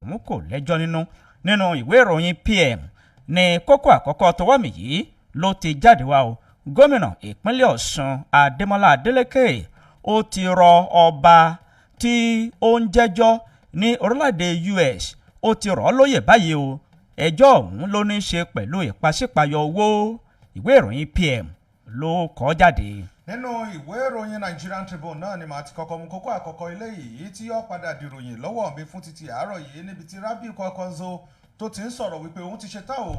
Ọ̀hún kò lẹ́jọ́ nínú. Nínú ìwé ìròyìn PM ní kókó àkọ́kọ́ tọwọ́ mi yìí ló ti jáde wá o. Gómìnà ìpínlẹ̀ Ọ̀ṣun Adémọ́lá Adélékè ó ti rọ ọba tí ó ń jẹ́jọ́ ní orílẹ̀-èdè US, ó ti rọ̀ ọ́ lóyè báyìí o. Ẹjọ́ ọ̀hún ló ní í ṣe pẹ̀lú ìpàṣípàyọ owó. Ìwé ìròyìn PM ló kọ jáde. Nínú ìwé ìròyìn Nigerian Tribune náà ni màá ti kọ́kọ́ mú kókó àkọ́kọ́ ilé yìí tí yóò padà dìròyìn lọ́wọ́ mi fún títí àárọ̀ yìí, níbi tí Rabiu Kwankwaso tó ti ń sọ̀rọ̀ wípé òun ti ṣetán o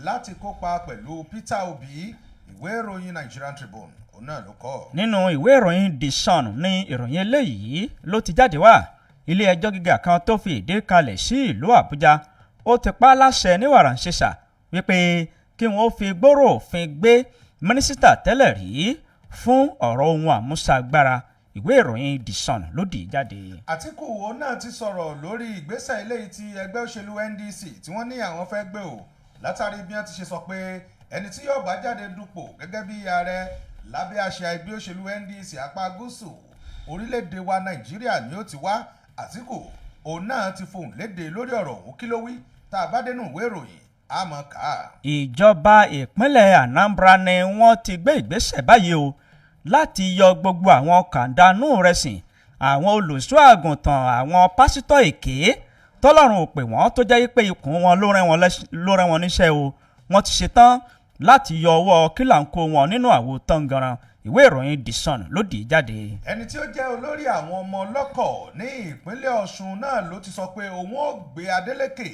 láti kópa pẹ̀lú Peter Obi. Ìwé ìròyìn Nigerian Tribune, òun náà ló kọ. Nínú ìwé ìròyìn The Sun ní ìròyìn eléyìí ló ti jáde wá. Ilé ẹjọ́ gíga kan tó fi ìdí kalẹ̀ sí ìlú Àbújá ó ti pa á láṣẹ ní wàràǹṣeṣà wípé kí wọ́n fi gbòòrò òfin gbé mínísítà tẹ́lẹ̀ rí fún ọ̀rọ̀ ohun àmúṣagbára. Ìwé ìròyìn The Sun ló dì í jáde. Àtíkù òun náà ti sọ̀rọ̀ lórí ìgbésẹ̀ eléyìí tí ẹgbẹ́ òṣèlú NDC tí wọ́n ní àwọn fẹ́ gbé o, látàrí bí wọ́n ti ṣe sọ pé ẹni tí yóò bá jáde dupò gẹ́gẹ́ bí ààrẹ lábẹ́ àṣà ẹgbẹ́ òṣèlú NDC apá gúúsù orílẹ̀-èdè wa Nàìjíríà ni ó ti wá. Àtíkù òun náà ti fohùn léde lórí ọ̀rọ̀ òun. Kí ló wí? Tá a bá dénú ìwé ìròyìn, a mọ̀ ká. Ìjọba ìpínlẹ̀ Anambra ni wọ́n ti gbé ìgbésẹ̀ báyìí o láti yọ gbogbo àwọn kàńdánù rẹ̀sìn, àwọn olùṣọ́ àgùntàn, àwọn pásítọ̀ èké tọ́lọ́run ò pè wọ́n, tó jẹ́ pé ikùn wọn ló rẹ́ wọn níṣẹ́ o. Wọ́n ti ṣetán láti yọ ọwọ́ kílàńkó wọn nínú àwo tánganran. Ìwé ìròyìn The Sun ló dì í jáde. Ẹni tí ó jẹ́ olórí àwọn ọmọ ọlọ́kọ̀ ní ìpínlẹ̀ Ọ̀ṣun náà ló ti sọ pé òun ó gbé Adeleke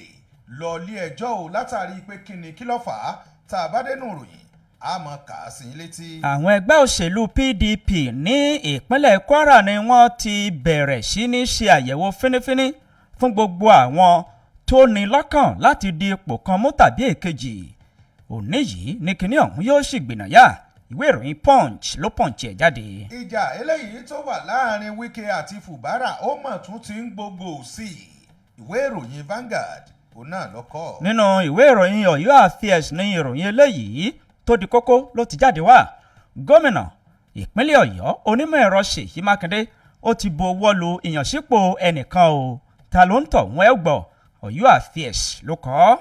lọ ilé ẹjọ́ o, látàrí pé kíni, kí ló fà á? Tá a bá dénú ìròyìn, a mọ̀ kà á sí i létí. Àwọn ẹgbẹ́ òṣèlú PDP ní ìpínlẹ̀ Kwara ni wọ́n ti bẹ̀rẹ̀ sí ní ṣe àyẹ̀wò fínífíní fún gbogbo àwọn tó ní lọ́kàn láti di ipò kan mú tàbí èkejì. Òní yìí ní kinní ọ̀hún yóò sì gbìnàyà. Ìwé ìròyìn Punch ló punch ẹ̀ jáde. Ìjà eléyìí tó wà láàrin Wike àti Fubara, ó mọ̀ tún ti ń gbogbo sí i. Ìwé ìròyìn Vanguard, òun náà ló kọ. Nínú ìwé ìròyìn Ọ̀yọ́ Affairs ní ìròyìn eléyìí tó di kókó ló ti jáde wá. Gómìnà ìpínlẹ̀ Ọ̀yọ́, onímọ̀ ẹ̀rọ Ṣèyí Mákindé, ó ti bu ọwọ́ lu ìyànsípò ẹnìkan o. Ta ló ń tọ̀ wọ́n? Ẹ̀ gbọ́, Ọ̀yọ́ Affairs ló kọ ọ́.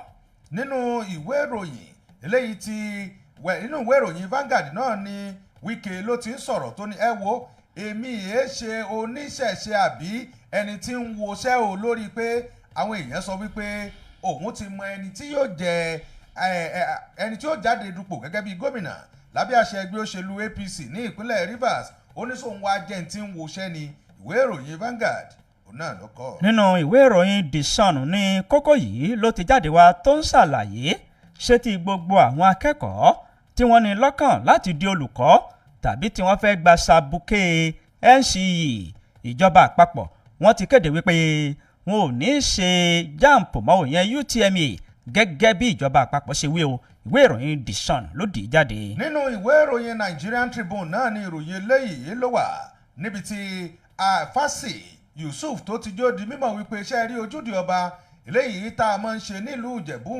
Nínú ìwé ìròyìn eléyìí ti wẹ̀, nínú ìwé ìròyìn Vanguard náà ni Wike ló ti ń sọ̀rọ̀ tó ní, "Ẹ wo, èmi èé ṣe oníṣẹ̀ṣe àbí ẹni tí ń woṣẹ́ o," lórí pé àwọn èèyàn sọ wípé òun ti mọ ẹni tí yóò jẹ ẹni tí ó jáde dupò gẹ́gẹ́ bí gómìnà lábẹ́ àṣẹ ẹgbẹ́ òṣèlú APC ní ìpínlẹ̀ Rivers. Oníṣòwò wa jẹ́ ní tí ń woṣẹ́ ni. Ìwé ìròyìn Vanguard, òun náà ló kọ. Nínú ìwé ìròyìn The Sun ní kókó yìí ló ti jáde wá tó ń ṣàlàyé ṣé ti gbogbo àwọn akẹ́kọ̀ọ́ tí wọ́n ní lọ́kàn láti di olùkọ́ tàbí tí wọ́n fẹ́ gba sabuké NCE. Ìjọba àpapọ̀ wọ́n ti kéde wípé wọn ò ní í ṣe JAMB mọ́, òyìn UTME, gẹ́gẹ́ bí ìjọba àpapọ̀ ṣe wí o. Ìwé ìròyìn The Sun ló dì í jáde. Nínú ìwé ìròyìn Nigerian Tribune náà ni ìròyìn eléyìí ló wà, níbi tí Fásì Yusuf tó ti jó di mímọ̀ wípé iṣẹ́ rí ojúde ọba eléyìí tá a máa ń ṣe nílùú Ìjẹ̀bú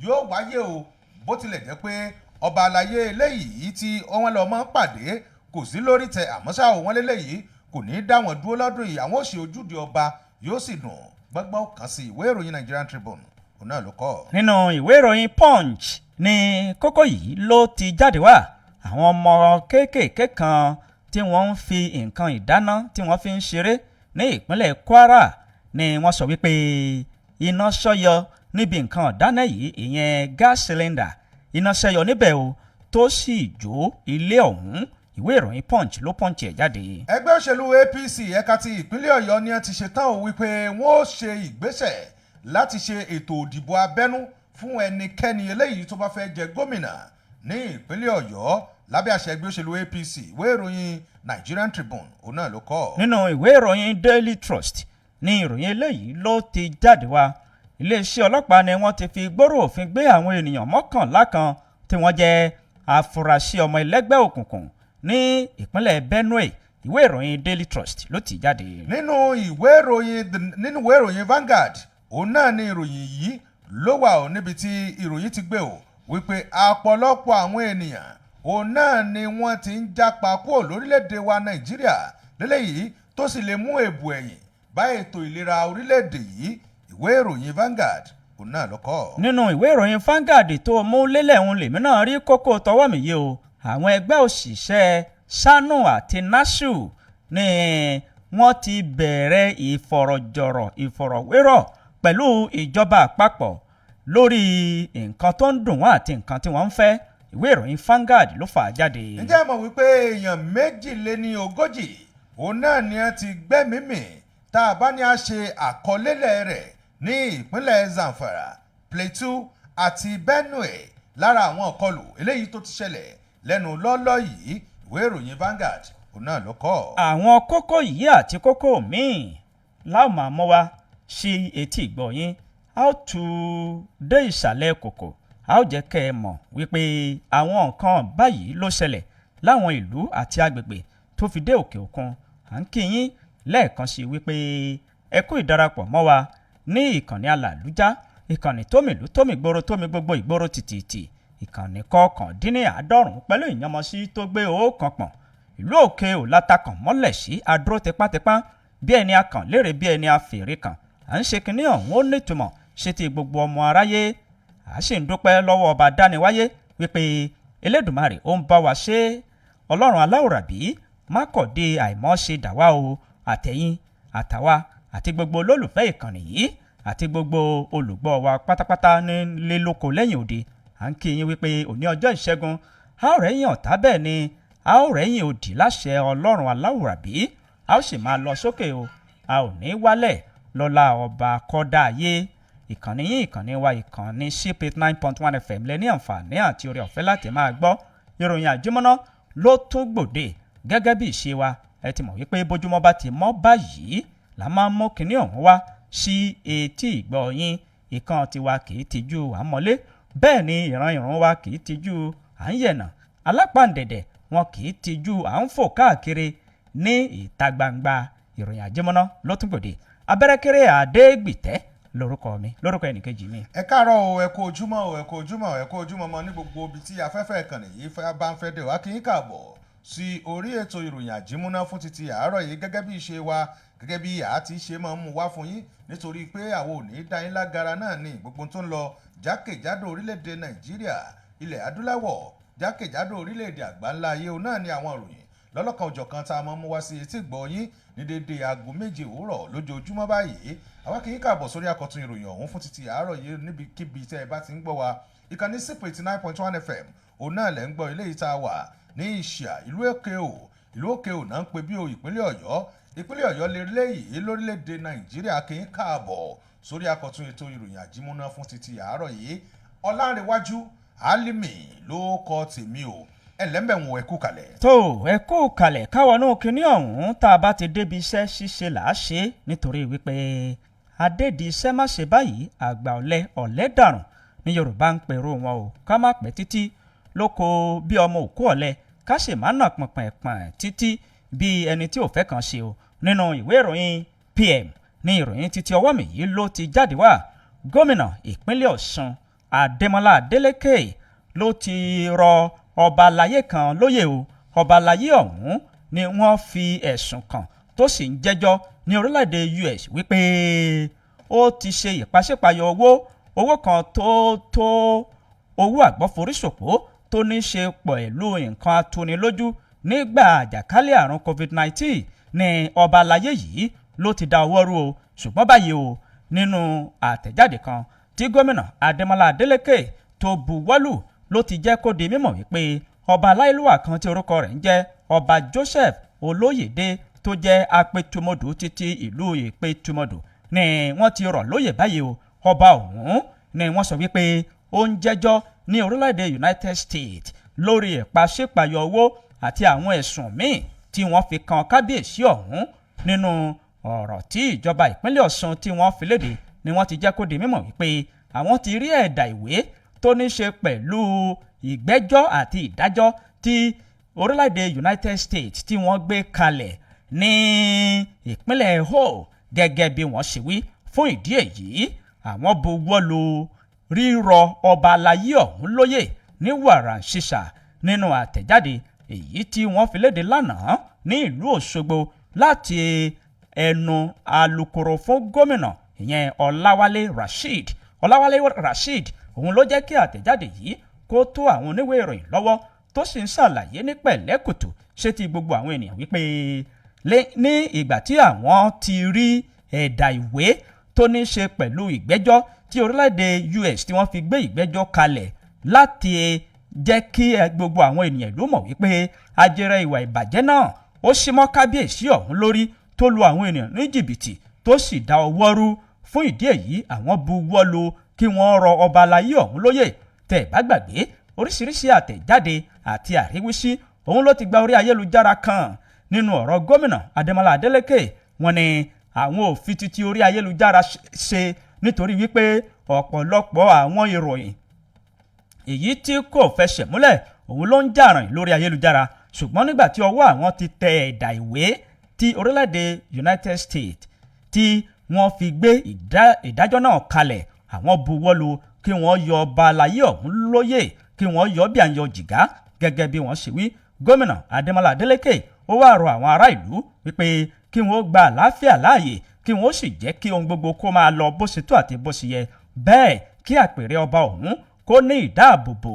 yóò wáyé o, bó tilẹ̀ jẹ́ pé ọba àlàyé eléyìí tí wọ́n lọ máa ń pàdé kò sí lórí tẹ. Àmọ́ ṣá o, wọ́n léléyìí kò ní í dá wọn dúró lọ́dún yìí. Àwọn ò ṣe ojúde ọba, yóò sì dùn gbọ́ngbọ́n kan sí. Ìwé ìròyìn Nigerian Tribune, òun náà ló kọ. Nínú ìwé ìròyìn Punch ní kókó yìí ló ti jáde wá. Àwọn ọmọ kéékèèké kan tí wọ́n ń fi nǹkan ìdáná tí wọ́n fi ń ṣeré ní ìpínlẹ̀ Kwara ni wọ́n sọ wípé iná ṣọ́yọ níbi nǹkan ìdáná yìí, ìyẹn gas cylinder. Iná ṣẹ́yọ níbẹ̀ o, tó sì jó ilé ọ̀hún. Ìwé ìròyìn Punch ló punch ẹ̀ jáde. Ẹgbẹ́ òṣèlú APC ẹ̀ka ti ìpínlẹ̀ Ọ̀yọ́ ni wọ́n ti ṣetán ò wípé wọ́n ó ṣe ìgbésẹ̀ láti ṣe ètò òdìbò abẹ́nú fún ẹnikẹ́ni eléyìí tó bá fẹ́ jẹ gómìnà ní ìpínlẹ̀ Ọ̀yọ́ lábẹ́ àṣẹ ẹgbẹ́ òṣèlú APC. Ìwé ìròyìn Nigerian Tribune, òun náà ló kọ. Nínú ìwé ìròyìn Daily Trust ní ìròyìn eléyìí ló ti jáde wá. Iléeṣẹ́ ọlọ́pàá ni wọ́n ti fi gbórò òfin gbé àwọn ènìyàn 11 kan tí wọ́n jẹ́ afurasí ọmọ ẹlẹ́gbẹ́ òkùnkùn ní ìpínlẹ̀ Benue. Ìwé ìròyìn Daily Trust ló ti jáde. Nínú ìwé ìròyìn Vanguard, òun náà ni ìròyìn yìí ló wà ó, níbi tí ìròyìn ti gbé o wípé ọ̀pọ̀lọpọ̀ àwọn ènìyàn òun náà ni wọ́n ti ń jápa kúrò lórílẹ̀‐èdè wa Nàìjíríà lélẹ́yìí, tó sì lè mú èbù ẹ̀yìn bá ètò ìlera orílẹ̀‐èdè yìí. Ìwé ìròyìn Vanguard òun náà ló kọ. Nínú ìwé ìròyìn Vanguard tó mú lélẹ̀ ń lèmi náà rí kókó tọwọ́ mi yìí o. Àwọn ẹgbẹ́ òṣìṣẹ́ SANU àti NASU ni wọ́n ti bẹ̀rẹ̀ ìfọ̀rọ̀jọ̀rọ̀ ìfọ̀rọ̀wérọ̀ pẹ̀lú ìjọba àpapọ̀ lórí nǹkan tó ń dùn wọ́n àti nǹkan tí wọ́n ń fẹ́. Ìwé ìròyìn Vanguard ló fà á jáde. Ǹjẹ́ ẹ mọ̀ wípé èèyàn 42 òun náà ni ẹ ti gbẹ́mìí mì tá a bá ní a ṣe àkọlélẹ̀ rẹ̀ ní ìpínlẹ̀ Zamfara, Plateau àti Benue lára àwọn ìkọlù eléyìí tó ti ṣẹlẹ̀ lẹ́nu lọ́ọ́lọ́ yìí? Ìwé ìròyìn Vanguard òun náà ló kọ. Àwọn kókó yìí àti kókó míì láwọn máa mú wá sí etí ìgbọ́ yín. A ó tú dé ìsàlẹ̀ kòkò, a ó jẹ́ kẹ́ ẹ mọ̀ wípé àwọn nǹkan báyìí ló ṣẹlẹ̀ láwọn ìlú àti agbègbè tó fi dé òkè òkun. À ń kí yín lẹ́ẹ̀kan sí wípé ẹ kú ìdarapọ̀ mọ́ wa ní ìkànnì alàlújá, ìkànnì tómìlú tómìgboro tómi gbogbo ìgboro tìtìtì, ìkànnì 99 pẹ̀lú ìyànmọ́sí tó gbé òókan pọ̀n ìlú òkè ò látakàn mọ́lẹ̀ sí adúró tipátipá bí ẹni akàn léèrè bí ẹni afèrè kàn. À ń ṣe kinní ọ̀hún ó nítumọ̀ ṣe ti gbogbo ọmọ aráyé. À sì ń dúpẹ́ lọ́wọ́ ọba dániwáyé wípé Elédùmarè ó ń bá wa ṣe é. Ọlọ́run aláwòrábí má kọ̀dé àìmọ́ ṣe dàwa o, àtẹ̀yìn àtàwa àti gbogbo olólùfẹ́ ìkànnì yìí àti gbogbo olùgbọ́ wa pátápátá nílé lóko lẹ́yìn òde. À ń kí yín wípé òní ọjọ́ ìṣẹ́gun, a ó rẹ́yìn ọ̀tá, bẹ́ẹ̀ ni a ó rẹ́yìn òdì láṣẹ Ọlọ́run aláwòrábí. A ó sì máa lọ sókè o, a ò ní wálẹ̀ lọ́lá ọba kọ́dá ayé. Ìkànnì yín, ìkànnì wa, ìkànnì CP 9.1 FM lẹ ní àǹfààní àti oore ọ̀fẹ́ láti máa gbọ́. Ìròyìn àjímọ́ná ló tún gbòde gẹ́gẹ́ bí ìṣe wa. Ẹ ti mọ̀ wípé bójúmọ́ bá ti mọ́ báyìí là máa ń mú kinní ọ̀hún wá sí etí ìgbọ́ yín. Ìkan tiwa kì í tijú àmọ́lé, bẹ́ẹ̀ ni ìran ìran wa kì í tijú à ń yẹ̀nà alápàǹdẹ̀dẹ̀, wọn kì í tijú à ń fò káàkiri ní ìta gbangba. Ìròyìn àjẹmọ́ná ló tún gbòde. Abẹ́rẹ́kẹ́rẹ́ Àdégbìtẹ́ lórúkọ mi, lórúkọ ẹnìkejì mi. Ẹ káàárọ̀ o, ẹ kú ojúmọ́ o, ẹ kú ojúmọ́, ẹ kú ojúmọ́ mọ́ ní gbogbo ibi tí afẹ́fẹ́ ìkànnì yìí fẹ́ bá ń fẹ́ dé wá. Kí yín káàbọ̀ sí orí ètò ìròyìn àjímúná fún títí àárọ̀ yìí, gẹ́gẹ́ bí ìṣe wa, gẹ́gẹ́ bí a ti ṣe máa ń mú wá fún yín, nítorí pé àwọn ò ní dá yín lágara náà ní gbogbo tó ń lọ jákèjádò orílẹ̀-èdè Nàìjíríà, ilẹ̀ adúláwọ̀, jákèjádò orílẹ̀-èdè àgbáńlá ayé. Òun náà ni àwọn ìròyìn lọ́lọ́kan òjọ̀kan tá a máa ń mú wá sí etí gbọ́ yín ní déédéé aago 7 òwúrọ̀ lójoojúmọ́ báyìí. Àwa kì í kàbọ̀ sórí àkọ́tún ìròyìn ọ̀hún fún títí àárọ̀ yìí níbikíbi tẹ́ ẹ bá ti ń gbọ́ wa. Ìkànnì SIP 89.1 FM òun náà lẹ́ ń gbọ́. Ilé yìí tá a wà ní Ìṣà, ìlú Òkè Ò, ìlú Òkè Ò náà ń pe bí o, ìpínlẹ̀ Ọ̀yọ́, ìpínlẹ̀ Ọ̀yọ́ lélẹ́yìí lórílẹ̀‐èdè Nàìjíríà. Kì í káàbọ̀ sórí àkọ́tún ètò ìròyìn àjímúná fún títí àárọ̀ yìí. Ọlárẹ̀wájú Álímì ló kọ tèmi o. Ẹlẹ́mbẹ̀wọ̀n, ẹ̀kú kalẹ̀. Tó ẹ kú kalẹ̀ káwọn náà kinní ọ̀hún. Tá a bá ti débi iṣẹ́ ṣíṣe là á ṣe é, nítorí wípé adédi iṣẹ́ má ṣe báyìí, àgbà ọ̀lẹ ọ̀lẹ dàrùn ní Yorùbá ń pèrò wọn o. Ká má pẹ́ títí lóko bí ọmọ òkú ọ̀lẹ, ká sì má nà pọ̀npọ̀npọ̀n títí bí ẹni tí ò fẹ́ kàn ṣe o. Nínú ìwé ìròyìn PM ní ìròyìn títí ọwọ́ mi yìí ló ti jáde wá. Gómìnà ìpínlẹ̀ Ọ̀ṣun Adémọ́lá Adélékè ló ti rọ ọba aláyé kan lóyè o. Ọba aláyé ọ̀hún ni wọ́n fi ẹ̀sùn kàn tó sì ń jẹ́jọ́ ní orílẹ̀-èdè US wípé ó ti ṣe ìpàṣípàyọ owó kan tó tó owó àgbọ́foríṣòpó tó ní ṣe pẹ̀lú nǹkan atunilójú nígbà àjàkálẹ̀ àrùn COVID-19 ní ọba aláyé yìí ló ti da ọwọ́ rú o. Ṣùgbọ́n báyìí o, nínú àtẹ̀jáde kan tí gómìnà Adémọ́lá Adélékè tó buwọ́lù ló ti jẹ́ kó di mímọ̀ wípé ọba aláìlúwà kan tí orúkọ rẹ̀ ń jẹ́ Ọba Joseph Olóyèdè, tó jẹ́ apẹtumọdù títí ìlú Ìpẹtumọdù, ni wọ́n ti rọ̀ lóyè báyìí o. Ọba ọ̀hún ni wọ́n sọ wípé ó ń jẹ́jọ́ ní orílẹ̀-èdè United States lórí ìpàṣípàyọ owó àti àwọn ẹ̀sùn míì tí wọ́n fi kan kábíyèsí ọ̀hún. Nínú ọ̀rọ̀ tí ìjọba ìpínlẹ̀ Ọ̀ṣun tí wọ́n fi léde ni wọ́n ti jẹ́ kó di mímọ̀ wípé àwọn ti rí ẹ̀dà ìwé tó ní ṣe pẹ̀lú ìgbẹ́jọ́ àti ìdájọ́ tí orílẹ̀-èdè United States tí wọ́n gbé kalẹ̀ ní ìpínlẹ̀ Ho gẹ́gẹ́ bí wọ́n ṣe wí. Fún ìdí èyí, àwọn buwọ́ lu rírọ ọba aláyé ọ̀hún lóyè ní wàràǹṣeṣà. Nínú àtẹ̀jáde èyí tí wọ́n fi léde lánàá ní ìlú Òṣogbo láti ẹnu alukoro fún gómìnà Ìyẹn Ọláwálé Rasheed. Ọláwálé Rasheed òun ló jẹ́ kí àtẹ̀jáde yìí kó tó àwọn oníwèé ìròyìn lọ́wọ́, tó sì ń ṣàlàyé ní pẹ̀lẹ́kùtù ṣé ti gbogbo àwọn ènìyàn wípé ní ìgbà tí àwọn ti rí ẹ̀dà ìwé tó ní ṣe pẹ̀lú ìgbẹ́jọ́ tí orílẹ̀-èdè US tí wọ́n fi gbé ìgbẹ́jọ́ kalẹ̀ láti jẹ́ kí gbogbo àwọn ènìyàn ìlú mọ̀ wípé ajẹrẹ ìwà ìbàjẹ́ náà ó símọ́ kábíyèsí ọ̀hún lórí, tó lu àwọn ènìyàn ní jìbìtì, tó sì dá ọwọ́ rú. Fún ìdí èyí, àwọn buwọ́ lu kí wọ́n rọ ọba aláyé ọ̀hún lóyè. Tẹ̀ bá gbàgbé, oríṣiríṣi àtẹ̀jáde àti àríwísí òun ló ti gba orí ayélujára kan nínú ọ̀rọ̀ gómìnà Adémọlá Adélékè. Wọ́n ní àwọn ò fi títí orí ayélujára ṣe, nítorí wípé ọ̀pọ̀lọpọ̀ àwọn ìròyìn èyí tí kò fẹsẹ̀ múlẹ̀ òun ló ń jà rìn lórí ayélujára. Ṣùgbọ́n nígbà tí ọwọ́ àwọn ti tẹ ẹ̀dà ìwé tí orílẹ̀-èdè United States tí wọ́n fi gbé ìdájọ́ náà kalẹ̀, àwọn buwọ́lu kí wọ́n yọ ọba aláyé ọ̀hún lóyè, kí wọ́n yọ bí à ń yọ jìgá, gẹ́gẹ́ bí wọ́n ṣe wí. Gómìnà Adémọlá Adélékè ó wá rọ àwọn ará ìlú wípé kí wọ́n gba àlàáfíà láàyè, kí wọ́n sì jẹ́ kí ohun gbogbo kó máa lọ bó ṣe tó àti bó ṣe yẹ, bẹ́ẹ̀ kí àpèrè ọba ọ̀hún kó ní ìdáàbòbò,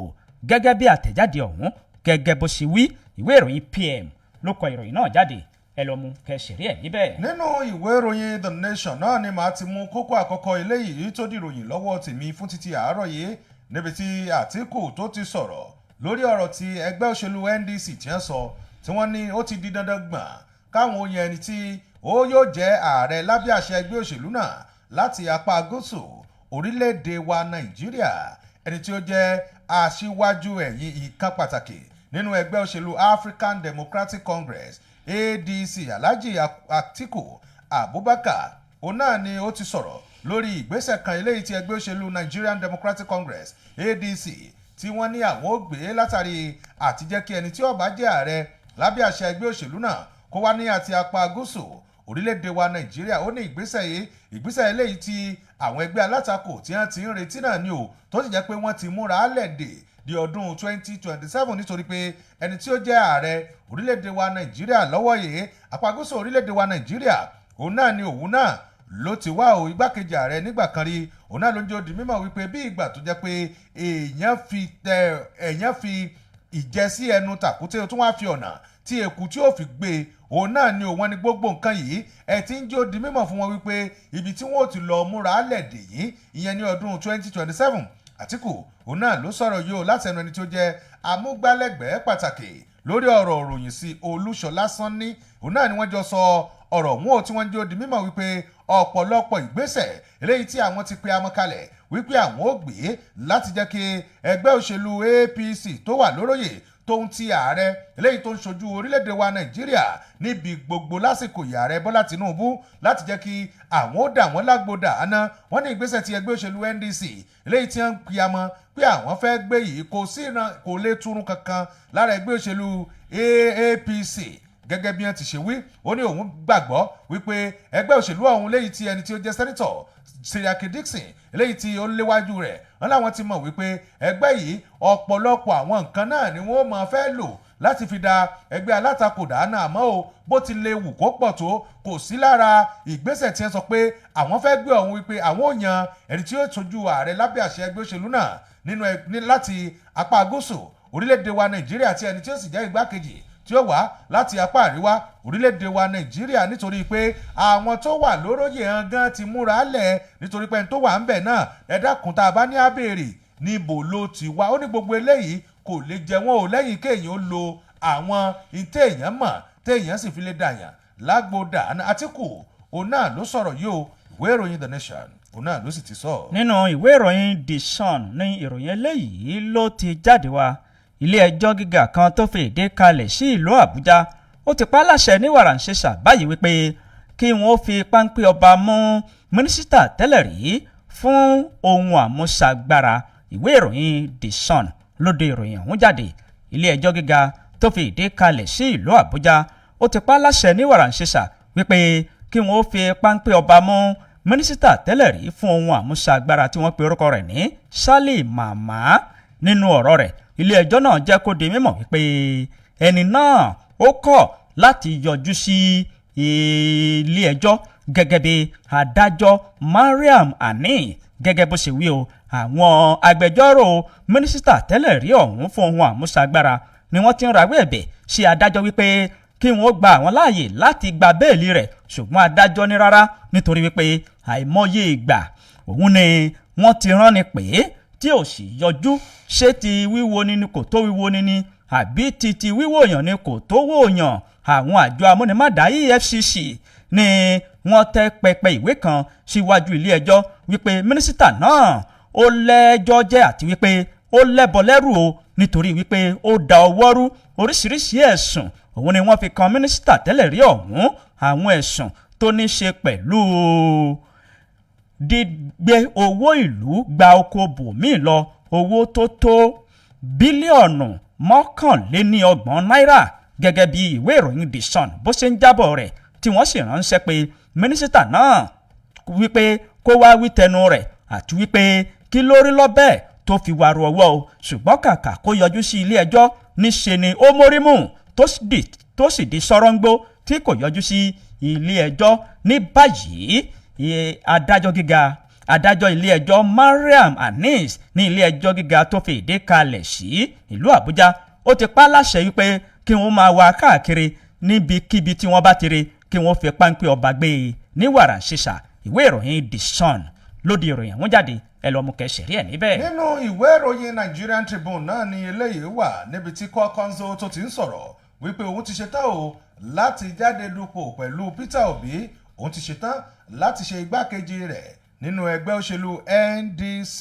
gẹ́gẹ́ bí àtẹ̀jáde ọ̀hún gẹ́gẹ́ bó ṣe wí. Ìwé ìròyìn PM ló kọ ìròyìn náà jáde. Ẹ lọ mú kẹsìrí ẹ̀ níbẹ̀. Nínú ìwé ìròyìn The Nation náà ni màá ti mú kókó àkọ́kọ́ eléyìí tó dìròyìn lọ́wọ́ tèmi fún títí àárọ̀ yìí, níbi tí Àtíkù tó ti sọ̀rọ̀ lórí ọ̀rọ̀ tí ẹgbẹ́ òṣèlú NDC ti ń sọ, tí wọ́n ní ó ti di dandan gbọ̀n káwọn oyan ẹni tí ó yóò jẹ́ ààrẹ lábẹ́ àṣẹ ẹgbẹ́ òṣèlú náà láti apá gúúsù orílẹ̀-èdè wa Nàìjíríà. Ẹni tí ó jẹ́ aṣíwájú ẹ̀yìn ìkan pàtàkì nínú ẹgbẹ́ òṣèlú African Democratic Congress, ADC, Alhaji Atiku Abubakar, òun náà ni ó ti sọ̀rọ̀ lórí ìgbésẹ̀ kan eléyìí tí ẹgbẹ́ òṣèlú Nigerian Democratic Congress, ADC, tí wọ́n ní àwọn ó gbé látàrí àti jẹ́ kí ẹni tí ó bá jẹ́ ààrẹ lábẹ́ àṣẹ ẹgbẹ́ òṣèlú náà kó wá ní àti apá gúúsù orílẹ̀-èdè wa Nàìjíríà. Ó ní ìgbésẹ̀ yìí, ìgbésẹ̀ eléyìí tí àwọn ẹgbẹ́ alátakò tí wọ́n ti ń retí náà ni o, tó sì jẹ́ pé wọ́n ti múra lẹ̀ dè di ọdún 2027, nítorí pé ẹni tí ó jẹ́ ààrẹ orílẹ̀-èdè wa Nàìjíríà lọ́wọ́ yìí, apá gúúsù orílẹ̀-èdè wa Nàìjíríà òun náà ni òun náà ló ti wá o. Igbákejì ààrẹ nígbà kan rí, òun náà ló ń jẹ́ ó di mímọ̀ wípé bí ìgbà tó jẹ́ pé èèyàn fi ìjẹ sí ẹnu tàkúté, tó wá fi ọ̀nà tí eku tí ó fi gbé òun náà ni òun ní gbogbo nǹkan yìí. Ẹ ti ń jẹ́ ó di mímọ̀ fún wọn wípé ibi tí wọ́n ò ti lọ múra lẹ̀ dè yìí, ìyẹn ní ọdún 2027. Àtíkù òun náà ló sọ̀rọ̀ yìí o láti ẹnu ẹni tó jẹ́ amúgbálẹ́gbẹ̀ẹ́ pàtàkì lórí ọ̀rọ̀ òròyìn sí, Olúṣọlá Sanni. Òun náà ni wọ́n jọ sọ ọ̀rọ̀ wọn ò tí wọ́n jẹ́ ó di mímọ̀ wípé ọ̀pọ̀lọpọ̀ ìgbésẹ̀ eléyìí tí àwọn ti pe amọ̀ kalẹ̀ wípé àwọn ó gbé láti jẹ́ kí ẹgbẹ́ òṣèlú APC tó wà lóróyè, tó ń ti ààrẹ eléyìí tó ń ṣojú orílẹ̀-èdè wa Nàìjíríà níbi gbogbo lásìkò yìí, ààrẹ Bọ́lá Tinubu, láti jẹ́ kí àwọn ó dà wọ́n lágbódà àná. Wọ́n ní ìgbésẹ̀ tí ẹgbẹ́ òṣèlú NDC eléyìí tí wọ́n ń piyamọ́ pé àwọn fẹ́ gbé yìí, kò sí ìran kò lè túrún kankan lára ẹgbẹ́ òṣèlú APC, gẹ́gẹ́ bí wọ́n ti ṣe wí. Ó ní òun gbàgbọ́ wípé ẹgbẹ́ òṣèlú ọ̀hún léyìí tí ẹni tí ó jẹ́ Senator Seriake Dickson eléyìí tí ó léwájú rẹ̀, wọ́n láwọn ti mọ̀ wípé ẹgbẹ́ yìí, ọ̀pọ̀lọpọ̀ àwọn nǹkan náà ni wọ́n máa fẹ́ lò láti fi da ẹgbẹ́ alátakò dáná. Àmọ́ o, bó ti lè wù kó pọ̀ tó, kò sí lára ìgbésẹ̀ tí wọ́n sọ pé àwọn fẹ́ gbé ọ̀hún wípé àwọn ò yan ẹni tí ó ṣojú ààrẹ lábẹ́ àṣẹ ẹgbẹ́ òṣèlú náà nínú láti apá gúúsù orílẹ̀-èdè wa Nàìjíríà, tí ẹni tí ó sì jẹ́ igbákejì tí ó wá láti apá àríwá orílẹ̀-èdè wa Nàìjíríà, nítorí pé àwọn tó wà lóróyè hàn gan ti múra lẹ̀, nítorí pé ẹni tó wà ń bẹ̀ náà, ẹ dákun, tá a bá ní àbèrè níbo ló ti wá. Ó ní gbogbo eléyìí kò lè jẹ wọn ò lẹ́yìn kéèyàn ó lo àwọn ìtẹ̀yàn mọ̀ téèyàn sì fi lè dàyàn lágbódà. Àtíkù òun náà ló sọ̀rọ̀ yìí o. Ìwé ìròyìn The Nation òun náà ló sì ti sọ. Nínú ìwé ìròyìn The Sun ní ìròyìn eléyìí ló ti jáde wá. Ilé ẹjọ́ gíga kan tó fi ìdí kalẹ̀ sí ìlú Àbújá ó ti pa á láṣẹ ní wàràǹṣeṣà báyìí wípé kí wọ́n fi páńpẹ́ ọba mú mínísítà tẹ́lẹ̀ rí fún ohun àmúṣagbára. Ìwé ìròyìn The Sun lóde ìròyìn ọ̀hún jáde. Ilé ẹjọ́ gíga tó fi ìdí kalẹ̀ sí ìlú Àbújá ó ti pa á láṣẹ ní wàràǹṣeṣà wípé kí wọ́n fi páńpẹ́ ọba mú mínísítà tẹ́lẹ̀ rí fún ohun àmúṣagbára tí wọ́n pe orúkọ rẹ̀ ní Sálì Màmá. Nínú ọ̀rọ̀ rẹ̀, ilé ẹjọ́ náà jẹ́ kó di mímọ̀ wípé ẹni náà ó kọ̀ láti yọjú sí ilé ẹjọ́. Gẹ́gẹ́ bí adájọ́ Mariam Ani gẹ́gẹ́ bó ṣe wí o, àwọn agbẹjọ́rò mínísítà tẹ́lẹ̀ rí ọ̀hún fún ohun àmúṣagbára ni wọ́n ti ń rawọ́ ẹ̀bẹ̀ sí adájọ́ wípé kí wọ́n gba àwọn láàyè láti gba béèlì rẹ̀, ṣùgbọ́n adájọ́ ní rárá, nítorí wípé àìmọye ìgbà òun ni wọ́n ti rán ni pé tí ò sì yọjú. Ṣé ti wíwo ni ni kò tó wíwo ni ni, àbí ti wíwòyàn ni kò tó wòyàn? Àwọn àjọ amúnimádàá EFCC ni wọ́n tẹ́ pẹpẹ ìwé kan síwájú ilé ẹjọ́ wípé mínísítà náà ó lẹ́jọ́ jẹ́ àti wípé ó lẹ́bọ lẹ́rù o, nítorí wípé ó da ọwọ́ rú. Oríṣiríṣi ẹ̀sùn òun ni wọ́n fi kan mínísítà tẹ́lẹ̀ rí ọ̀hún, àwọn ẹ̀sùn tó ní ṣe pẹ̀lú gbígbé owó ìlú gba oko bòmíì lọ, owó tó tó bílíọ̀nù 31 náírà, gẹ́gẹ́ bí ìwé ìròyìn The Sun bó ṣe ń jábọ̀ rẹ̀, tí wọ́n sì ránṣẹ́ pé mínísítà náà wípé kó wá wí tẹnu rẹ̀ àti wípé kí ló rí lọ́bẹ̀ tó fi wàrú ọwọ́ o. Ṣùgbọ́n kàkà kó yọjú sí ilé ẹjọ́, níṣe ni ó mórí mú tó sì di sọ́rọ́ngbó tí kò yọjú sí ilé ẹjọ́. Ní báyìí, adájọ́ gíga, adájọ́ ilé ẹjọ́ Mariam Anis ní ilé ẹjọ́ gíga tó fi ìdí kalẹ̀ sí ìlú Àbújá, ó ti pa á láṣẹ wípé kí wọ́n máa wá káàkiri níbikíbi tí wọ́n bá ti rí, kí wọ́n fi páńpẹ́ ọba gbé e ní wàràǹṣeṣà. Ìwé ìròyìn The Sun lóde ìròyìn àwọn jáde, ẹ lọ mú kẹsì rí ẹ níbẹ̀. Nínú ìwé ìròyìn Nigerian Tribune náà ni eléyìí wà, níbi tí Kwankwaso tó ti ń sọ̀rọ̀ wípé òun ti ṣetán o láti jáde dupò pẹ̀lú Peter Obi, òun ti ṣetán láti ṣe igbákejì rẹ̀ nínú ẹgbẹ́ òṣèlú NDC.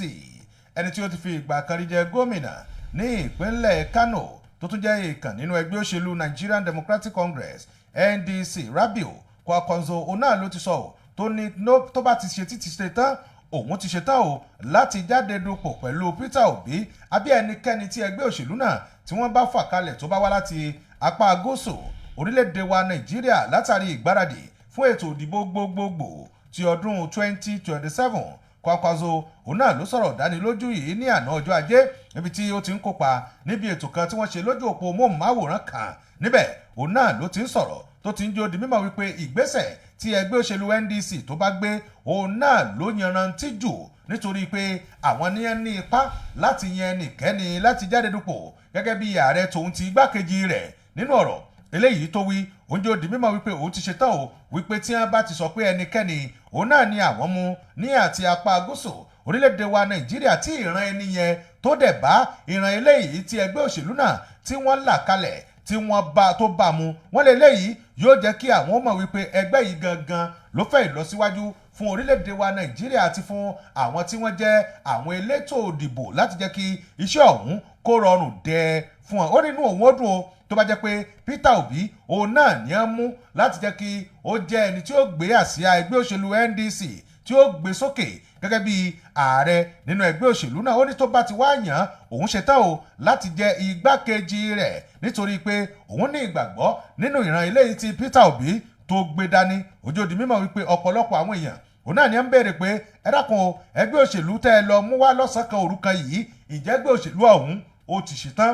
Ẹni tí ó ti fi ìgbà kan rí jẹ gómìnà ní ìpínlẹ̀ Kano, tó tún jẹ́ ìkàn nínú ẹgbẹ́ òṣèlú Nigerian Democratic Congress, NDC, Rabiu Kwankwaso, òun náà ló ti sọ ọ́ tó ní tó bá ti ṣe títí ṣe tán, òun ti ṣetán o láti jáde dupò pẹ̀lú Peter Obi àbí ẹnikẹ́ni tí ẹgbẹ́ òṣèlú náà tí wọ́n bá fà kalẹ̀ tó bá wá láti apá gúúsù orílẹ̀-èdè wa Nàìjíríà, látàrí ìgbáradì fún ètò ìdìbò gbogbogbò ti ọdún 2027. Kwankwaso òun náà ló sọ̀rọ̀ dánilójú yìí ní àná ọjọ́ Ajé, níbi tí ó ti ń kópa níbi ètò kan tí wọ́n ṣe lójú òpó móhùnmáwòrán kan. Níbẹ̀ òun náà ló ti ń sọ̀rọ̀ tó ti ń jó di mímọ̀ wípé ìgbésẹ̀ tí ẹgbẹ́ òṣèlú NDC tó bá gbé, òun náà ló yanrantí jù, nítorí pé àwọn ní ipá láti yan ẹnikẹ́ni láti jáde dupò gẹ́gẹ́ bí ààrẹ tòun ti igbákejì rẹ̀. Nínú ọ̀rọ̀ eléyìí tó wí, òun jẹ́ ó di mímọ̀ wípé òun ti ṣetán o, wípé tí wọ́n bá ti sọ pé ẹnikẹ́ni òun náà ni àwọn mú ní àti apá gúúsù orílẹ̀-èdè wa Nàìjíríà, tí ìran ẹni yẹn tó dẹ̀ bá ìran eléyìí tí ẹgbẹ́ òṣèlú náà tí wọ́n là kalẹ̀ tí wọ́n bá tó bá mu, wọ́n lè léyìí yóò jẹ́ kí àwọn mọ̀ wípé ẹgbẹ́ yìí gangan ló fẹ́ ìlọsíwájú fún orílẹ̀-èdè wa Nàìjíríà àti fún àwọn tí wọ́n jẹ́ àwọn elétò òdìbò, láti jẹ́ kí iṣẹ́ ọ̀hún kó rọrùn dẹ fún wọn. Ó nínú òun ó dùn o tó bá jẹ́ pé Peter Obi òun náà ní á mú láti jẹ́ kí ó jẹ́ ẹni tí ó gbé àsíá ẹgbẹ́ òṣèlú NDC tí ó gbé sókè gẹ́gẹ́ bí ààrẹ nínú ẹgbẹ́ òṣèlú náà. Ó ní tó bá ti wá yàn án, òun ṣetán o láti jẹ́ igbákejì rẹ̀, nítorí pé òun ní ìgbàgbọ́ nínú ìran eléyìí tí Peter Obi tó gbé dání. Ojú di mímọ̀ wípé ọ̀pọ̀lọpọ̀ àwọn èèyàn òun náà ni ẹ ń béèrè pé, ẹ dákun o, ẹgbẹ́ òṣèlú tẹ́ ẹ lọ mú wá lọ́sàn-án kan òru kan yìí, ìjẹ́ ẹgbẹ́ òṣèlú ọ̀hún ó ti ṣetán?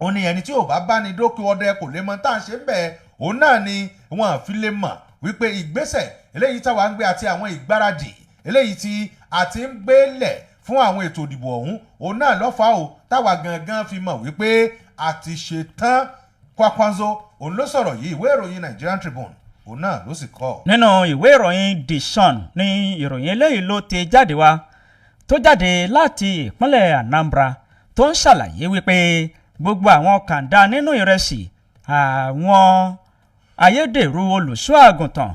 Ó ní ẹni tí ò bá bá ní dókè ọdẹ kò lè mọ tá à ń ṣe ń bẹ̀. Òun náà ni wọn fi lè mọ̀ wípé ìgbésẹ̀ eléyìí táwa ń gbé àti àwọn ìgbáradì eléyìí tí a ti ń gbé lẹ̀ fún àwọn ètò ìdìbò ọ̀hún, òun náà lọ́fà o táwa gangan fi mọ̀ wípé a ti ṣetán. Kwankwaso òun ló sọ̀rọ̀ yìí. Ìwé ìròyìn Nigerian Tribune òun náà ló sì kọ. Nínú ìwé ìròyìn The Sun ní ìròyìn eléyìí ló ti jáde wá, tó jáde láti ìpínlẹ̀ Anambra, tó ń ṣàlàyé wípé gbogbo àwọn kàńdá nínú ìrẹsì, àwọn ayédèrú olùṣọ́ àgùntàn,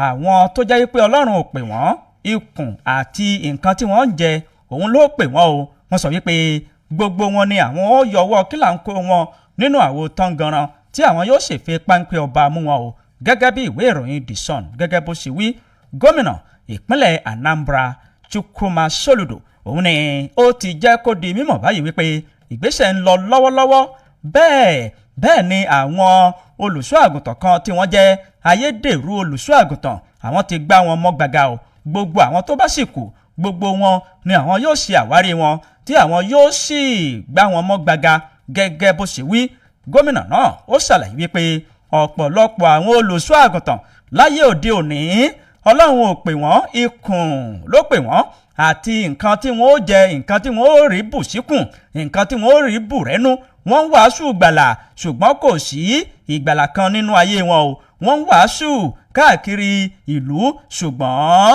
àwọn tó jẹ́ wípé Ọlọ́run ò pè wọ́n, ikùn àti nǹkan tí wọ́n ń jẹ òun ló pè wọ́n o, wọ́n sọ wípé gbogbo wọn ni àwọn ó yọwọ́ kílà ń kó wọn nínú àwo tánganran, tí àwọn yóò sì fi páńpẹ́ ọba mú wọn o, gẹ́gẹ́ bí ìwé ìròyìn The Sun gẹ́gẹ́ bó ṣe wí. Gómìnà ìpínlẹ̀ Anambra, Chukwuma Soludo, òun ni ó ti jẹ́ kó di mímọ̀ báyìí wípé ìgbésẹ̀ ń lọ lọ́wọ́lọ́wọ́. Bẹ́ẹ̀ bẹ́ẹ̀ ni àwọn olùṣọ́ àgùntàn kan tí wọ́n jẹ́ ayédèrú olùṣọ́ àgùntàn, àwọn ti gbá wọn mọ́ gbàgà o. Gbogbo àwọn tó bá sì kù, gbogbo wọn ni àwọn yóò ṣe àwárí wọn, tí àwọn yóò sì gbá wọn mọ́ gbàgà, gẹ́gẹ́ bó ṣe wí. Gómìnà náà ó ṣàlàyé wípé ọ̀pọ̀lọpọ̀ àwọn olùṣọ́ àgùntàn Láyé òde òní, Ọlọ́run ò pè wọ́n, ikùn ló pè wọ́n, àti nǹkan tí wọ́n ó jẹ, nǹkan tí wọ́n ó rí bù síkùn, nǹkan tí wọ́n ó rí bù rẹ́nu. Wọ́n ń wàásù ìgbàlà, ṣùgbọ́n kò sí ìgbàlà kan nínú ayé wọn o. Wọ́n ń wàásù káàkiri ìlú, ṣùgbọ́n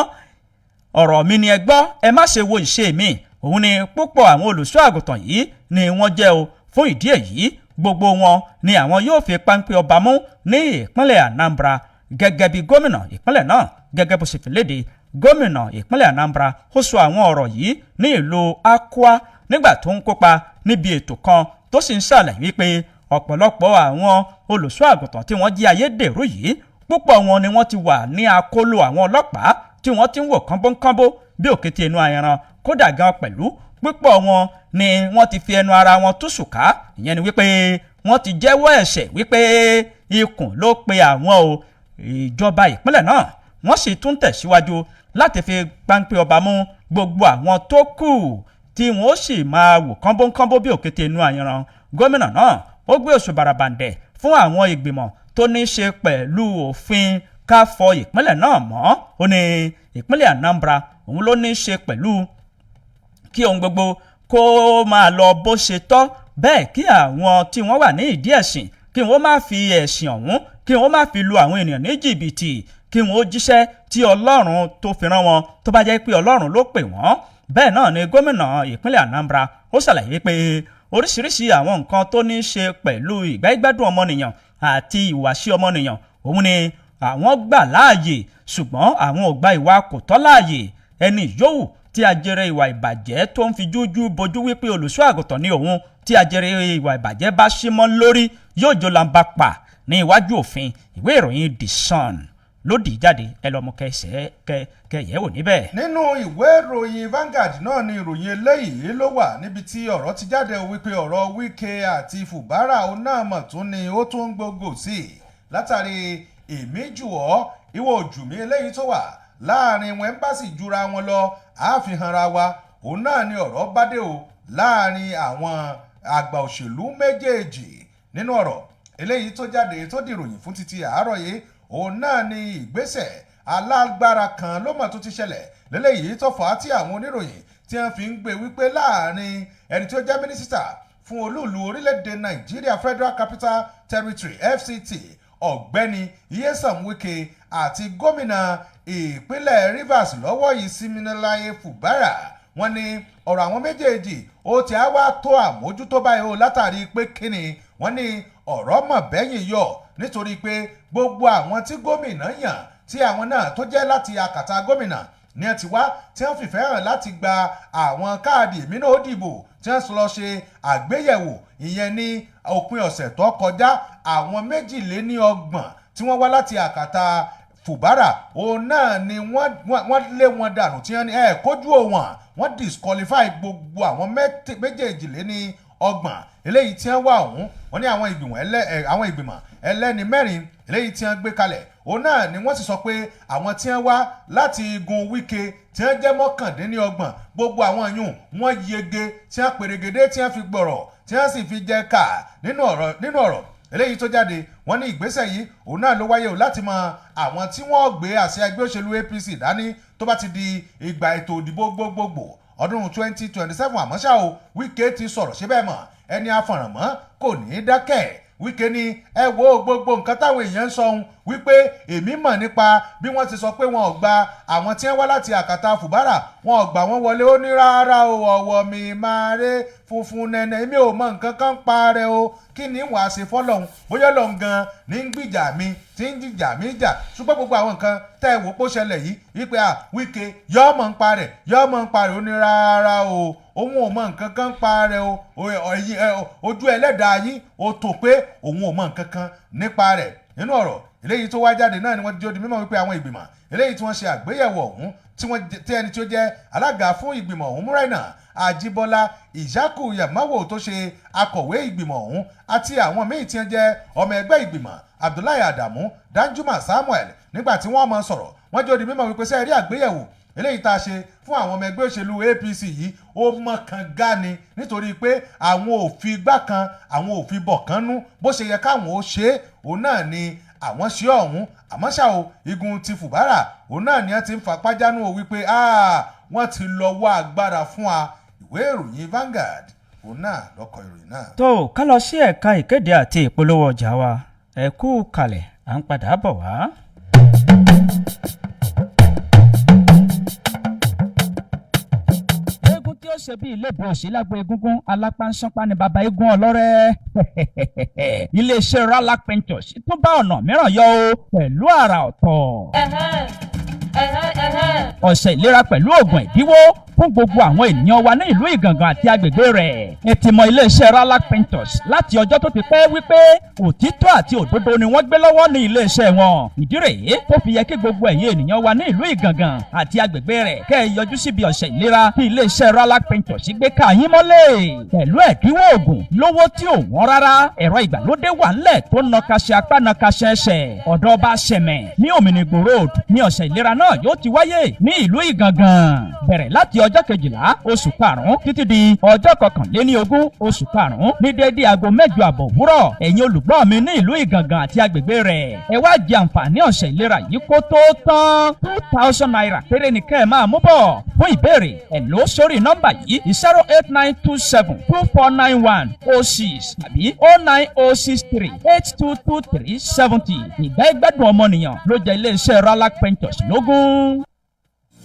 ọ̀rọ̀ mi ni ẹ gbọ́, ẹ má ṣe wo ìṣe mi. Òun ni púpọ̀ àwọn olùṣọ́ àgùntàn yìí ni wọ́n jẹ́ o. Fún ìdí èyí, gbogbo wọn ni àwọn yóò fi páńpẹ́ ọba mú ní ìpínlẹ̀ Anambra, gẹ́gẹ́ bí gómìnà ìpínlẹ̀ náà gẹ́gẹ́ bó ṣe fi léde. Gómìnà ìpínlẹ̀ Anambra ó sọ àwọn ọ̀rọ̀ yìí ní ìlú Akwa nígbà tó ń kópa níbi ètò kan, tó sì ń ṣàlàyé wípé ọ̀pọ̀lọpọ̀ àwọn olùṣọ́ àgùntàn tí wọ́n jí ayédèrú yìí, púpọ̀ wọn ni wọ́n ti wà ní akóló àwọn ọlọ́pàá, tí wọ́n ti ń wò kánbónkánbó bí òkété inú ayanran. Kódà gan pẹ̀lú, púpọ̀ wọn ni wọ́n ti fi ẹnu ara wọn túṣù ká. Ìyẹn ni wípé wọ́n ti jẹ́wọ́ ẹ̀ṣẹ̀ wípé ikùn ló pe àwọn o. Ìjọba ìpínlẹ̀ náà, wọ́n sì tún tẹ̀síwájú láti fi páńpẹ́ ọba mú gbogbo àwọn tó kù, tí wọ́n ó sì máa wò kánbónkánbó bí òkété inú ayanran. Gómìnà náà ó gbé òṣùbà bàràbàǹdẹ̀ fún àwọn ìgbìmọ̀ tó ní í ṣe pẹ̀lú òfin ká fọ ìpínlẹ̀ náà mọ́. Ó ní ìpínlẹ̀ Anambra òun ló ní í ṣe pẹ̀lú kí ohun gbogbo kó máa lọ bó ṣe tọ́, bẹ́ẹ̀ kí àwọn tí wọ́n wà ní ìdí ẹ̀sìn, kí wọ́n má fi ẹ̀sìn ọ̀hún, kí wọ́n má fi lu àwọn ènìyàn ní jìbìtì, kí wọ́n ó jíṣẹ́ tí Ọlọ́run tó fi rán wọn, tó bá jẹ́ pé Ọlọ́run ló pè wọ́n. Bẹ́ẹ̀ náà ni gómìnà ìpínlẹ̀ Anambra ó ṣàlàyé pé oríṣiríṣi àwọn nǹkan tó ní í ṣe pẹ̀lú ìgbáyégbádùn ọmọnìyàn àti ìhùwàsí ọmọnìyàn òun ni àwọn gbà láàyè, ṣùgbọ́n àwọn ò gba ìwà kò tọ́ láàyè. Ẹni yòówù tí ajere ìwà ìbàjẹ́ tó ń fi jújú bojú wípé olùṣọ́ àgùntàn ní òun, tí ajere ìwà ìbàjẹ́ bá símọ́ lórí, yóò jó lamba pa ní iwájú òfin. Ìwé ìròyìn The Sun ló dì í jáde. Ẹ lọ mú kẹsẹ̀ kẹyẹ wò níbẹ̀. Nínú ìwé ìròyìn Vanguard náà ni ìròyìn eléyìí ló wà, níbi tí ọ̀rọ̀ ti jáde wípé ọ̀rọ̀ Wike àti Fubara òun náà mọ̀ tún ni ó tún ń gbógò sí i, látàrí èmi jù ọ́, ìwọ ojú mi eléyìí tó wà láàrin wọn. Ẹ́mbáàsì jura wọn lọ, àfihàn ra wa, òun náà ni ọ̀rọ̀ bá dé o láàrin àwọn àgbà òṣèlú méjèèjì. Nínú ọ̀rọ̀ eléyìí tó jáde tó dìròyìn fún títí àárọ̀ yìí, òun náà ni ìgbésẹ̀ alágbára kan ló mọ̀ tó ti ṣẹlẹ̀ lélẹ́yìí tó fà á tí àwọn oníròyìn tí wọ́n fi ń gbé wípé láàrin ẹni tí ó jẹ́ mínísítà fún olúùlú orílẹ̀-èdè Nàìjíríà, Federal Capital Territory, FCT, Ọ̀gbẹ́ni Nyesom Wike, àti gómìnà ìpínlẹ̀ Rivers lọ́wọ́ yìí, Siminalayi Fubara, wọ́n ní ọ̀rọ̀ àwọn méjèèjì ó ti á wá tó àmójútó báyìí o. Látàrí pé kíni? Wọ́n ní ọ̀rọ̀ mọ̀ bẹ́yìn yọ, nítorí pé gbogbo àwọn tí gómìnà yàn, tí àwọn náà tó jẹ́ láti akàtà gómìnà ní ẹ ti wá, tí wọ́n fìfẹ́ hàn láti gba àwọn káàdì èmi náà ó dìbò, tí wọ́n lọ ṣe àgbéyẹ̀wò ìyẹn ní òpin ọ̀sẹ̀ tó kọjá, àwọn 32 tí wọ́n wá láti àkàtà Fubara, òun náà ni wọ́n lé wọn dànù, tí wọ́n ní ẹ kójú òwọ̀n. Wọ́n disqualify gbogbo àwọn 32 eléyìí tí wọ́n wà ọ̀hún. Wọ́n ní àwọn ìgbìmọ̀ ẹlẹ́ni mẹ́rin eléyìí tí wọ́n gbé kalẹ̀, òun náà ni wọ́n sì sọ pé àwọn tí wọ́n wá láti igun Wike tí wọ́n jẹ́ 29, gbogbo àwọn yùn wọ́n yege, tí wọ́n pèrègèdè, tí wọ́n fi gbọ̀rọ̀, tí wọ́n sì fi jẹ ká. Nínú ọ̀rọ̀ eléyìí tó jáde, wọ́n ní ìgbésẹ̀ yìí òun náà ló wáyé o láti mọ àwọn tí wọ́n gbé àsíá ẹgbẹ́ òṣèlú APC dání tó bá ti di ìgbà ètò ìdìbò gbogbogbò ọdún 2027. Àmọ́ ṣá o, Wike ti sọ̀rọ̀ ṣe bẹ́ẹ̀ mọ̀, ẹni afọ̀rànmọ́ kò ní í dákẹ́. Wike ní ẹ wo gbogbo nǹkan táwọn èèyàn ń sọ ohun wípé èmi mọ̀ nípa bí wọ́n ti sọ pé wọn ò gba àwọn tí wọ́n wá láti àkàtà Fubara, wọn ò gbà wọ́n wọlé. Ó ní rárá o, ọ̀wọ̀ mi máa ré funfun nẹ́nẹ́, èmi ò mọ nǹkan kan pa rẹ o. Kí ni wàá ṣe fọ́lọ́hún? Bóyá Ọlọ́hun gan ní ń gbìjà mi, tí ń jìjà mi jà. Ṣùgbọ́n gbogbo àwọn nǹkan tẹ́ ẹ wò pó ṣẹlẹ̀ yìí wípé à Wike yọ́ mọ̀ ń pa rẹ̀, yọ́ mọ̀ ń pa rẹ̀, ó ní rárá o, òun ò mọ nǹkan kan pa rẹ̀ o. Ojú ẹlẹ́dàá yín ó tó pé òun ò mọ nǹkan kan nípa rẹ̀. Nínú ọ̀rọ̀ eléyìí tó wá jáde náà ni wọ́n ti di mímọ̀ wípé àwọn ìgbìmọ̀ eléyìí tí wọ́n ṣe àgbéyẹ̀wò ọ̀hún, tí wọ́n tí ẹni tí ó jẹ́ alága fún ìgbìmọ̀ ọ̀hún, Múráìnà Àjíbọ́lá Ìjákù Yàmáwò, tó ṣe akọ̀wé ìgbìmọ̀ ọ̀hún, àti àwọn míì tí wọ́n jẹ́ ọmọ ẹgbẹ́ ìgbìmọ̀, Abdullahi Adamu, Danjuma Samuel, nígbà tí wọ́n máa sọ̀rọ̀, wọ́n jẹ́ ó di mímọ̀ wípé sẹ́ẹ̀rí àgbéyẹ̀wò eléyìí tá a ṣe fún àwọn ọmọ ẹgbẹ́ òṣèlú APC yìí, ó mọ̀kàn gá ni, nítorí pé àwọn ò fi igbá kan, àwọn ò fi bọ̀ kan nú. Bó ṣe yẹ káwọn ó ṣe é, òun náà ni. Àwọn ṣe ọ̀hún. Àmọ́ ṣá o, igun ti Fubara òun náà ni wọ́n ti ń fapá jánu o wípé wọ́n ti lọ wá agbára fún wa. Ìwé ìròyìn Vanguard òun náà ló kọ ìròyìn náà. Tó ká lọ sí ẹ̀ka ìkéde àti ìpolówó ọjà wa. Ẹ kú kalẹ̀, à ń padà bọ̀ wá. Eégún tí ó ṣe bí ilé-ìbò òsínlágbó, egungun alápánsánpá ni bàbá eégún ọlọ́rẹ́. Iléeṣẹ́ Ralak Ventures tún bá ọ̀nà mìíràn yọ o pẹ̀lú àrà ọ̀tọ̀. Ọ̀sẹ̀ ìlera pẹ̀lú oògùn ẹ̀dínwó fún gbogbo àwọn ènìyàn wa ní ìlú Ìgàngàn àti agbègbè rẹ̀. Ẹ ti mọ iléeṣẹ́ Ralak Ventures láti ọjọ́ tó ti pẹ́ wípé òtítọ́ àti òdodo ni wọ́n gbé lọ́wọ́ ní iléeṣẹ́ wọn. Ìdí rèé tó fi yẹ kí gbogbo ẹ̀yin ènìyàn wa ní ìlú Ìgàngàn àti agbègbè rẹ̀ kẹ́ ẹ yọjú síbi ọ̀sẹ̀ ìlera tí iléeṣẹ́ Ralak Ventures gbé ká yín mọ́lẹ̀ pẹ̀lú ẹ̀dínwó oògùn lówó tí ò wọ́n rárá. Ẹ̀rọ ìgbàlódé wà ńlẹ̀ tó nọkaṣẹ́ apá nọkaṣẹ́ ẹsẹ̀. Ọ̀dọ́ ọba Sẹ̀mẹ̀ ní Òmìnigbò Road ní ọ̀sẹ̀ ìlera náà yóò ti wáyé ní ìlú Ìgàngàn, bẹ̀rẹ̀ láti ọjọ́ 12 oṣù karùn-ún títí di ọjọ́ 21 oṣù karùn-ún ní déédéé aago 8:30 òwúrọ̀. Ẹ̀yin olùgbọ́ mi ní ìlú Ìgàngàn àti agbègbè rẹ̀, ẹ wá jẹ àǹfààní ọ̀sẹ̀ ìlera yìí kó tó tán. ₦2,000 péré ni kẹ́ ẹ máa mú bọ̀. Fún ìbéèrè, ẹ lò sórí nọ́mbà yìí: 08927249106 tàbí 09063822370. Ìgbà ìgbádùn ọmọnìyàn ló jẹ iléeṣẹ́ Ralak Ventures lógún.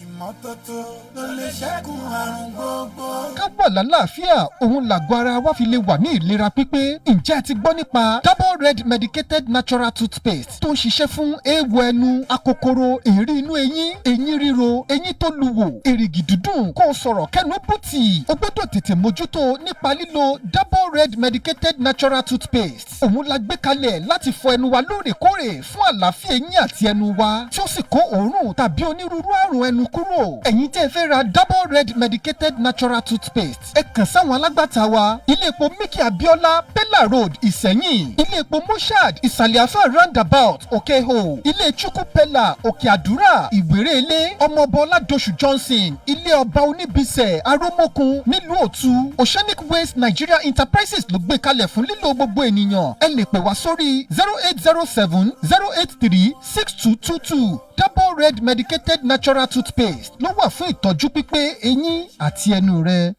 Ìmọ́tótó ló lè ṣẹ́gun àrùn gbogbo. Ká wà lálàáfíà òun làgọ́ ara wa fi lè wà ní ìlera pípé. Ǹjẹ́ ẹ ti gbọ́ nípa Double Red Medicated Natural Toothpaste tó ń ṣiṣẹ́ fún eéwo ẹnu, akokoro, èérí inú eyín, eyín ríro, eyín tó luwò, èrìgì dúdùn, kó o sọ̀rọ̀ kẹ́nu bùtì? O gbọ́dọ̀ tètè mójútó nípa lílo Double Red Medicated Natural Toothpaste. Òun la gbé kalẹ̀ láti fọ ẹnu wa lóòrèkóòrè fún àlàáfíà eyín àti ẹnu wa, tí ó sì kó òórùn tàbí onírúurú àrùn ẹnu kúrò. Ẹ̀yin tẹ́ ẹ fẹ́ ra Double Red Medicated Natural Toothpaste, ẹ kàn sáwọn alágbàtà wa: ilé epo Miki Abiola, Pella Road, Ìsẹ́yìn; ilé epo Moshad, Ìsàlẹ̀ Àfà Roundabout, Òkèhò; ilé Chukwu Pella, Òkè Àdúrà, Ìwéré Ilé; Ọmọọba Ọládọ̀ṣù Johnson, Ilé Ọba Oníbísẹ̀, Arómọ́kun nílùú Òtù. Oceanic Waste Nigeria Enterprises ló gbé kalẹ̀ fún lílo gbogbo ènìyàn. Ẹ lè pè wá sórí 08070836222. Double Red Medicated Natural Toothpaste ló wà fún ìtọ́jú pípé eyín àti ẹnu rẹ.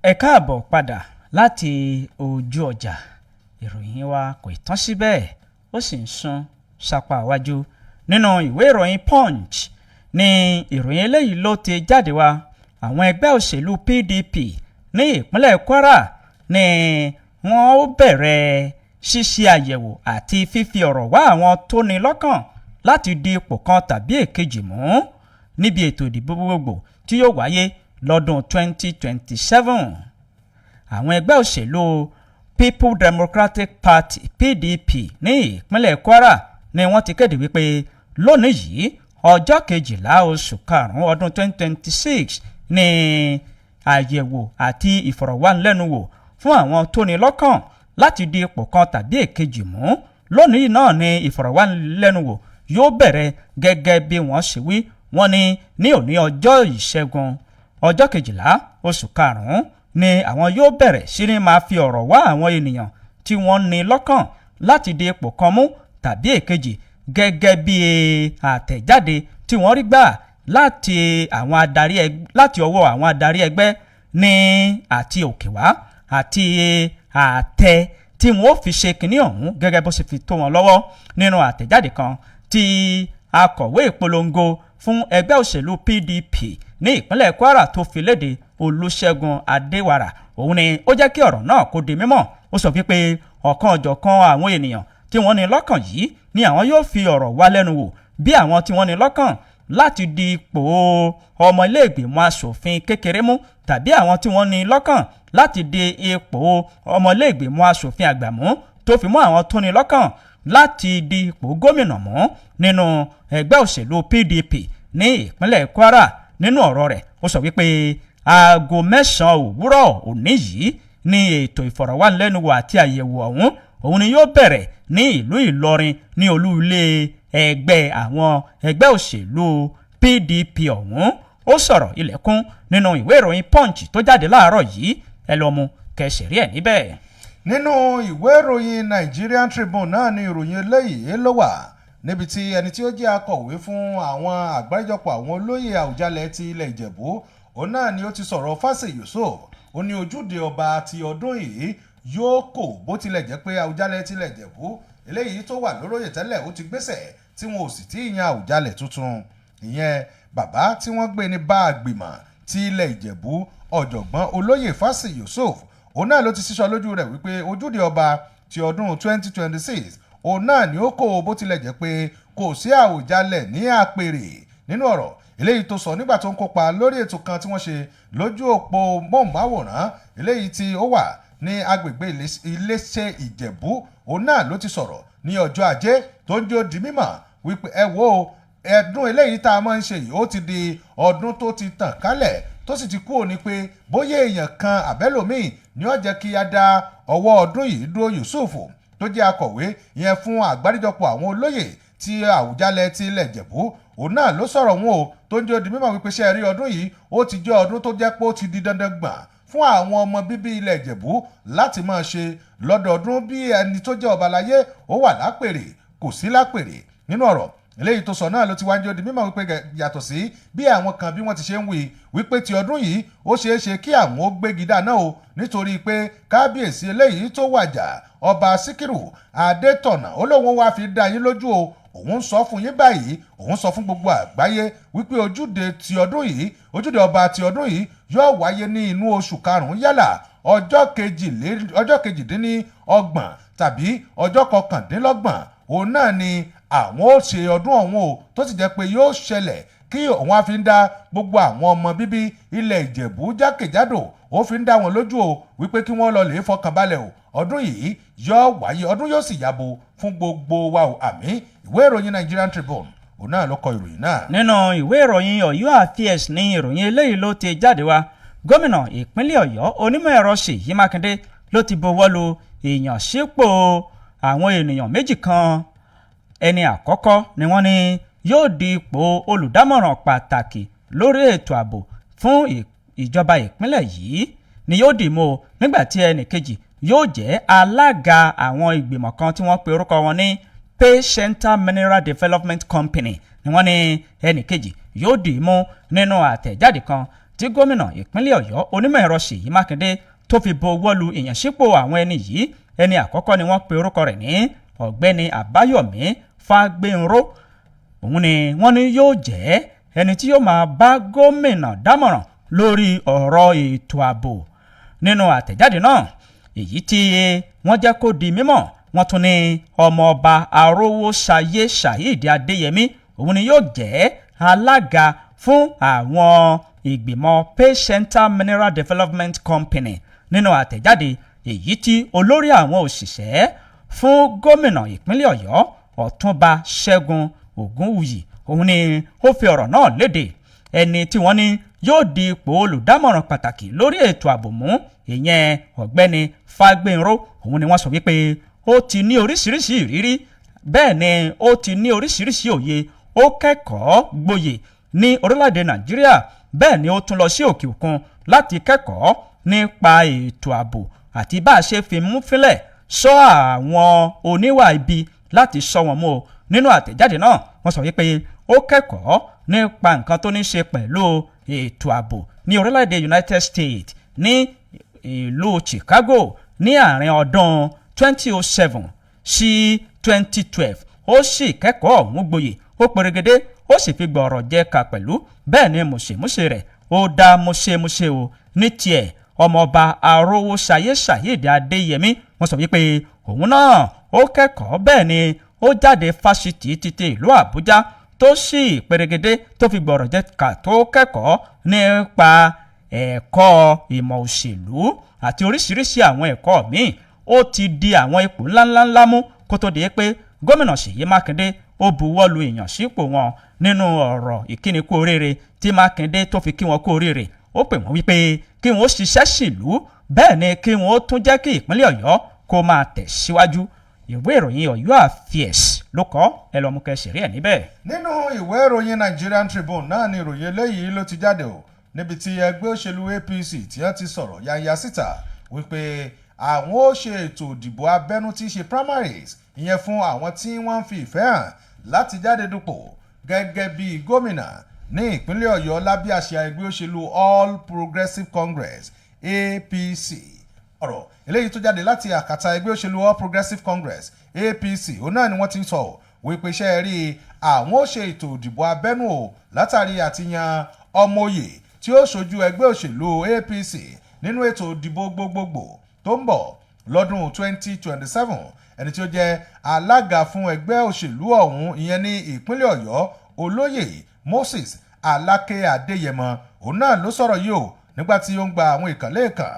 Ẹ káàbọ̀ padà láti ojú ọjà. Ìròyìn wa kò ì tán síbẹ̀, ó sì ń sún sápá iwájú. Nínú ìwé ìròyìn Punch ní ìròyìn eléyìí ló ti jáde wá. Àwọn ẹgbẹ́ òṣèlú PDP ní ìpínlẹ̀ Kwara ní wọ́n ó bẹ̀rẹ̀ ṣíṣe àyẹ̀wò àti fífi ọ̀rọ̀ wá àwọn tó ní lọ́kàn láti di ipò kan tàbí èkejì mú níbi ètò ìdìbò gbogbogbò tí yóò wáyé lọ́dún 2027. Àwọn ẹgbẹ́ òṣèlú People Democratic Party, PDP, ní ìpínlẹ̀ Kwara ni wọ́n ti kéde wípé lónìí yìí, ọjọ́ 12 oṣù karùn-ún ọdún 2026 ní àyẹ̀wò àti ìfọ̀rọ̀wánilẹ́nuwò fún àwọn tó ní lọ́kàn láti di ipò kan tàbí èkejì mú. Lónìí náà ni ìfọ̀rọ̀wánilẹ́nuwò yóò bẹ̀rẹ̀ gẹ́gẹ́ bí wọ́n ṣe wí. Wọ́n ní ní òní, ọjọ́ ìṣẹ́gun, ọjọ́ 12 oṣù karùn-ún, ni àwọn yóò bẹ̀rẹ̀ sí ní máa fi ọ̀rọ̀ wá àwọn ènìyàn tí wọ́n ní lọ́kàn láti di ipò kan mú tàbí èkejì, gẹ́gẹ́ bí àtẹ̀jáde tí wọ́n rí gbà láti ọwọ́ àwọn adarí ẹgbẹ́ ní àti òkè wá àti àtẹ tí wọ́n ó fi ṣe kinní ọ̀hún, gẹ́gẹ́ bó ṣe fi tó wọn lọ́wọ́ nínú àtẹ̀jáde kan tí akọ̀wé ìpolongo fún ẹgbẹ́ òṣèlú PDP ní ìpínlẹ̀ Kwara tó fi léde, Olùṣègùn Adéwàrà. Òun ni ó jẹ́ kí ọ̀rọ̀ náà kó di mímọ̀. Ó sọ wípé ọ̀kan ọ̀jọ̀kan àwọn ènìyàn tí wọ́n ní lọ́kàn yìí ni àwọn yóò fi ọ̀rọ̀ wá lẹ́nu wò, bí àwọn tí wọ́n ní lọ́kàn láti di ipò ọmọ iléègbìmọ̀ asòfin kékeré mú tàbí àwọn tí wọ́n ní lọ́kàn láti di ipò ọmọ iléègbìmọ̀ asòfin àgbà mú, tó fi mọ́ àwọn tó ní lọ́kàn láti di ipò gómìnà mú nínú ẹgbẹ́ òṣèlú PDP ní ìpínlẹ̀ Kwara. Nínú ọ̀rọ̀ rẹ̀, ó sọ wípé aago 9 òwúrọ̀ òní yìí ní ètò ìfọ̀rọ̀wánilẹ́nuwò àti àyẹ̀wò ọ̀hún. Òun ni yóò bẹ̀rẹ̀ ní ìlú Ìlọrin ní olú ilé ẹgbẹ́ àwọn ẹgbẹ́ òṣèlú PDP ọ̀hún. Ó sọ̀rọ̀ ilẹ̀kùn nínú ìwé ìròyìn Punch tó jáde láàárọ̀ yìí. Ẹ lọ mú kẹsìrí ẹ̀ níbẹ̀. Nínú ìwé ìròyìn Nigerian Tribune náà ni ìròyìn eléyìí ló wà, níbi tí ẹni tí ó jẹ́ akọ̀wé fún àwọn àgbáríjọpọ̀ àwọn olóyè Àwùjalẹ̀ ti ilẹ̀ Ìjẹ̀bú, òun náà ni ó ti sọ̀rọ̀. Fásì Yusuf, ó ní ojúde ọba ti ọdún yìí yóò kò, bó tilẹ̀ jẹ́ pé Àwùjalẹ̀ tilẹ̀ Ìjẹ̀bú eléyìí tó wà lóróyè tẹ́lẹ̀ ó ti gbéṣẹ̀ tí wọn ò sì tí ì yan Àwùjalẹ̀ tuntun. Ìyẹn bàbá tí wọ́n gbé ní bá àgbìmọ̀ ti ilẹ̀ Ìjẹ̀bú, Ọ̀jọ̀gbọ́n Olóyè Fásì Yusuf, òun náà ló ti sísọ lójú rẹ̀ wípé ojúde ọba ti ọdún 2026 òun náà ni ó kó o, bó tilẹ̀ jẹ́ pé kò sí Àwùjalẹ̀ ní àpèrè. Nínú ọ̀rọ̀ eléyìí tó sọ nígbà tó ń kópa lórí ètò kan tí wọ́n ṣe lójú òpó móhùnmáwòrán eléyìí tí ó wà ní agbègbè Iléeṣẹ́ Ìjẹ̀bú, òun náà ló ti sọ̀rọ̀ ní ọjọ́ Ajé, tó ń jó di mímọ̀ wípé ẹ wo ẹdún eléyìí tá a máa ń ṣe yìí, ó ti di ọdún tó ti tàn kálẹ̀, tó sì ti kú òní pé bóyá èèyàn kan àbẹ́lòmíì ni ó jẹ́ kí a dá ọwọ́ ọdún yìí dúró. Yusuf tó jẹ́ akọ̀wé ìyẹn fún àgbáríjọpọ̀ àwọn olóyè ti Àwùjalẹ̀ ti ilẹ̀ Ìjẹ̀bú, òun náà ló sọ̀rọ̀ wọn o, tó ń jẹ́ ó di mímọ̀ wípé ṣe rí ọdún yìí, ó ti jẹ́ ọdún tó jẹ́ pé ó ti di dandan gbọ̀n fún àwọn ọmọ bíbí ilẹ̀ Ìjẹ̀bú láti máa ṣe lọ́dọọdún, bí ẹni tó jẹ́ ọba láyé ó wà lápèrè, kò sí lápèrè. Nínú ọ̀rọ̀ eléyìí tó sọ náà ló ti wá ń jẹ́ ó di mímọ̀ wípé yàtọ̀ sí bí àwọn kan bí wọ́n ti ṣe ń wí wípé ti ọdún yìí ó ṣeé ṣe kí àwọn ó gbégi dáná o, nítorí pé kábíyèsí eléyìí tó wàjà, Ọba Síkírù Adétọ̀nà, ó lóun wá fi dá yín lójú o, òun sọ fún yín báyìí, òun sọ fún gbogbo àgbáyé wípé ojúde ti ọdún yìí, ojúde ọba ti ọdún yìí yóò wáyé ní inú oṣù karùn-ún, yálà ọjọ́ 28 tàbí ọjọ́ 29, òun náà ni àwọn ó ṣe ọdún ọ̀hún o, tó sì jẹ́ pé yóò ṣẹlẹ̀ kí òun á fi ń dá gbogbo àwọn ọmọ bíbí ilẹ̀ Ìjẹ̀bú jákèjádò, ó fi ń dá wọn lójú o wípé kí wọ́n lọ lè fọkàn balẹ̀ o, ọdún yìí yóò wáyé, ọdún yóò sì yàbò fún gbogbo wa o. Àmín. Ìwé ìròyìn Nigerian Tribune, òun náà ló kọ ìròyìn náà. Nínú ìwé ìròyìn Ọ̀yọ́ Affairs ní ìròyìn eléyìí ló ti jáde wá. Gómìnà ìpínlẹ̀ Ọ̀yọ́, onímọ̀ ẹ̀rọ Ṣèyí Mákindé, ló ti buwọ́ lu ìyànsípò àwọn ènìyàn méjì kan. Ẹni àkọ́kọ́ ni wọ́n ní yóò di ipò olùdámọ̀ràn pàtàkì lórí ètò ààbò fún ìjọba ìpínlẹ̀ yìí ni yóò dì mú o, nígbà tí ẹnì kejì yóò jẹ́ alága àwọn ìgbìmọ̀ kan tí wọ́n pe orúkọ wọn ní Pay Center Mineral Development Company ni wọ́n ní ẹnì kejì yóò dì mú. Nínú àtẹ̀jáde kan tí gómìnà ìpínlẹ̀ Ọ̀yọ́, onímọ̀ ẹ̀rọ Ṣèyí Mákindé, tó fi buwọ́ lu ìyànsípò àwọn ẹni yìí, ẹni àkọ́kọ́ ni wọ́n pe orúkọ rẹ̀ ní Ọ̀gbẹ́ni Àbáyọ̀mí Fágbénró. Òun ni wọ́n ní yóò jẹ́ ẹni tí yóò máa bá gómìnà dámọ̀ràn lórí ọ̀rọ̀ ètò ààbò. Nínú àtẹ̀jáde náà èyí tí wọ́n jẹ́ kó di mímọ̀, wọ́n tún ní Ọmọọba Arówósayé Saheed Adéyẹmí, òun ni yóò jẹ́ alága fún àwọn ìgbìmọ̀ Pay Center Mineral Development Company. Nínú àtẹ̀jáde èyí tí olórí àwọn òṣìṣẹ́ fún gómìnà ìpínlẹ̀ Ọ̀yọ́, Ọ̀túnba Ṣẹ́gun Ògúnwùyí, òun ni ó fi ọ̀rọ̀ náà léde, ẹni tí wọ́n ní yóò di ipò olùdámọ̀ràn pàtàkì lórí ètò ààbò mú, ìyẹn Ọ̀gbẹ́ni Fágbénró, òun ni wọ́n sọ wípé ó ti ní oríṣiríṣi ìrírí, bẹ́ẹ̀ ni ó ti ní oríṣiríṣi òye. Ó kẹ́kọ̀ọ́ gboyè ní orílẹ̀-èdè Nàìjíríà, bẹ́ẹ̀ ni ó tún lọ sí òkè òkun láti kẹ́kọ̀ọ́ nípa ètò ààbò àti bá a ṣe fi mú fílẹ̀ sọ àwọn oníwà ibi láti sọ wọn mú o. Nínú àtẹ̀jáde náà, wọ́n sọ wípé ó kẹ́kọ̀ọ́ nípa nǹkan tó ní ṣe pẹ̀lú ètò ààbò ní orílẹ̀-èdè United States ní ìlú Chicago ní àárín ọdún 2007 sí 2012. Ó sì kẹ́kọ̀ọ́ ọ̀hún gboyè, ó perégedé, ó sì fi gbọ̀rọ̀ jẹ́ ka pẹ̀lú. Bẹ́ẹ̀ ni mùsèmúsè rẹ̀ ó dá múṣemúṣe o. Ní tiẹ̀, Ọmọọba Arówósayé Saheed Adéyẹmí, wọ́n sọ wípé òun náà ó kẹ́kọ̀ọ́, bẹ́ẹ̀ ni ó jáde fásitì títí ìlú Àbújá, tó sì perégedé, tó fi gbọ̀rọ̀ jẹ́ ká, tó kẹ́kọ̀ọ́ nípa ẹ̀kọ́ ìmọ̀ òṣèlú àti oríṣiríṣi àwọn ẹ̀kọ́ míì. Ó ti di àwọn ipò ńláńláńlá mú kó tó di pé Gómìnà Ṣèyí Mákindé ó buwọ́ lu ìyànsípò wọn. Nínú ọ̀rọ̀ ìkíni kú oríire tí Mákindé tó fi kí wọn kú oríire, ó pè wọ́n wípé kí wọ́n ó ṣiṣẹ́ sílùú, bẹ́ẹ̀ ni kí wọ́n ó tún jẹ́ kí ìpínlẹ̀ Ọ̀yọ́ Kó máa tẹ̀ síwájú. Ìwé ìròyìn Ọ̀yọ́ Affairs ló kọ, ẹ lọ́ọ́ mú kẹsì rí ẹ̀ níbẹ̀. Nínú ìwé ìròyìn Nigerian Tribune náà ni ìròyìn eléyìí ló ti jáde o, níbi tí ẹgbẹ́ òṣèlú APC tí wọ́n ti sọ̀rọ̀ yanya síta wípé àwọn ó ṣe ètò ìdìbò abẹ́nú tí í ṣe primaries, ìyẹn fún àwọn tí wọ́n ń fi ìfẹ́ hàn láti jáde dupò gẹ́gẹ́ bí gómìnà ní ìpínlẹ̀ Ọ̀yọ́ lábẹ́ àsíá ẹgbẹ́ òṣèlú All Progressives Congress, APC. Ọ̀rọ̀ eléyìí tó jáde láti àkàtà ẹgbẹ́ òṣèlú All Progressives Congress, APC, òun náà ni wọ́n ti ń sọ wípé iṣẹ́ rí àwọn ó ṣe ètò ìdìbò abẹ́nú o látàrí àtìyàn ọmọ oyè tí ó ṣojú ẹgbẹ́ òṣèlú APC nínú ètò ìdìbò gbogbogbò tó ń bọ̀ lọ́dún 2027. Ẹni tí ó jẹ́ alága fún ẹgbẹ́ òṣèlú ọ̀hún, ìyẹn ní ìpínlẹ̀ Ọ̀yọ́, Olóyè Moses Aláké Adéyẹmọ, òun náà ló sọ̀rọ̀ yìí o nígbà tí ó ń gba àwọn ìkànnì kan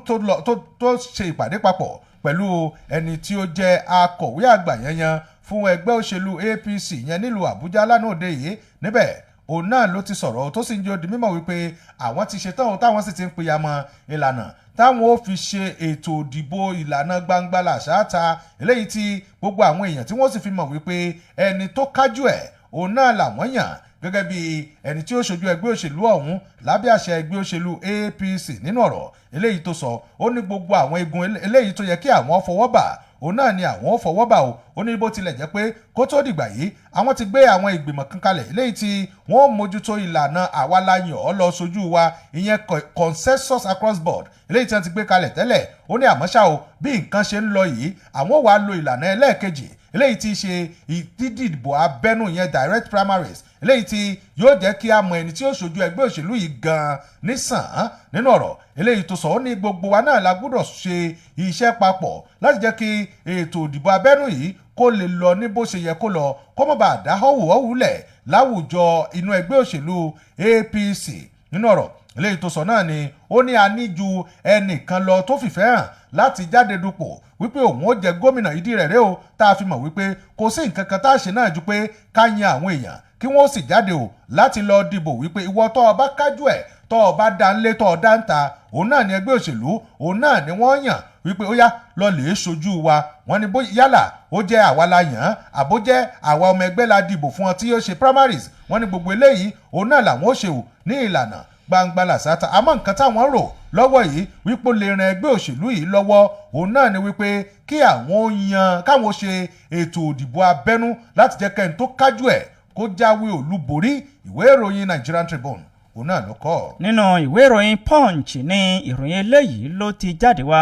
tó lọ tó ṣe ìpàdé papọ̀ pẹ̀lú ẹni tí ó jẹ́ akọ̀wé àgbà yanyan fún ẹgbẹ́ òṣèlú APC yẹn nílùú Àbújá lánàá òde yìí. Níbẹ̀ òun náà ló ti sọ̀rọ̀, tó sì ń jẹ́ ó di mímọ̀ wípé àwọn ti ṣetán ohun táwọn sì ti ń pìyàmọ́ ìlànà táwọn ó fi ṣe ètò ìdìbò, ìlànà gbangba làṣáta eléyìí tí gbogbo àwọn èèyàn tí wọ́n sì fi mọ̀ wípé ẹni tó kájú ẹ̀ òun náà làwọn yàn gẹ́gẹ́ bí ẹni tí ó ṣojú ẹgbẹ́ òṣèlú ọ̀hún lábẹ́ àṣẹ ẹgbẹ́ òṣèlú APC. Nínú ọ̀rọ̀ eléyìí tó sọ, ó ní gbogbo àwọn igun eléyìí tó yẹ kí àwọn fọwọ́ bà, òun náà ni àwọn ó fọwọ́ bà o. Ó ní bó tilẹ̀ jẹ́ pé kó tó dìgbà yìí, àwọn ti gbé àwọn ìgbìmọ̀ kan kalẹ̀ eléyìí tí wọ́n ó mójútó ìlànà àwa la yàn ọ́, lọ sojú wa, ìyẹn consensus across board eléyìí tí wọ́n ti gbé kalẹ̀ tẹ́lẹ̀. Ó ní àmọ́ ṣá o, bí nǹkan ṣe ń lọ yìí, àwọn wàá lo ìlànà ẹlẹ́ẹ̀kejì eléyìí tí í ṣe ìdídìbò abẹ́nú, yẹn direct primaries, eléyìí tí yóò jẹ́ kí a mọ ẹni tí ó ṣojú ẹgbẹ́ òṣèlú yìí gan-an nísàn. Nínú ọ̀rọ̀ eléyìí tó sọ, ó ní gbogbo wa náà la gbọ́dọ̀ ṣe iṣẹ́ papọ̀ láti jẹ́ kí ètò ìdìbò abẹ́nú yìí kó lè lọ ní bó ṣe yẹ kó lọ, kó má bàa dá họ́wùhọ́wù lẹ̀ láwùjọ inú ẹgbẹ́ òṣèlú APC. Nínú ọ̀rọ̀ eléyìí tó sọ náà ni ó ní a ní ju ẹnìkan lọ tó fìfẹ́ hàn láti jáde dupò wípé òun ó jẹ gómìnà. Ìdí rẹ̀ rẹ́ o tá a fi mọ̀ wípé kò sí nǹkan kan tá a ṣe náà ju pé ká yan àwọn èèyàn kí wọ́n sì jáde o láti lọ dìbò wípé ìwọ tó o bá kájú ẹ̀, tó o bá dá ń lé, tó o dá ń ta, òun náà ni ẹgbẹ́ òṣèlú, òun náà ni wọ́n yàn wípé ó yá, lọ lè ṣojú wa. Wọ́n ní yálà ó jẹ́ àwa la yàn án, àbó jẹ́ àwa ọmọ ẹgbẹ́ la dìbò fún ọ tí yóò ṣe primaries, wọ́n ní gbogbo eléyìí òun náà làwọn ó ṣe ò ní ìlànà gbangba làṣàtà. Àmọ́ nǹkan táwọn rò lọ́wọ́ yìí wípé ó lè ran ẹgbẹ́ òṣèlú yìí lọ́wọ́, òun náà ni wípé kí àwọn ó yan, káwọn ó ṣe ètò òdìbò abẹ́nú láti jẹ́ kẹ́ni tó kájú ẹ̀ kó jáwé olúborí. Ìwé ìròyìn Nigerian Tribune, òun náà ló kọ. Nínú ìwé ìròyìn Punch ní ìròyìn eléyìí ló ti jáde wá,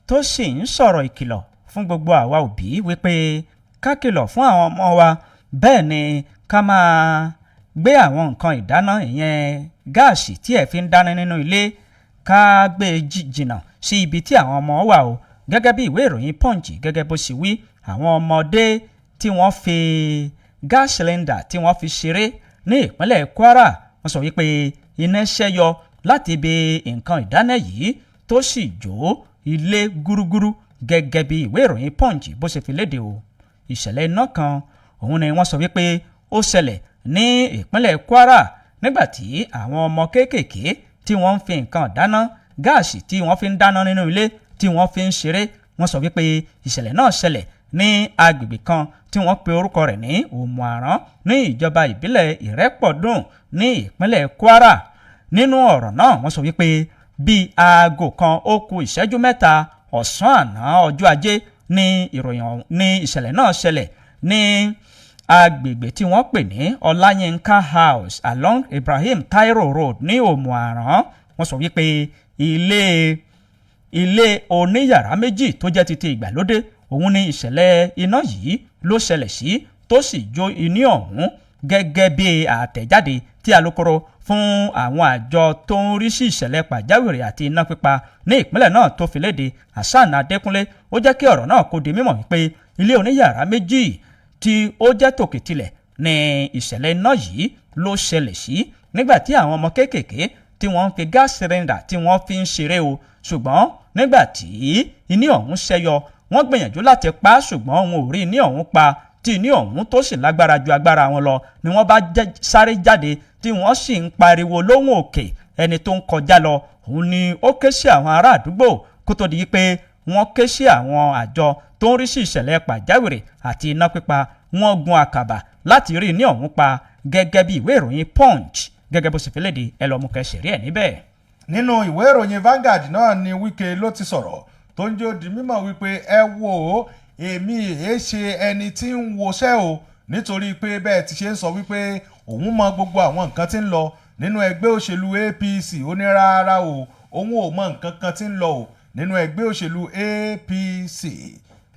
tó sì ń sọ̀rọ̀ ìkìlọ̀ fún gbogbo àwa òbí wípé ká kìlọ̀ fún àwọn ọmọ wa, bẹ́ẹ̀ ni ká máa gbé àwọn nǹkan ìdáná, ìyẹn gáàsì tí ẹ̀ fi ń dáná nínú ilé, ká gbé e jìnnà sí ibi tí àwọn ọmọ wà o. Gẹ́gẹ́ bí ìwé ìròyìn Punch gẹ́gẹ́ bó ṣe wí, àwọn ọmọdé tí wọ́n fi gas cylinder tí wọ́n fi ṣeré ní ìpínlẹ̀ Kwara, wọ́n sọ wípé iná ṣẹ́yọ láti ibi nǹkan ìdáná yìí tó sì jó ilé gúrúgúrú, gẹ́gẹ́ bí ìwé ìròyìn Punch bó ṣe fi léde o. Ìṣẹ̀lẹ̀ iná kan òun ni wọ́n sọ wípé ó ṣẹlẹ̀ ní ìpínlẹ̀ Kwara nígbàtí àwọn ọmọ kéékèèké tí wọ́n ń fi nǹkan dáná, gáàsì tí wọ́n fi ń dáná nínú ilé, tí wọ́n fi ń ṣeré. Wọ́n sọ wípé ìṣẹ̀lẹ̀ náà ṣẹlẹ̀ ní agbègbè kan tí wọ́n pe orúkọ rẹ̀ ní Òmù-Àrán ní ìjọba ìbílẹ̀ Ìrẹ́pọ̀dùn ní ìpínlẹ̀ Kwara. Nínú ọ̀rọ̀ náà, wọ́n sọ wípé bíi 12:57 ọ̀sán àná ọjọ́ Ajé ní ìròyìn ní ìṣẹ̀lẹ̀ náà ṣẹlẹ̀ ní agbègbè tí wọ́n pè ní Ọláyínká House, along Ibrahim Taiwo Road ní Òmù-Àrán. Wọ́n sọ wípé ilé oníyàrá méjì tó jẹ́ ti ìgbàlódé òun ni ìṣẹ̀lẹ̀ iná yìí ló ṣẹlẹ̀ sí, tó sì jó iní ọ̀hún, gẹ́gẹ́ bí àtẹ̀jáde tí alukoro fún àwọn àjọ tó ń rí sí ìṣẹ̀lẹ̀ pàjáwìrì àti iná pípa ní ìpínlẹ̀ náà tó fi léde, Hasan Adékúnlé. Ó jẹ́ kí ọ̀rọ̀ náà kó di mímọ̀ wípé ilé oníyàrá méjì tí ó jẹ́ tòkè tilẹ̀ ní ìṣẹ̀lẹ̀ iná yìí ló ṣẹlẹ̀ sí nígbà tí àwọn ọmọ kéékèèké tí wọ́n ń fi gas cylinder tí wọ́n fi ń ṣeré o. Ṣùgbọ́n nígbà tí iní ọ̀hún ṣẹyọ, wọ́n gbìyànjú láti pa á, ṣùgbọ́n wọn ò rí iní ọ̀hún pa, tí iní ọ̀hún tó sì lágbára ju agbára wọn lọ ni wọ́n bá sáré jáde tí wọ́n sì ń pariwo lóhùn òkè. Ẹni tó ń kọjá lọ òun ni ó ké sí àwọn ará àdúgbò kó tó di pé Wọ́n ké sí àwọn àjọ tó ń rí sí ìṣẹ̀lẹ̀ pàjáwìrì àti iná pípa. Wọ́n gun àkàbà láti rí ní ọ̀hún pa, gẹ́gẹ́ bí ìwé ìròyìn Punch gẹ́gẹ́ bó ṣe fi léde. Ẹ lọ́ọ́ mú kẹsì rí ẹ̀ níbẹ̀. Nínú ìwé ìròyìn Vanguard náà ni Wike ló ti sọ̀rọ̀ tó ń jó di mímọ̀ wípé, ẹ wo ó, èmi èé ṣe ẹni tí ń woṣẹ́ o, nítorí pé bẹ́ẹ̀ ti ṣe ń sọ wípé òun mọ gbogbo àwọn nǹkan tí ń lọ nínú ẹgbẹ́ òṣèlú APC. Ó ní rárá o, òun ò mọ nǹkan kan tí ń lọ o nínú ẹgbẹ́ òṣèlú APC.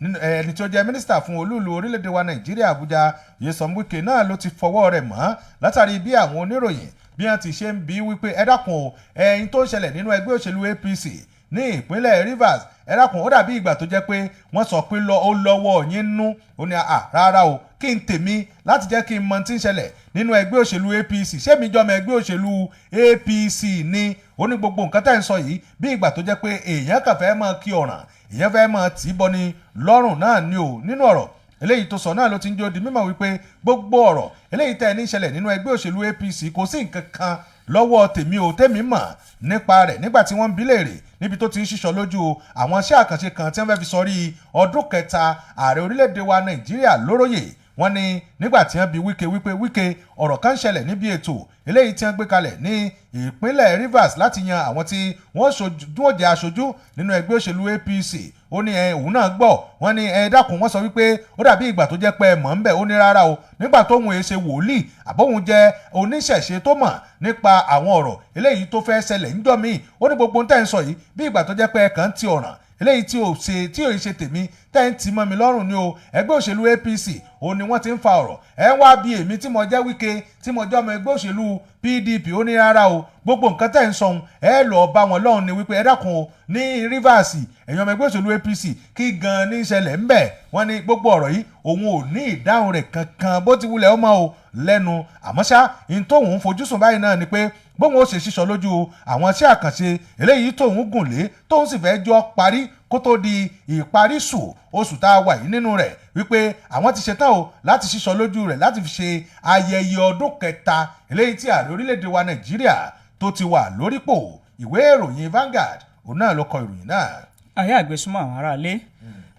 Ẹni tó jẹ́ mínísítà fún olúùlú orílẹ̀-èdè wa Nàìjíríà, Àbújá, Nyesom Wike náà ló ti fọwọ́ rẹ̀ mọ́ látàrí bí àwọn oníròyìn bí wọ́n ti ṣe ń bí wípé, ẹ dákun o, ẹ̀yin tó ń ṣẹlẹ̀ nínú ẹgbẹ́ òṣèlú APC ní ìpínlẹ̀ Rivers, ẹ dákun, ó dàbí ìgbà tó jẹ́ pé wọ́n sọ pé lọ ó lọ́wọ́ yín nú. Ó ní à rárá o, kí n tèmi láti jẹ́ kí n mọ tí ń ṣẹlẹ̀ nínú ẹgbẹ́ òṣèlú APC? Ṣé mi jọmọ ẹgbẹ́ òṣèlú APC ni? Ó ní gbogbo nǹkan tẹ́ ń sọ yìí, bí ìgbà tó jẹ́ pé èèyàn kàn fẹ́ máa kí ọ̀ràn, èèyàn fẹ́ máa tì í bọni lọ́rùn náà ni o. Nínú ọ̀rọ̀ eléyìí tó sọ náà ló ti ń jó di mímọ̀ wípé gbogbo ọ̀rọ̀ eléyìí tẹ́ ẹ ní ṣẹlẹ̀ nínú ẹgbẹ́ òṣèlú APC, kò sí nǹkan kan lọ́wọ́ tèmi ò tèmi mọ̀ nípa rẹ̀. Nígbà tí wọ́n ń bi léèrè níbi tó ti ń ṣíṣọ lójú àwọn iṣẹ́ àkànṣe kan tí wọ́n fẹ́ fi sọrí ọdún 3 ààrẹ orílẹ̀-èdè wa Nàìjíríà lóróyè, wọ́n ní nígbà tí wọ́n bi Wike wípé, Wike, ọ̀rọ̀ kan ṣẹlẹ̀ níbi ètò eléyìí tí wọ́n gbé kalẹ̀ ní ìpínlẹ̀ Rivers láti yan àwọn tí wọ́n jẹ́ aṣojú nínú ẹgbẹ́ òṣèlú APC. Ó ní ẹ òun náà gbọ́. Wọ́n ní ẹ dákun, wọ́n sọ wípé ó dàbí ìgbà tó jẹ́ pé ẹ mọ̀ ń bẹ̀. Ó ní rárá o, nígbà tóun èé ṣe wòlíì àbóhun jẹ́ oníṣẹ̀ṣe tó mọ̀ nípa àwọn ọ̀rọ̀ eléyìí tó fẹ́ ṣẹlẹ̀ ńjọ́ míì. Ó ní gbogbo tẹ́ ń sọ yìí, bí ìgbà tó jẹ́ pé ẹ kàn ń ti ọ̀ràn eléyìí tí ò ṣe tí ò ṣe tèmi tẹ́ ń tì mọ́ mi lọ́rùn ni o. Ẹgbẹ́ òṣèlú APC òun ni wọ́n ti ń fa ọ̀rọ̀ ẹ ń wá bí èmi tí mo jẹ́ Wike, tí mo jẹ́ ọmọ ẹgbẹ́ òṣèlú PDP. Ó ní rárá o, gbogbo nǹkan tẹ́ ń sọ̀hún, ẹ lọ́ọ́ bá wọn lọ́hùn ni wípé, ẹ dákun o, ní Rivers, ẹ̀yin ọmọ ẹgbẹ́ òṣèlú APC, kí gan ní ìṣẹ̀lẹ̀ ń bẹ̀? Wọ́n ní gbogbo ọ̀rọ̀ yìí, òun ò ní ìdáhùn rẹ̀ kankan bó ti wulẹ̀ ọmọ o lẹ́nu. Àmọ́ ṣá, ní tóun ń fojúsùn báyìí náà ni pé bóun ó ṣe ṣíṣọ lójú àwọn iṣẹ́ àkànṣe eléyìí tóun gùn lé, tóun sì fẹ́ jọ parí kó tó di ìparí sù oṣù tá a wà yìí nínú rẹ̀, wípé àwọn ti ṣetán o láti ṣíṣọ lójú rẹ̀ láti fi ṣe ayẹyẹ ọdún 3 eléyìí tí ààrẹ orílẹ̀-èdè wa Nàìjíríà tó ti wà lórípò. Ìwé ìròyìn Vanguard òun náà ló kọ ìròyìn náà. Ayé àgbésúnmọ́ àwọn aráalé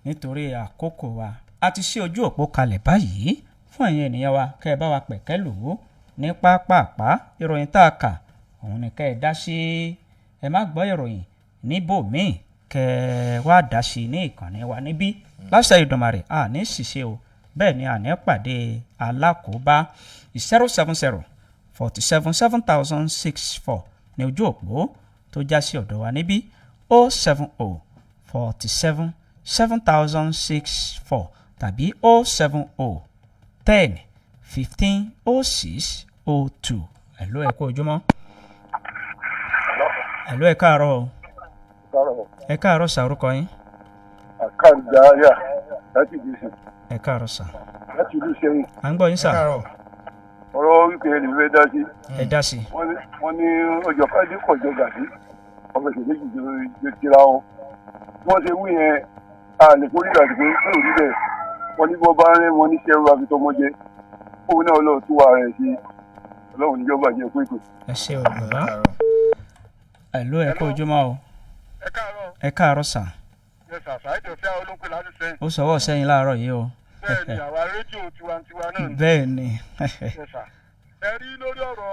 nítorí àkókò wa. A ti ṣí ojú òpó kalẹ̀ báyìí fún ẹ̀yin ènìyàn wa kẹ́ ẹ bá wa pẹ̀kẹ́ lò ó ní pápápá. Ìròyìn tá a kà òun ni kẹ́ ẹ dá sí. Ẹ má gbọ́ ìròyìn níbòmíì kẹ́ ẹ wá dá sí ní ìkànnì wa níbí. Láṣẹ Ìdùnmàrè, àní ṣìṣe o, bẹ́ẹ̀ ni àní pàdé alákòóbá. 070 47 7064 ní ojú òpó tó já sí ọ̀dọ̀ wa níbí, 070 47 7064 tàbí 070 10 15 06 02. Hello, ẹ kú ojúmọ́. Hello, ẹ káàárọ̀ o. Ẹ káàárọ̀ sà, orúkọ yín? Àkàndáyà láti ìlú Ìsìn. Ẹ káàárọ̀ sà. Láti ìlú Ìṣẹ́yìn. À ń gbọ́ yín sà. Ẹ káàárọ̀. Ọ̀rọ̀ wípé ẹni fẹ́ dá sí. Ẹ dá sí. Wọ́n ní ọjọ́ kájí kọjọ gàdí ọmọ ìṣẹ̀lẹ̀ méjì jọ tira wọn. Bí wọ́n ṣe wí yẹn, a lè forí àti pé pé òrí bẹ́ẹ̀. Wọ́n ní bọ́ bá ń rẹ́ wọn níṣẹ́ ru àfitọ́mọ́jẹ. Òun náà lọ́ọ́ tún wa rẹ̀ sí. Ọlọ́run níjọba jẹ́ pé kò. Ẹ ṣé o, bàbá. Hello, ẹ kú ojúmọ́ o. Ẹ káàárọ̀. Ẹ káàárọ̀ sà. Yes sir, Saheed Ọ̀fẹ́ olóńgbé láti sẹ́yìn. Ó sọwọ́ sẹ́yìn láàárọ̀ yìí o. Bẹ́ẹ̀ ni, àwa rédíò tiwantiwa náà ni. Bẹ́ẹ̀ ni. Yes sir. Ẹ rí lórí ọ̀rọ̀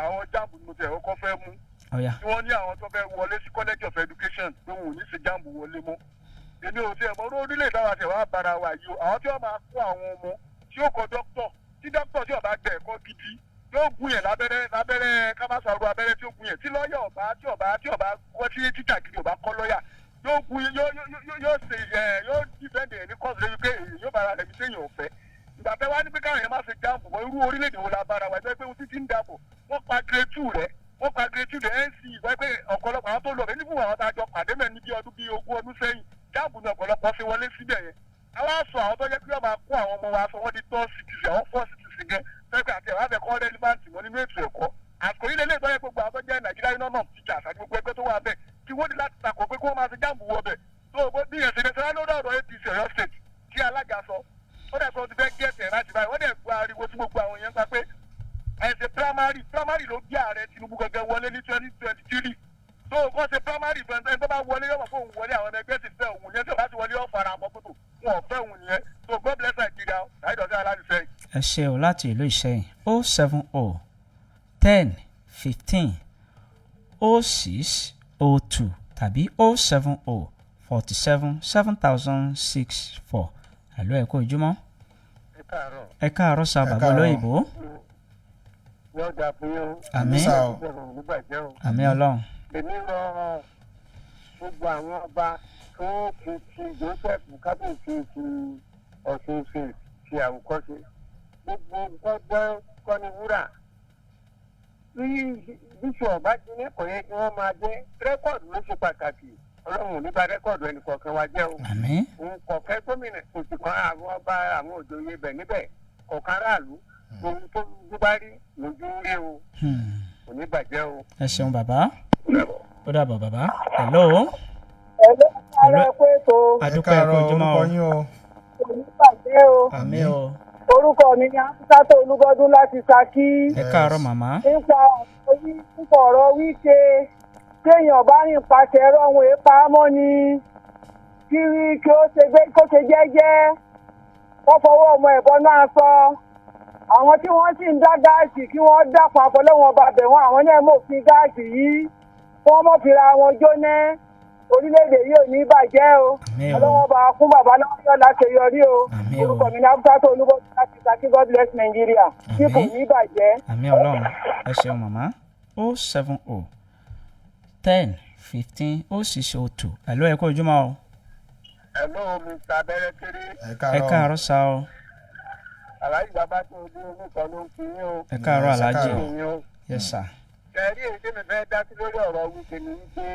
àwọn JAMB ni mo tẹ̀ ọkọ fẹ́ mú. Ọ̀ya. Tí wọ́n ní àwọn tó fẹ́ wọlé sí College of Education pé wọn ò ní ṣe JAMB wọlé mọ́. Èmi ò tiẹ̀ mọ̀ orílẹ̀ èdè àwọn àtẹ̀wá bára wa yìí o. Àwọn tí wọ́n máa kó àwọn ọmọ tí ó kọ dókítọ̀, tí dókítọ̀ tí ó bá gbẹ ẹ̀kọ́ gidi yóò gún yẹn lábẹ́rẹ́ lábẹ́rẹ́ kámásàrò abẹ́rẹ́ tí ó gún yẹn, tí lọ́ọ̀yà ọ̀bá tí ọ̀bá kọ́, tí tíjà gidi ọ̀bá kọ́ lọ́ọ̀yà, yóò gún yẹn, yóò ṣe ẹ yóò defend ẹ̀ ní kọ́ọ̀sì lórí pé èyí yóò bára rẹ̀ bí téèyàn ò fẹ́. Ìgbà tẹ́ wá ní pé káwọn yẹn má ṣe JAMB mọ́, irú orílẹ̀-èdè wo la bára wa? Ẹgbẹ́ pé ohun títí ń dàbọ̀, wọ́n pa grade two rẹ̀, wọ́n pa grade two rẹ̀. NCE wọ́n pé ọ̀pọ̀lọpọ̀ àwọn tó lọ bẹ́ẹ̀ nífún àwọn tá a jọ pàdé mẹ́rin bí ọdún bíi 20 ọdún sẹ́yìn, JAMB ni ọ̀pọ̀lọpọ̀ fi wọlé síbẹ̀ yẹn. Àwọn aṣọ àwọn tó jẹ́ pé wọ́n máa kó àwọn ọmọ wa sọ wọ́n di third citizen, àwọn fourth citizen gẹ́ tẹ́gbẹ́ àti ẹ̀rọ afẹ́kọ́ relevant wọn nínú ètò ẹ̀kọ́. Àsìkò yìí lélẹ́yìn tó yẹ gbogbo àwọn tó jẹ́ Nigeria Union of Teachers àti gbogbo ẹgbẹ́ tó wà bẹ́ẹ̀ kí wọ́n ní láti takò pé kí wọ́n máa ṣe JAMB wọ bẹ̀ tó o bí yẹn ṣe ní sẹ́wọ́n. Lórí ọ̀rọ̀ APC Ọ̀yọ́ State tí alága sọ, ó dẹ̀ sọ ti fẹ́ get ẹ̀ láti báyìí. Wọ́n dẹ̀ gbọ́ ariwo tí gbogbo àwọn èèyàn ń pa pé ẹ̀ ṣe primary. Primary ló gbé ààrẹ Tinubu gẹ́gẹ́ wọlé ní 2023. Tó o kọ́ ṣe primary, ẹni tó bá wọlé yọ̀mọ̀ fóun wọlé. Àwọn ẹgbẹ́ sì fẹ́ Ṣe o láti ìlú Ìṣẹ́yìn. 070 10 15 0602 tàbí 070 47 7064. Hello, ẹ kú ojúmọ́. Ẹ káàárọ̀. Ẹ káàárọ̀ sa Ẹ bàbá káàárọ̀. olóyìnbó. Yóò dáa fún yín o. Àmín. Sá o. Ọlọ́run ò ní bàjẹ́ o. Àmín Ọlọ́run. Èmi rọ gbogbo àwọn ọba tó ti ti Joseph kábíyèsí ti Ọ̀ṣun ṣe ṣe àwòkọ́ṣe. Gbogbo gbọ́gbọ́ kọ́ ni wúrà. Bí bíṣù ọba ti ní kò yẹ kí wọ́n máa jẹ́ rẹ́kọ̀dù ló ṣe pàtàkì. Ọlọ́run ò ní bà rẹ́kọ̀dù ẹnì kọ̀ọ̀kan wa jẹ́ o. Àmín. Òun kọ̀ọ̀kẹ́ gómìnà kò sì kan àwọn ọba àwọn òjòyè bẹ̀ níbẹ̀ kọ̀ọ̀kan aráàlú. Ohun tó bá rí lójú ń rí o. Kò ní bàjẹ́ o. Ẹ ṣeun bàbá. Ó dàbọ̀ bàbá. Hello. Ẹ̀lọ́ Hello. ara ẹ̀kọ́ ètò. Ẹ Adúpẹ́, ẹ kú káàárọ̀, ojúmọ́ orúkọ o. yín o. Kò ní bàjẹ́ o. Àmín o. Orúkọ mi ni Amúsátò Olúbọdún láti Ṣakí. Ẹ káàárọ̀ màmá. Nípa ọ̀rọ̀ nípa ọ̀rọ̀ Wike, téèyàn bá rìn pàṣẹ ẹ̀rọ òun èèpa mọ́ ni kí kí ó ṣe gbé kó ṣe jẹ́jẹ́, wọ́n fọwọ́ ọmọ ẹ̀bọ náà sọ. Àwọn tí wọ́n sì ń dá gáàsì kí wọ́n dàpọ̀ àfọlọ́wọn bàbẹ̀ wọn, àwọn náà mọ̀fin gáàsì yìí, wọ́n mọ̀ fira wọn jóná. Orílẹ̀-èdè yìí ò ní bàjẹ́ o. Àmín o. Ọlọ́wọ́n bá fún bàbá lọ́wọ́ láti yọrí o. Àmín o. Orúkọ mi ní Amúsátò Olúbọdún láti Ṣakí. God bless Nigeria tí kò Àmín. ní bàjẹ́. Àmín Ọlọ́run. Ẹ ṣeun màmá. 070 10 15 0602. Hello, ẹ kú ojúmọ́ o. Hello, Mr. Abẹ́rẹ́kéré. Ẹ Ẹ káàárọ̀. káàárọ̀ sa o. Aláàjì bàbá tó ojú nìkan ló ń fi yín o. Ẹ káàárọ̀ Yes, ẹ aláàjì. káàárọ̀. Yín o. Yes sir. Kẹ̀rí èyí tí mi fẹ́ dá sí lórí ọ̀rọ̀ Wike ni wípé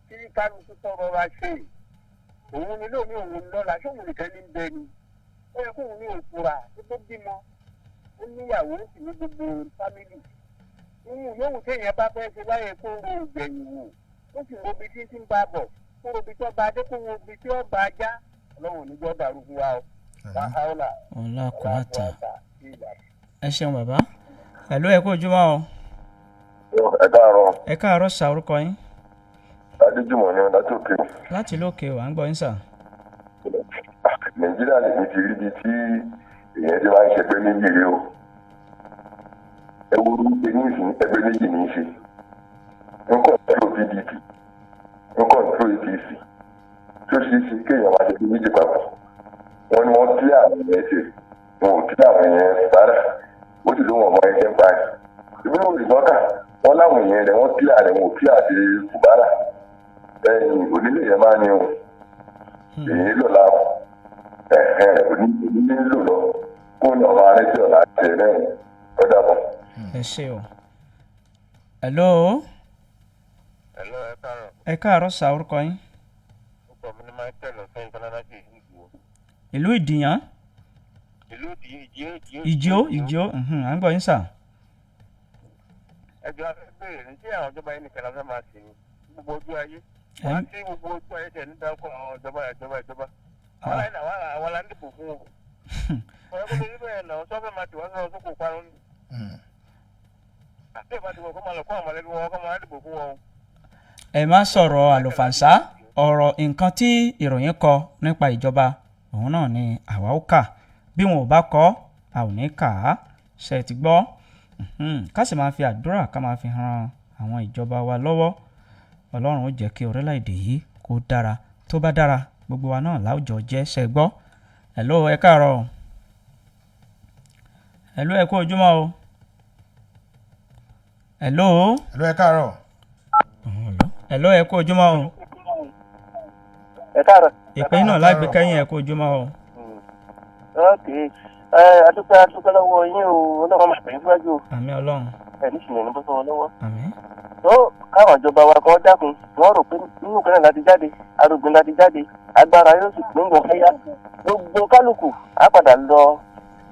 kí kálukú tọrọ wa ṣe òun ni lónìí òun lọ́la ṣé òun nìkan ní bẹ ni ó yẹ kóun ní òkúra tó tó bímọ, ó níyàwó, ó sì ní gbogbo fámìlì. Òun yòówù téèyàn bá fẹ́ ṣe láyé kó ro ìgbẹ̀yìn wò, ó sì wo ibi tí tí ń bá bọ̀, kó wo ibi tí ọba adé, kó wo ibi tí ọba ajá. Ọlọ́run ò ní jọ́ dàrú fún wa o. Láhàólà. Ọlá kùwàtà. Ẹ ṣeun bàbá. Hello, ẹ kú ojúmọ́ o. Ẹ káàárọ̀. Ẹ káàárọ̀ sa, orúkọ yín. Adéjùmọ̀ ni láti òkè. Láti lókè o, à ń gbọ́ yín sà. Nàìjíríà lèmi ti rí ibi tí èèyàn ti máa ń ṣẹgbẹ́ méjì rí o. Ẹ wo orúkọ ní ìsìn, ẹgbẹ́ méjì ní í ṣe, ń control PDP, ń control APC. Tó ṣeé ṣe kéèyàn máa ṣẹgbẹ́ méjì papọ̀? Wọ́n ní wọ́n kí àwọn yẹn ṣe, wọn ò kí àwọn yẹn rárá. Ó sì lóun ọmọ ẹgbẹ́ ń parí ìbúrò ìtọ́ka wọn láwọn èèyàn rẹ̀, wọ́n kí àrẹ, wọn ò kí àti Fùbárà. Ẹ̀yìn onílé yẹn máa ní o, èyí lò la onílé lò lọ kó ní ọmọ arẹ tí ọ̀la ṣe náà. Ó dàbọ̀. Ẹ ṣe o. Hello. Hello, ẹ káàárọ̀. Ẹ káàárọ̀ sa, orúkọ yín. Orúkọ mi ní Michael ọ̀sẹ̀ ìtọ́lálájì ìlú Ìgbò. Ìlú Ìdìyàn. Ìlú Ìjìó. Ìjìó. Ìjó Ìjó, à ń gbọ́ yín sà. Ẹjọ́ afẹ́ bèèrè ní tí àwọn ìjọba yìí nìkan la fẹ́ máa ṣe ní gbogbo ojú ayé. Ẹ Wọ́n ń- tí gbogbo ojú ayé tẹ̀ ní dárúkọ àwọn ìjọba ìjọba ìjọba. Àwọn láyé làwọn àwọn la ń dìbò fún wọn. Ọ̀rẹ́ kó lè rí bẹ́ẹ̀ náà sọ́fẹ́ máa tì wá sọ́rọ̀ sókò parun ni. Àti ìbá ti wọ̀ kó máa lọ kó àwọn mọ̀lẹ́bí wọn kó máa dìbò fún wọn. Ẹ má sọ̀rọ̀ àlùfànṣá. Ọ̀rọ̀ nǹkan tí ìròyìn kọ nípa ìjọba òun náà ni àwa ó kà. Bí wọn ò bá kọ, a ò ní kà á. Ṣe ti gbọ́? Ká sì máa fi àdúrà ká máa fi ran àwọn ìjọba wa lọ́wọ́. Ọlọ́run ó jẹ́ kí orílẹ̀-èdè yìí kó dára. Tó bá dára, gbogbo wa náà láwùjọ jẹ́. Ṣe gbọ́? Hello, ẹ káàárọ̀ o. Hello, ẹ kú ojúmọ́ o. Hello. Hello, ẹ káàárọ̀. Hello, ẹ kú ojúmọ́ o. Ẹ káàárọ̀. Ìpín náà lágbè kẹ́yìn. Ẹ kú ojúmọ́ o. Ok, ẹ adúpẹ́, adúpẹ́ lọ́wọ́ yín o. Ọlọ́run máa pè é síwájú o. Àmín Ọlọ́run. Ẹ ní ìsìnlẹ̀ ní bó sọ wọn lọ́wọ́. Àmín. Tó káwọn ìjọba wa kan dákun, wọ́n rò pé nínú kan náà láti jáde, arúgbìn láti jáde, agbára yóò sì pín gbọ̀n fẹ́yà. Gbogbo kálukú á padà lọ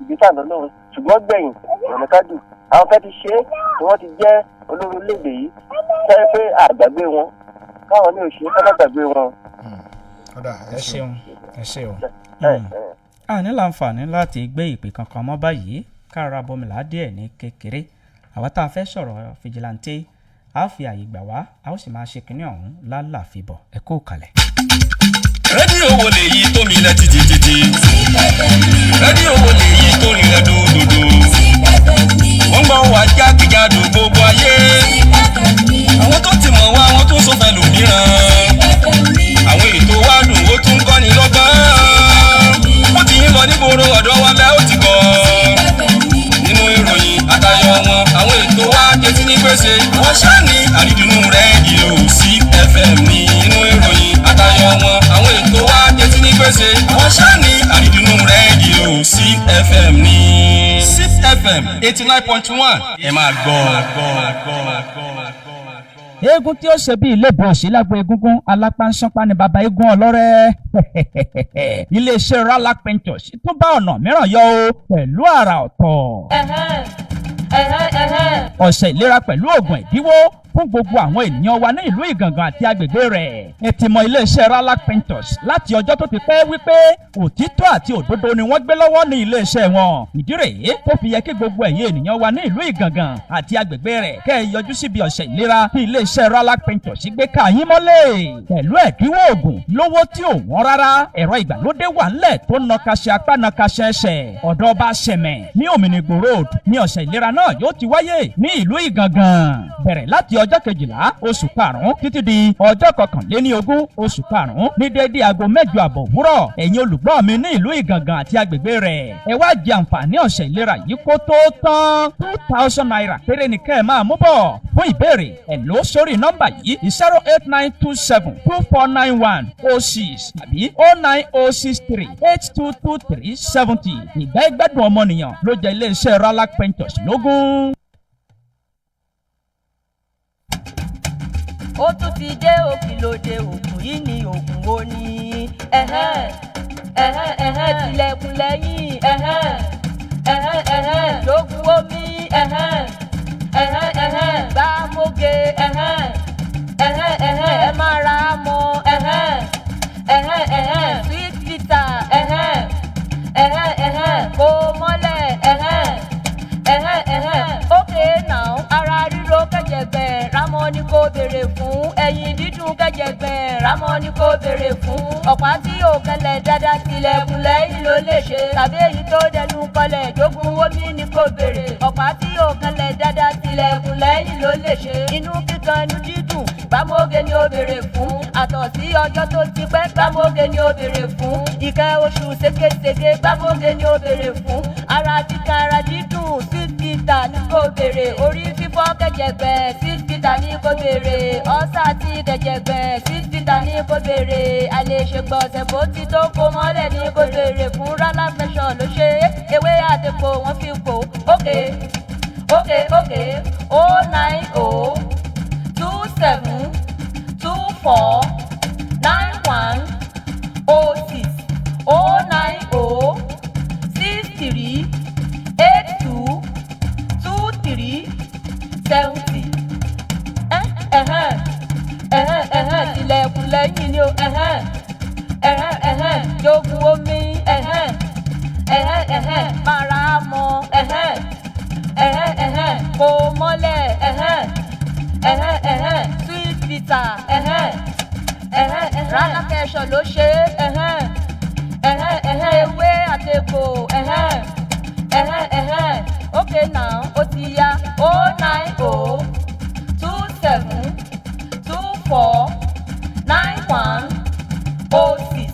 ibi tá à ń lọ lọ́run, ṣùgbọ́n gbẹ̀yìn ọ̀nà kádù. Àwọn kan ti ṣe é tí wọ́n ti jẹ́ olórí orílẹ̀-èdè yìí, sọ pé àgbàgbé wọn, káwọn ní òṣèré ká má gbàgbé wọn. Ọ̀dà. Ẹ ṣeun, ẹ ṣe o. Ẹ, ẹ. A ní láǹfààní láti gbé ìpè kankan mọ́ báyìí. Kára bọmìlà díẹ̀ ní kékeré. Àwa tá a fẹ́ sọ̀rọ̀ fìjìláńtẹ́ a ó fi àyè gbà wá, a ó sì máa ṣe kinní ọ̀hún lálàáfíbọ̀. Ẹ kú kalẹ̀. Rédíò wo lèyí tó mi lẹ títí? Rédíò wo lèyí tó rinlẹ̀ dòdòdò? Wọ́n gbọ́ wa jákèjádò gbogbo ayé. Àwọn tó ti mọ̀ wá, wọ́n tún sọ fẹ́ lòmíràn. Àwọn ètò wa dùn, ó tún kọ́ni lọ́gbọ́n. Ó ti ń lọ nígboro, ọ̀dọ́ wa bẹ́ẹ̀ ó ti kọ́. Nínú ìròyìn àtayọ wọn, àwọn ètò wa jẹ́tí ní gbèsè. Wọ́n ṣáà ní àrídùnnú rédíò CFM ní. Nínú ìròyìn àtayọ wọn, àwọn ètò wa jẹ́tí ní gbèsè. Wọ́n ṣáà ní àrídùnnú rédíò CFM ní. CFM 89.1, ẹ máa gbọ́. Eégún tí ó ṣe bí ilé-ìbò òsínlágbo, egúngún alápánsánpá ni baba eégún ọlọ́rẹ́. Iléeṣẹ́ Ralac Ventures tún bá ọ̀nà mìíràn yọ o pẹ̀lú àrà ọ̀tọ̀. Ọ̀sẹ̀ ìlera pẹ̀lú oògùn ẹ̀dínwó fún gbogbo àwọn ènìyàn wa ní ìlú Ìgàngàn àti agbègbè rẹ̀. Ẹ ti mọ iléeṣẹ́ Ralac Ventures láti ọjọ́ tó ti pẹ́ wípé òtítọ́ àti òdodo ni wọ́n gbé lọ́wọ́ ní iléeṣẹ́ wọn. Ìdí rèé tó fi yẹ kí gbogbo ẹ̀yin ènìyàn wa ní ìlú Ìgàngàn àti agbègbè rẹ̀ kẹ́ ẹ yọjú síbi ọ̀sẹ̀ ìlera tí iléeṣẹ́ Ralac Ventures gbé ká yín mọ́lẹ̀ pẹ̀lú ẹ̀dínwó oògùn lówó tí ò wọ́n rárá. Ẹ̀rọ ìgbàlódé wà ńlẹ̀ tó nọkaṣẹ́ apá nọkaṣẹ́ ẹsẹ̀. Ọ̀dọ̀ ọba Sẹ̀mẹ̀ ní Òmìnigbò Road ní ọ̀sẹ̀ ìlera náà yóò ti wáyé ní ìlú Ìgàngàn, bẹ̀rẹ̀ láti ọjọ́ 12 oṣù karùn-ún títí di ọjọ́ 21 oṣù karùn-ún ní déédéé aago 8:30 òwúrọ̀. Ẹ̀yin olùgbọ́ mi ní ìlú Ìgàngàn àti agbègbè rẹ̀, ẹ wá jẹ àǹfààní ọ̀sẹ̀ ìlera yìí kó tó tán. ₦2,000 péré ni kẹ́ ẹ máa mú bọ̀. Fún ìbéèrè, ẹ lò ó sórí nọ́mbà yìí: 08927249106 tàbí 09063822370. Ìgbà ìgbádùn ọmọnìyàn ló jẹ́ iléeṣẹ́ Ralac Ventures lógún. Ó tún ti dé òkìlóde, ògùn yìí ni ògùn wo ni? Ẹ̀hẹ́n, ẹ̀hẹ́n, ẹ̀hẹ́n, tilẹ̀kùn lẹ́yìn, ẹ̀hẹ́n, ẹ̀hẹ́n, ẹ̀hẹ́n, lógun omi, ẹ̀hẹ́n, ẹ̀hẹ́n, ẹ̀hẹ́n, gbàmóge, ẹ̀hẹ́n, ẹ̀hẹ́n, ẹ̀hẹ́n, ẹ má ra mọ́, ẹ̀hẹ́n, ẹ̀hẹ́n, ẹ̀hẹ́n, sweet bitter, ẹ̀hẹ́n, ẹ̀hẹ́n, ẹ̀hẹ́n, kò mọ́lẹ̀, ẹ̀hẹ́n, ẹ̀hẹ́n, ẹ̀hẹ́n, okay now. Ara ríro kẹ̀jẹ̀gbẹ̀, rámọ́ ni kò béèrè fún. Ẹ̀yìn dídùn kẹ̀jẹ̀gbẹ̀, rámọ́ ni kò béèrè fún. Ọ̀pá tí yóò kẹlẹ̀ dáadáa, tilẹ̀kùn lẹ́yìn ló lè ṣe, tàbí èyí tó dẹnu kọlẹ̀, jogun omi ni kò béèrè. Ọ̀pá tí yóò kẹlẹ̀ dáadáa, tilẹ̀kùn lẹ́yìn ló lè ṣe. Inú kíkan, inú dídùn, gbàmóge ni ó béèrè fún. Àtọ̀sí ọjọ́ tó ti pẹ́, gbàmóge ni ó béèrè fún. Ìkẹ́ oṣù ségesège, gbàmóge ni ó béèrè fún. Ara tíkan, ara dídùn, sweet bitter ni kò béèrè. Orí fífọ́ kẹ̀jẹ̀gbẹ̀, sweet bitter ni kò béèrè. Ọ́sà tí kẹ̀jẹ̀gbẹ̀, sweet bitter ni kò béèrè. Àlèṣe gbọ̀nsẹ̀ bó ti tó, kó mọ́lẹ̀ ni kò béèrè fún. Rálá fẹsọ̀ ló ṣe é, ewé àtẹ̀kọ wọ́n fi pò. Okay, 09027249106, 09063822370. Ẹ̀hẹ́n, ẹ̀hẹ́n, ẹ̀hẹ́n, tilẹ̀kùn lẹ́yìn ni o, ẹ̀hẹ́n, ẹ̀hẹ́n, ẹ̀hẹ́n, jogun omi, ẹ̀hẹ́n, ẹ̀hẹ́n, ẹ̀hẹ́n, mara mọ́, ẹ̀hẹ́n, ẹ̀hẹ́n, ẹ̀hẹ́n, kò mọ́lẹ̀, ẹ̀hẹ́n, ẹ̀hẹ́n, ẹ̀hẹ́n, sweet bitter, ẹ̀hẹ́n, ẹ̀hẹ́n, ẹ̀hẹ́n, rálákẹ́sọ̀ ló ṣe é, ẹ̀hẹ́n, ẹ̀hẹ́n, ẹ̀hẹ́n, ewé àtẹ̀kọ̀, ẹ̀hẹ́n, ẹ̀hẹ́n, ẹ̀hẹ́n, okay now, ó ti yá. 09027249106,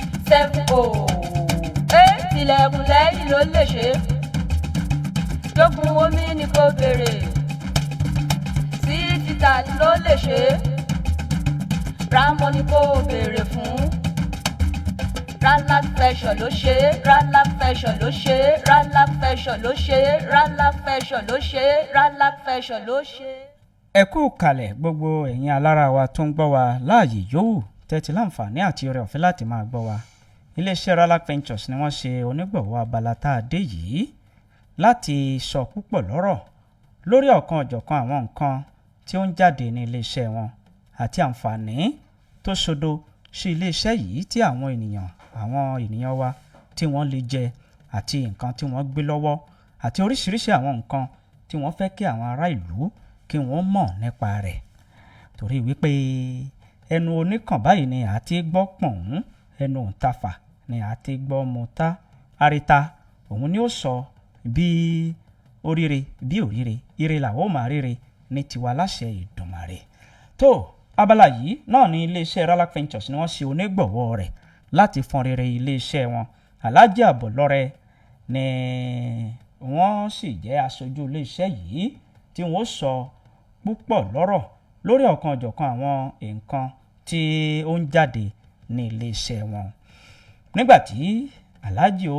09063822370. Ẹ tilẹ̀kùn lẹ́yìn ló lè ṣe, jogun omi ni kò béèrè, sí títà ló lè ṣe, rámọ ni kò béèrè fún. Ralac Fashion ló ṣe é, Ralac Fashion ló ṣe é, Ralac Fashion ló ṣe é, Ralac Fashion ló ṣe é, Ralac Fashion ló ṣe é. Ẹ kú kalẹ̀ gbogbo ẹ̀yin alára wa tó ń gbọ́ wa láàyè yòówù tẹ́tí láǹfààní àti oore ọ̀fẹ́ láti máa gbọ́ wa. Iléeṣẹ́ Ralac Ventures ni wọ́n ṣe onígbọ̀wọ́ abala tá a dé yìí láti sọ púpọ̀ lọ́rọ̀ lórí ọ̀kan ọ̀jọ̀kan àwọn nǹkan tí ó ń jáde ní iléeṣẹ́ wọn àti àǹfààní tó sodo sí iléeṣẹ́ yìí tí àwọn ènìyàn wa tí wọ́n lè jẹ àti nǹkan tí wọ́n gbé lọ́wọ́ àti oríṣiríṣi àwọn nǹkan. tí wọ́n fẹ́ kí àwọn ará ìlú kí wọ́n mọ̀ nípa rẹ̀, torí wípé ẹnu oníkàn báyìí ni a ti gbọ́ pọ̀n, ẹnu òǹtafà ni a ti gbọ́ mọ́ta àríta. Òun ni ó sọ bí oríire bí òríire, ire làwọn ò máa ríre ní tiwa láṣẹ Ìdùmarè. Tó abala yìí náà ní iléeṣẹ́ Ralac Ventures ni wọ́n ṣe onígbọ̀wọ́ rẹ̀ láti fọn rere iléeṣẹ́ wọn. Alhaji Àbọ̀lọ́rẹ ni wọ́n sì jẹ́ aṣojú iléeṣẹ́ yìí tí wọ́n sọ púpọ̀ lọ́rọ̀ lórí ọ̀kan-ò-jọ̀kan àwọn nǹkan tí ó ń jáde ní iléeṣẹ́ wọn. Nígbà tí Alhaji ó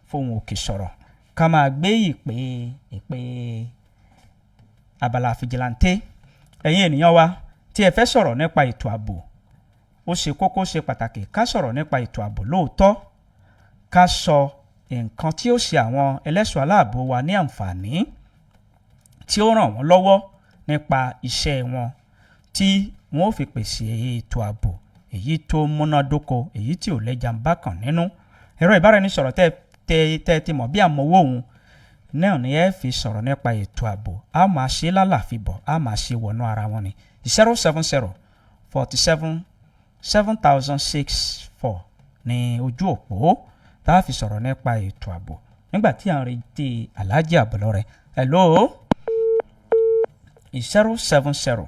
fohùn òkè sọ̀rọ̀, ká máa gbé ìpè abala fìjìláńtẹ́. Ẹ̀yin ènìyàn wa tí ẹ fẹ́ sọ̀rọ̀ nípa ètò ààbò, ó ṣe kókó, ṣe pàtàkì ká sọ̀rọ̀ nípa ètò ààbò lóòótọ́, ká sọ nǹkan tí ó ṣe àwọn ẹlẹ́ṣọ́ aláàbò wa ní àǹfààní, tí ó ràn wọ́n lọ́wọ́ nípa iṣẹ́ wọn, tí wọ́n ó fi pèsè ètò ààbò èyí tó múnádóko, èyí tí ò lẹ́jà ń bá kàn nínú. Ẹ̀rọ ìbáraẹnisọ̀rọ̀ tẹ́ ti mọ̀ bí àmọ́wó òun náà ni ẹ fi sọ̀rọ̀ nípa ètò ààbò. A máa ṣe lálàfi bọ̀, a máa ṣe wọnú ara wọn ni 070 47 7064 ní ojú òpó tá a fi sọ̀rọ̀ nípa ètò ààbò nígbà tí à ń retí Alhaji Àbọ̀lọ́rẹ. Hello, 070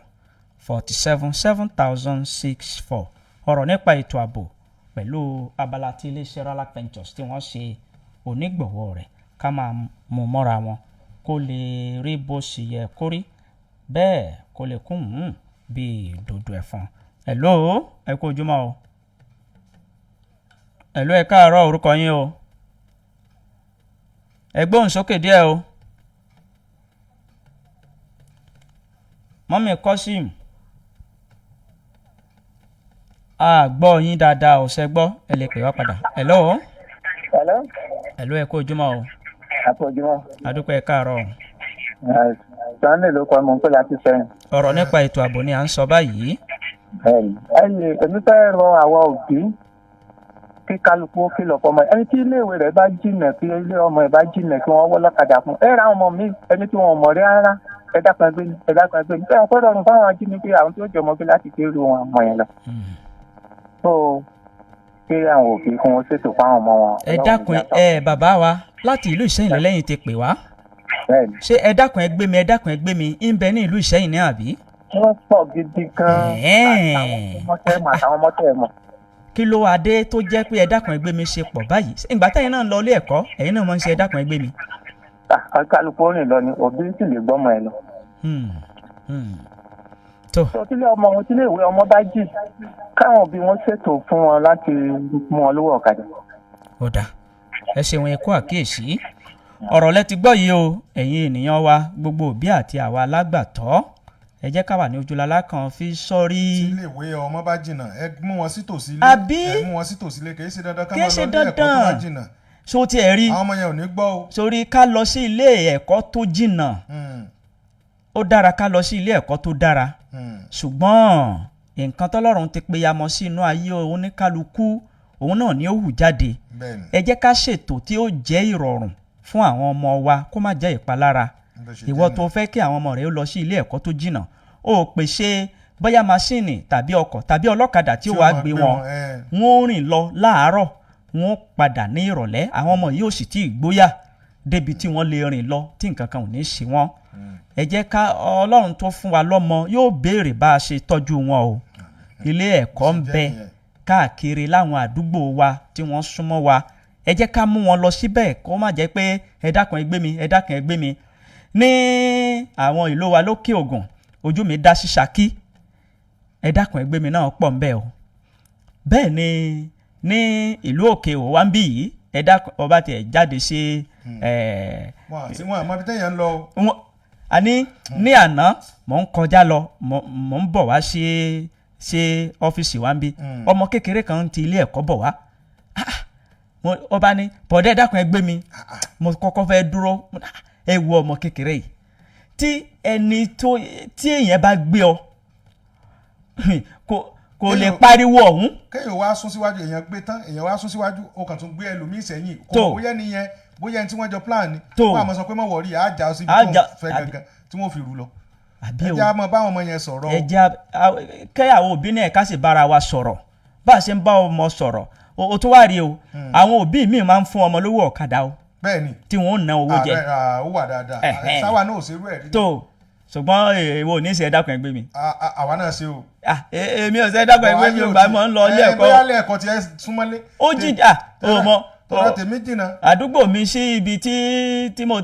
47 7064. Ọ̀rọ̀ nípa ètò ààbò pẹ̀lú abala tí iléeṣẹ́ Ralac Ventures tí wọ́n ṣe onígbọ̀wọ́ rẹ̀, ká máa mú mọ́ra wọn kó lè rí bó ṣe yẹ kó rí bẹ́ẹ̀, kó lè kún un bíi dodo ẹ̀fọn. Hello, ẹ kú ojúmọ́ o. Hello, ẹ káàárọ̀, orúkọ yín o? Ẹ gbóhùn sókè díẹ̀ o. Mummy Kọ́sìm, a gbọ́ yín dáadáa ò ṣe gbọ́, ẹ lè pè wá padà. Hello. Hello. Hello, ẹ kú ojúmọ́ o. Àpò ojúmọ́. Adúpẹ́, ẹ káàárọ̀ o. Sunday ló kọ́ mọ̀ ń pè láti sẹ́yìn. Ọ̀rọ̀ nípa ètò ààbò ni à ń sọ báyìí. Bẹ́ẹ̀ni, ẹyìn èmi fẹ́ rọ àwa òbí kí kálukú ó kìlọ̀ fọmọ ẹni tí iléèwé rẹ̀ bá jìnà, kí ilé ọmọ ẹ̀ bá jìnà, kí wọ́n wọ́ lọ́kadà fún ẹ ra ọmọ mi ẹni tí wọn ò mọ̀ rí rárá. Ẹ dákun, ẹgbẹ́ mi, ẹ dákun, ẹgbẹ́ mi. Bẹ́ẹ̀ kọ́ rọrùn fáwọn ajínigbé, àwọn tí ó jọmọ gbé láti gbé irú wọn ọmọ yẹn lọ. Tó kí àwọn òbí kí wọ́n ṣètò fáwọn ọmọ wọn. Ẹ dákun, ẹ bàbá wa láti ìlú Ìṣẹ́yìn lẹ́yìn ti pè wá. Bẹ́ẹ̀ni. Ṣé ẹ dákun ẹ gbé mi, ẹ dákun ẹ gbé mi ń bẹ ní ìlú Ìṣẹ́yìn ní àbí? Wọ́n pọ̀ gidi gan-an. Àtàwọn ọmọ tẹ́ mọ̀, àtàwọn ọmọ tẹ́ mọ̀. Kí ló wá dé tó jẹ́ pé ẹ dákun ẹ gbé mi ṣe pọ̀ báyìí? Ìgbà táyìn náà ń lọ ilé ẹ̀kọ́, ẹ̀yin náà máa ń ṣe ẹ dákun ẹ gbé mi? Kálukú ó rìn lọ ni, òbí sì lè gbọ́mọ ẹ lọ. Tó. Tó tílé ọmọ wọn, tílé ìwé ọmọ bá jì, káwọn òbí wọn ṣètò fún wọn láti mú wọn lówó ọ̀kadà. Ó dáa, ẹ ṣeun, ẹ kú àkíyèsí. Ọ̀rọ̀ lẹ ti gbọ́ yìí o. Ẹ̀yin ènìyàn wa gbogbo, òbí àti àwa alágbàtọ́, ẹ jẹ́ ká wà ní ojúlala kan fi sọ́rí. Tí iléèwé ọmọ bá jìnnà, ẹ mú wọn sí tòsí ilé. Àbí? Ẹ mú wọn sí tòsí ilé, kì í ṣe dandan ká Kì í máa ṣe lọ ilé ẹ̀kọ́ tó bá dandan. jìnnà. So tí ẹ rí Àwọn ọmọ yẹn ò ní gbọ́ o. Sórí ká lọ sí ilé ẹ̀kọ́ tó jìnnà, ó dára ká lọ sí ilé ẹ̀kọ́ tó dára, ṣùgbọ́n nǹkan tọ́lọ́run ti pe yamọ sí inú ayé oníkálukú, òun náà ni ó hù jáde. Ẹ jẹ́ ká ṣètò tí ó jẹ́ ìrọ̀rùn fún àwọn ọmọ wa, kó má jẹ́ ìpalára. Bó ṣe Ìwọ jẹ́. tó fẹ́ kí àwọn ọmọ rẹ ó lọ sí ilé ẹ̀kọ́ tó jìnnà, ó pèsè bóyá maṣíìnì tàbí ọkọ̀ tàbí ọlọ́kadà tí ó Tí ó wàá máa gbé gbé wọn. wọn, ẹ. Wọ́n ó rìn lọ láàárọ̀, wọ́n ó padà ní ìrọ̀lẹ́. Àwọn ọmọ yìí ò sì tí ì gbóyà débi tí wọ́n lè rìn lọ tí nǹkan kan ò ní ṣe wọ́n. Ẹ jẹ́ ká Ọlọ́run tó fún wa lọ́mọ yóò béèrè bá a ṣe tọ́jú wọn o. Ilé ẹ̀kọ́ ń bẹ káàkiri láwọn àdúgbò wa tí wọ́n súnmọ́ wa. Ẹ jẹ́ ká mú wọn lọ síbẹ̀, kó má jẹ́ pé ẹ dákun ẹ gbé mi, ẹ dákun ẹ gbé mi. Ní àwọn ìlú wa lókè Ògùn, ojú mi dá sí Ṣakí, ẹ dákun ẹ gbé mi náà pọ̀ ń bẹ o. Bẹ́ẹ̀ ni ní ìlú òkè òwá ń bí yìí, ẹ dákun, ọba tiẹ̀ jáde sí ẹ̀ Wọn àti wọn àmọ́ ibi téèyàn ń lọ o. Wọn àní ní àná mò ń kọjá lọ, mò ń bọ̀ wá sí ọ́fíìsì wa ń bí, ọmọ kékeré kan ti ilé ẹ̀kọ́ bọ̀ wá. Ah, ọba ní, "Bọ̀dẹ́, ẹ dákun ẹ gbé mi." Mo kọ́kọ́ fẹ́ dúró. Mo ní, "Ah, ẹ wo ọmọ kékeré yìí." Tí ẹni tó tí èèyàn bá gbé ọ kò Kò lè pariwo ọ̀hún. Kéèyàn wá sún síwájú, èèyàn gbé tán, èèyàn wá sún síwájú, ó kàn tún gbé ẹlòmíì sẹ́yìn, kò Tó. mọ̀ bóyá nìyẹn, bóyá ẹni tí wọ́n jọ plan ni. Tó. Wọ́n á máa sọ pé mọ̀ wọ̀rí, á já ọ síbi Á tó ń fẹ́ gangan tí wọ́n fi rú lọ. Àbí Ẹ o. jẹ́ á máa bá àwọn ọmọ yẹn sọ̀rọ̀ o. Ẹ jẹ́ kẹ́yàwó òbí náà ká sì bára wa sọ̀rọ̀ bá a ṣe ń bá ọmọ sọ̀rọ̀. O tún wá rí o, àwọn òbí mi máa ń fún ọmọ lówó ọ̀kadà o, Bẹ́ẹ̀ni. tí wọ́n ó ná owó jẹ. Ó wà dáadáa. Sáwa náà ò ṣerú ẹ̀ rí. Tó, ṣùgbọ́n èwo ò ní ṣe, ẹ̀dákun ẹgbẹ́ mi. Àwa náà ṣe o. Èmi ò ṣe, ẹ̀dákun ẹgbẹ́ mi ò gbà mọ́ ń lọ ilé ẹ̀kọ́. Bóyá ilé ẹ̀kọ́ tiẹ̀ súnmọ́lé. Ó jìjà o mọ. Tọ́lá tèmi jìnnà. Àdúgbò mi sí ibi tí mo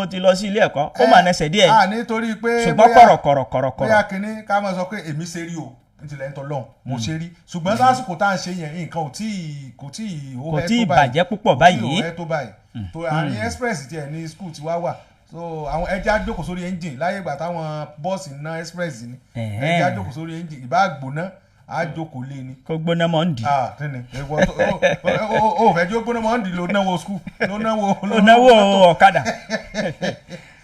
ti lọ sí ilé ẹ̀kọ́, ó mà nẹsẹ̀ díẹ̀. A nítorí pé Ṣùgbọ́n kọ̀rọ̀ kọ̀rọ̀ kọ̀rọ̀ bóyá kọ̀rọ̀. kínní ká máa sọ pé èmi ṣe rí o, nítorí ẹni tọ́lọ́hún mo ṣe rí, ṣùgbọ́n lásìkò tá à ń ṣe yẹn, nǹkan ò tí ì kò tí ì Kò tí ì bàjẹ́ púpọ̀ báyìí. Kò tí ì hó ẹ́ tó báyìí tó àárín express tiẹ̀ ní school ti wá wà, so àwọn ẹja jókòó sórí engine láyé ìgbà táwọn bọ́ọ̀sì ná express ni. Ẹja jókòó sórí engine, ìbá gbóná, á jókòó lé ni. Kó gbóná mọ́ ń dì. Ah, kí ni ìwọ tó o fẹ́ jó gbóná mọ́ ń dì, ló náwó school, ló náwó. Ó náwó ọ̀kadà.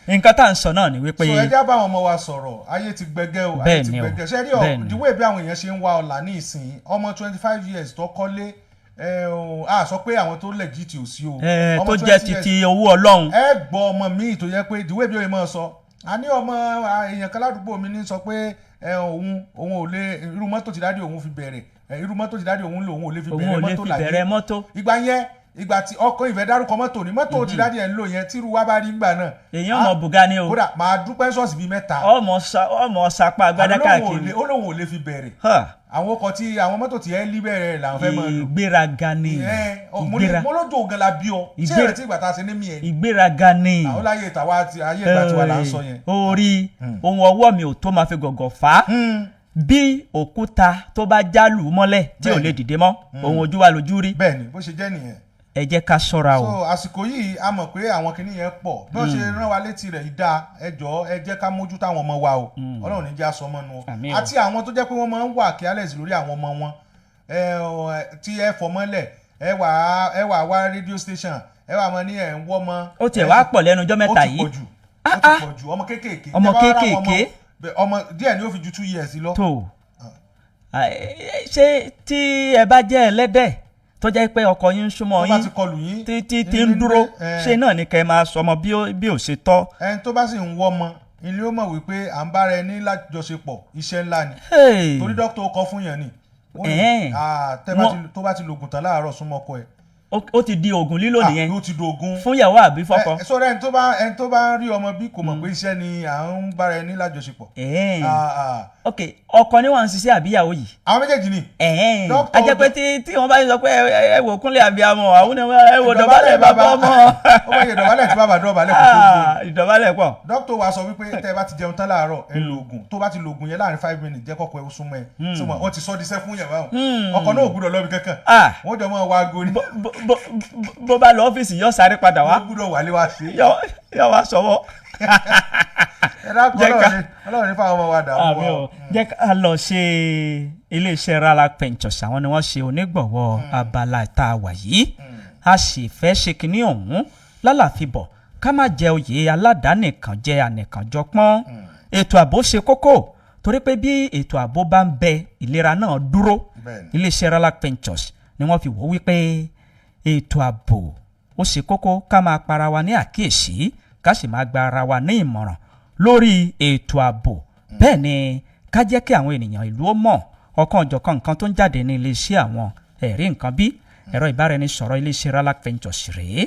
Nǹkan tá à ń sọ náà ni wípé So ẹ já bá àwọn ọmọ wa sọ̀rọ̀. Ayé ti gbẹgẹ́ o, ayé ti Bẹ́ẹ̀ ni o, gbẹgẹ́. Ṣé rí bẹ́ẹ̀ ni. ìdíwọ́ bí àwọn èèyàn ṣe ń wá ọ̀la ní ìsìn, ọmọ 25 years tó kọ́lé ẹ o, a sọ pé àwọn tó legit ò sí o. Ẹ, Ọmọ tó jẹ́ 20 years, titi owó Ọlọ́run. Ẹ gbọ́ ọmọ míì tó yẹ pé ìdíwọ́ bí òye máa sọ, a ní ọmọ èèyàn kan ládùúgbò mi ní sọ pé ẹ, òun ò lè irú mọ́tò tí daddy òun fi bẹ̀rẹ̀ ẹ, irú mọ́tò tí daddy òun lò, òun ò lè fi Òun bẹ̀rẹ̀ ò lè mọ́tò fi láyé. bẹ̀rẹ̀ mọ́tò. Ìgbà yẹn, ìgbà tí ọkọ ìfẹ́ dárúkọ mọ́tò ní mọ́tò tí daddy ẹ̀ ń lò yẹn, tírú wa bá rí ńgbà náà, Èèyàn mọ̀ bùgá ni o. Kódà máa dúpẹ́ ṣọ́ọ̀ṣì bíi mẹ́ta. Ọmọ sapa agbádá Àló lóun ò káàkiri. ó lóun ò lè fi bẹ̀rẹ̀. Ha. Àwọn ọkọ̀ tí àwọn mọ́tò tí ẹ lí bẹ̀rẹ̀ làwọn fẹ́ máa lò. Ìgbéraga ni. Ẹ, mo ní Ìgbéra mo lójó gan la bí ọ ṣé ìrètí ìgbà tá a ṣe ní mi ẹ ni. Ìgbéraga ni. Àwọn láyé ìtàwá ti ayé ìgbà tiwa là ń sọ yẹn. Orí ohun ọwọ́ mi ò tó máa fi gọ̀gọ̀ fà á bí òkúta tó bá jálù mọ́lẹ̀ tí ò lè dìde mọ́. Ohun ojú wa lójú rí. Bẹ́ẹ̀ni, bó ṣe jẹ́ nìyẹn. Ẹ jẹ́ ká ṣọ́ra o. So àsìkò yìí, a mọ̀ pé àwọn kinní yẹn pọ̀ bí wọ́n ṣe rán wa létí rẹ̀ yìí dáa. Ẹ jọ̀ọ́, ẹ jẹ́ ká mójútó àwọn ọmọ wa o. Ọlọ́run ní jẹ́ aṣọ ọmọ nu o. Àmín o. Àti àwọn tó jẹ́ pé wọ́n máa ń wà careless lórí àwọn ọmọ wọn, ẹ ọ, tí ẹ fọmọ́lẹ̀, ẹ wà wá radio station, ẹ wà mọ ní ẹ ń wọ́ mọ́. Ó tiẹ̀ wá pọ̀ lẹ́nu ọjọ́ mẹ́ta Ó ti yìí. pọ̀ jù, ó ti pọ̀ jù. Ọmọ kéékèèké. Ọmọ Tẹ́ bá wá ráwọn ọmọ- kéékèèké. Ọmọ díẹ̀ ni ó fi ju 2 years lọ. Tó. Ṣé tí ẹ bá jẹ́ ẹlẹ́dẹ̀ tó jẹ́ pé ọkọ yín ń súnmọ́ Tó bá yín, ti kọlù yín, tí ń dúró, ṣé náà ni kẹ́ ẹ máa sọmọ bí ò ṣe tọ́? Ẹni tó bá sì ń wọ́ ọmọ ilé, ó mọ̀ wípé à ń bára ẹni lájọṣepọ̀, iṣẹ́ ńlá ni. Hey. Torí dókítà ó kọ fún yẹn ni. Ó ní, tẹ́ bá tó bá ti lògùn tán láàárọ̀, súnmọ́ ọkọ ẹ̀. Ó ti di oògùn lílò nìyẹn. Ó ti di oògùn. Fún ìyàwó àbí fọ́kọ? Ẹ sọ́dọ̀ ẹni tó bá ń rí ọmọ bí kò mọ̀ pé iṣẹ́ ni à ń bára ẹni lájọṣepọ̀. Ok, ọkọ ni wọ́n ń ṣiṣẹ́ àbí ìyàwó yìí? Àwọn méjèèjì ni. Dókítà A jẹ́ pé tí wọ́n bá sọ pé ẹ wò kúnlẹ̀ àbíamọ, àwọn ni ẹ wò dọ̀bálẹ̀ bàbá ọmọ. Ó bá yẹ ìdọ̀bálẹ̀ tí bàbá dọ̀bálẹ̀ kò tó gbó. Ìdọ̀bálẹ̀ pọ̀. Dókítà wa sọ wípé tẹ́ ẹ bá ti jẹun tán láàárọ̀, ẹ lo oògùn. Tó bá ti lo oògùn yẹn láàrin 5 minutes, jẹ́ kọ́kọ́ ẹ súnmọ́ ẹ. Súnmọ́, wọ́n ti sọ di iṣẹ́ fún yẹn báwọn. Ọkọ náà ò gbúdọ̀ lọ́bi kankan. Wọ́n jọ mọ́ wa aago ni. Bó bá lọ ọ́fíìsì, yóò sáré padà wá. Ó gbúdọ̀ wálé wá sí. Yóò wá sọ́wọ́. Ẹ dákun, Jẹ́ Ọlọ́run ní fáwọn ọmọ wa dààmú Àmín wa. o. Jẹ́ ká lọ ṣe iléeṣẹ́ Rala Ventures, àwọn ni wọ́n ṣe onígbọ̀wọ́ abala tá a wà yìí. A sì fẹ́ ṣe kinní ọ̀hún lálàáfíbọ̀, ká má jẹ oyè aládàánìkan jẹ ànìkànjọpọ́n. Ètò ààbò ṣe kókó, torí pé bí ètò ààbò bá ń bẹ, ìlera náà dúró. Iléeṣẹ́ Rala Ventures ni wọ́n fi wò wípé ètò ààbò ó ṣe kókó, ká máa para wa ní àkíyèsí, ká sì máa gba ara wa ní ìmọ̀ràn lórí ètò ààbò. Bẹ́ẹ̀ ni ká jẹ́ kí àwọn ènìyàn ìlú ó mọ̀ ọ̀kan ọ̀jọ̀kan nǹkan tó ń jáde ní iléeṣẹ́ àwọn. Ẹ̀rí nǹkan bí ẹ̀rọ ìbáraẹnisọ̀rọ̀ iléeṣẹ́ Rala Ventures rèé: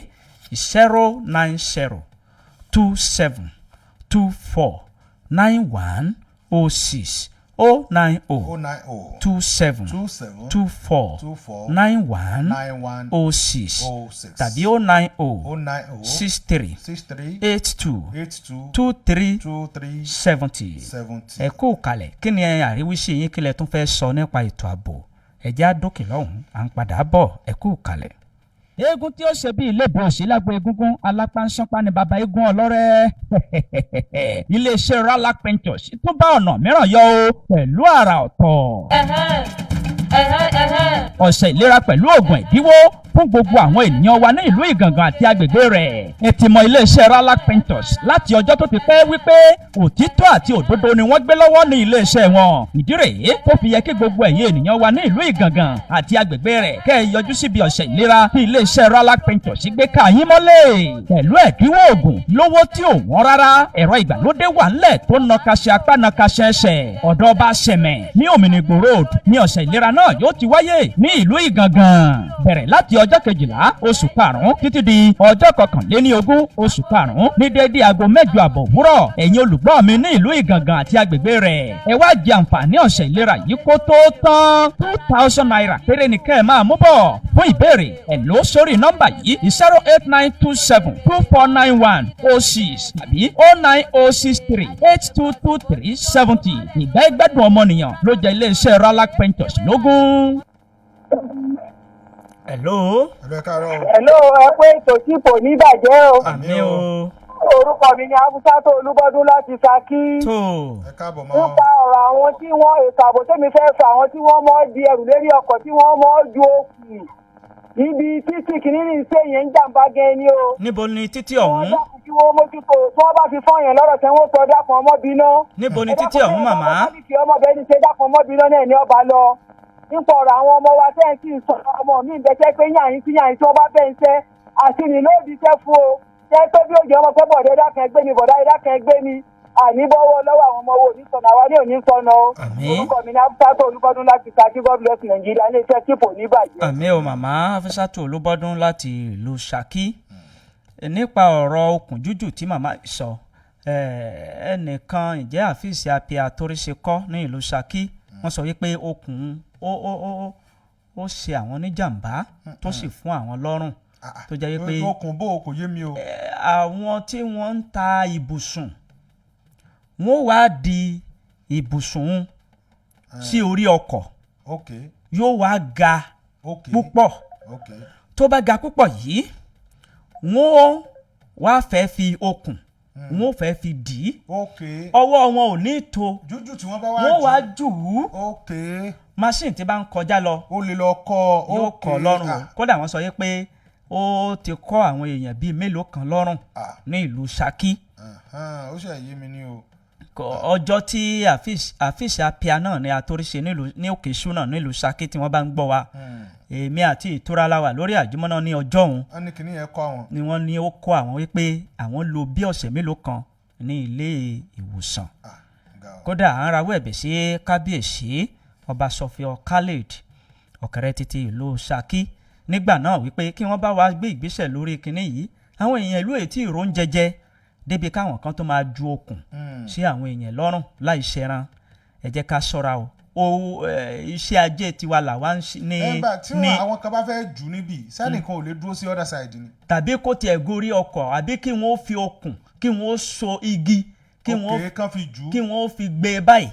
09027249106, 090 090 27 27 24 24 91 91 06 06 tàbí 090 090 63 63 82 82 23 23 70. 70. Ẹ kú kalẹ̀. Kí ni àríwísí yín? Kí lẹ tún fẹ́ sọ nípa ètò ààbò? Ẹ jẹ́ á dókè lọ́hùn-ún, à ń padà bọ̀. Ẹ kú kalẹ̀. Eégún tí ó ṣe bí ilé ìbò òsì lágbo egúngún alápánsánpá ni bàbá eégún ọlọ́rẹ́. Iléeṣẹ́ Rala Ventures tún bá ọ̀nà mìíràn yọ o pẹ̀lú àrà ọ̀tọ̀. Ẹ̀hẹ́n, ẹ̀hẹ́n, ẹ̀hẹ́n. Ọ̀sẹ̀ ìlera pẹ̀lú oògùn ẹ̀dínwó. Fún gbogbo àwọn ènìyàn wa ní ìlú Ìgàngàn àti agbègbè rẹ̀, ẹ ti mọ iléeṣẹ́ Ralak Printers láti ọjọ́ tó ti pẹ́ wípé òtítọ́ àti òdodo ni wọ́n gbé lọ́wọ́ ní iléeṣẹ́ wọn. Ìdí rèé tó fi yẹ kí gbogbo ẹ̀yin ènìyàn wa ní ìlú Ìgàngàn àti agbègbè rẹ̀ kẹ́ ẹ yọjú síbi ọ̀sẹ̀ ìlera tí iléeṣẹ́ Ralak Printers gbé ká yín mọ́lẹ̀ pẹ̀lú ẹ̀dínwó oògùn lówó tí ò wọ́n rárá. Ẹ̀rọ ìgbàlódé wà ńlẹ̀ tó nakaṣe apá nakaṣe ẹsẹ̀. Ọ̀dọ̀ ọba Sẹ̀mẹ̀ ní Òmìnigbò Road ní ọ̀sẹ̀ ìlera náà yóò ti wáyé ní ìlú Ìgàngàn, bẹ̀rẹ̀ láti ọjọ́ 12 oṣù karùn-ún títí di ọjọ́ 21 oṣù karùn-ún ní déédé aago 8:30 òwúrọ̀. Ẹ̀yin olùgbọ́ mi ní ìlú Ìgàngàn àti agbègbè rẹ̀, ẹ wá jẹ àǹfààní ọ̀sẹ̀ ìlera yìí kó tó tán. ₦2,000 péré ni kẹ́ ẹ máa mú bọ̀. Fún ìbéèrè, ẹ lò ó sórí nọ́mbà yìí: 08927249106 tàbí 09063822370. Ìgbà ìgbádùn ọmọnìyàn ló jẹ́ iléeṣẹ́ Ralak Printers lógún. Hello. Hello, ẹ káàárọ̀ o. Hello, ẹ pé ètò tí kò ní bàjẹ́ o. Àmín o. Orúkọ mi ni Afusato Olúbọdún láti Ṣakí. Tó. Ẹ káàbọ̀ mọ́. Nípa ọ̀rọ̀ àwọn tí wọ́n ètò ààbò tẹ́mi fẹ́ fà, àwọn tí wọ́n mọ́ di ẹrù lérí ọkọ̀, tí wọ́n mọ́ ju okùn ibi títì kìíní ní ṣé yẹn ń jàǹbá gan ni o. Níbo ni títì Wọ́n ọ̀hún? dákun, kí wọ́n mójútó. Tí wọ́n bá fi fọ́n yẹn lọ́rọ̀ tẹ́ wọ́n sọ, dákun ọmọ bínú. Níbo ni títì ọ̀hún, màmá? Kí ọmọ bẹ́ẹ̀ ni ṣe dákun ọmọ bínú náà ní ọba lọ. Nípa ọ̀rọ̀ àwọn ọmọ wa tẹ́ ń sì ń sọ, ọmọ mi ń bẹ tẹ́ pé yàyín sí yàyín tí wọ́n bá bẹ́ ń sẹ́ àti ní lóòdì iṣẹ́ fún o, tẹ́ pé bí òjò ọmọ pé bọ̀dé dákun ẹgbẹ́ mi, bọ̀dá dákun ẹgbẹ́ mi, àní bọ́wọ́ lọ́wọ́ àwọn ọmọ wo ní sọnà, àwa ní òní sọnà o. Àmín. Orúkọ mi ní Afusato Olúbọdún láti Ṣakí. God bless Nàìjíríà, ilé iṣẹ́ tí kò ní bàjẹ́. Àmín o, màmá Afisatu Olúbọdún láti ìlú Ṣakí. Nípa ọ̀rọ̀ okùn jújù tí màmá sọ, ẹnìkan ìjẹ́ àfíìsì apia toríṣe kọ́ ní ìlú Ṣakí, wọ́n sọ wípé okùn ó ṣe àwọn níjàmbá tó sì fún àwọn lọ́rùn, tó jẹ́ wípé Okùn bó o kò yé mi o. Àwọn tí wọ́n ń ta ibùsùn, wọ́n wá di ibùsùn sí orí ọkọ̀, yóò wá ga púpọ̀. Tó bá ga púpọ̀ yìí, wọ́n wá fẹ́ fi okùn, wọ́n fẹ́ fi dì í. Ọwọ́ wọn ò ní tó. Jújù tí wọ́n bá wá Wọ́n jù. wá jù ú. Machine tí bá ń kọjá lọ, Ó lè lọ kọ́. yóò kọ́ lọ́rùn o. Kódà wọ́n sọ yìí pé ó ti kọ́ àwọn èèyàn bíi mélòó kan lọ́rùn ní ìlú Ṣakí. Ó ṣe yé mi ní o. Ọjọ́ tí àfíìsì apia náà ní àtòríṣe nílùú ní Òkè Ṣúnà nílùú Ṣakí, tí wọ́n bá ń gbọ́ wa, èmi àti ìtura la wà lórí àjùmọ̀nà ní ọjọ́ òun. Wọ́n ní kinní yẹn kọ́ àwọn. Ni wọ́n ní ó kọ́ àwọn wípé àwọn lò bí ọ̀sẹ̀ mélòó kan ní ilé ìwòsàn. Kódà à ń rawọ́ ẹ̀bẹ̀ sí kábíyèsí Ọba Sọfíọ Khalid Ọ̀kẹ́rẹ́ títí ìlú Ṣakí nígbà náà wípé kí wọ́n bá wa gbé ìgbésẹ̀ lórí kinní yìí. Àwọn èèyàn ìlú ètí ìró ń jẹjẹ débi káwọn kan tó máa ju okùn sí àwọn èèyàn lọ́rùn láì ṣẹran. Ẹ jẹ́ ká ṣọ́ra o. O iṣẹ́ ajé tiwa làwa ń ṣe ní Ẹgbà tí ní àwọn kan bá fẹ́ jù níbí, sẹ́nìkan ò lè dúró sí other side ni. Tàbí kó tiẹ̀ gorí ọkọ̀, àbí kí wọ́n fi okùn, kí wọ́n so igi, kí wọ́n Kàn fi jù. kí wọ́n fi gbé e báyìí,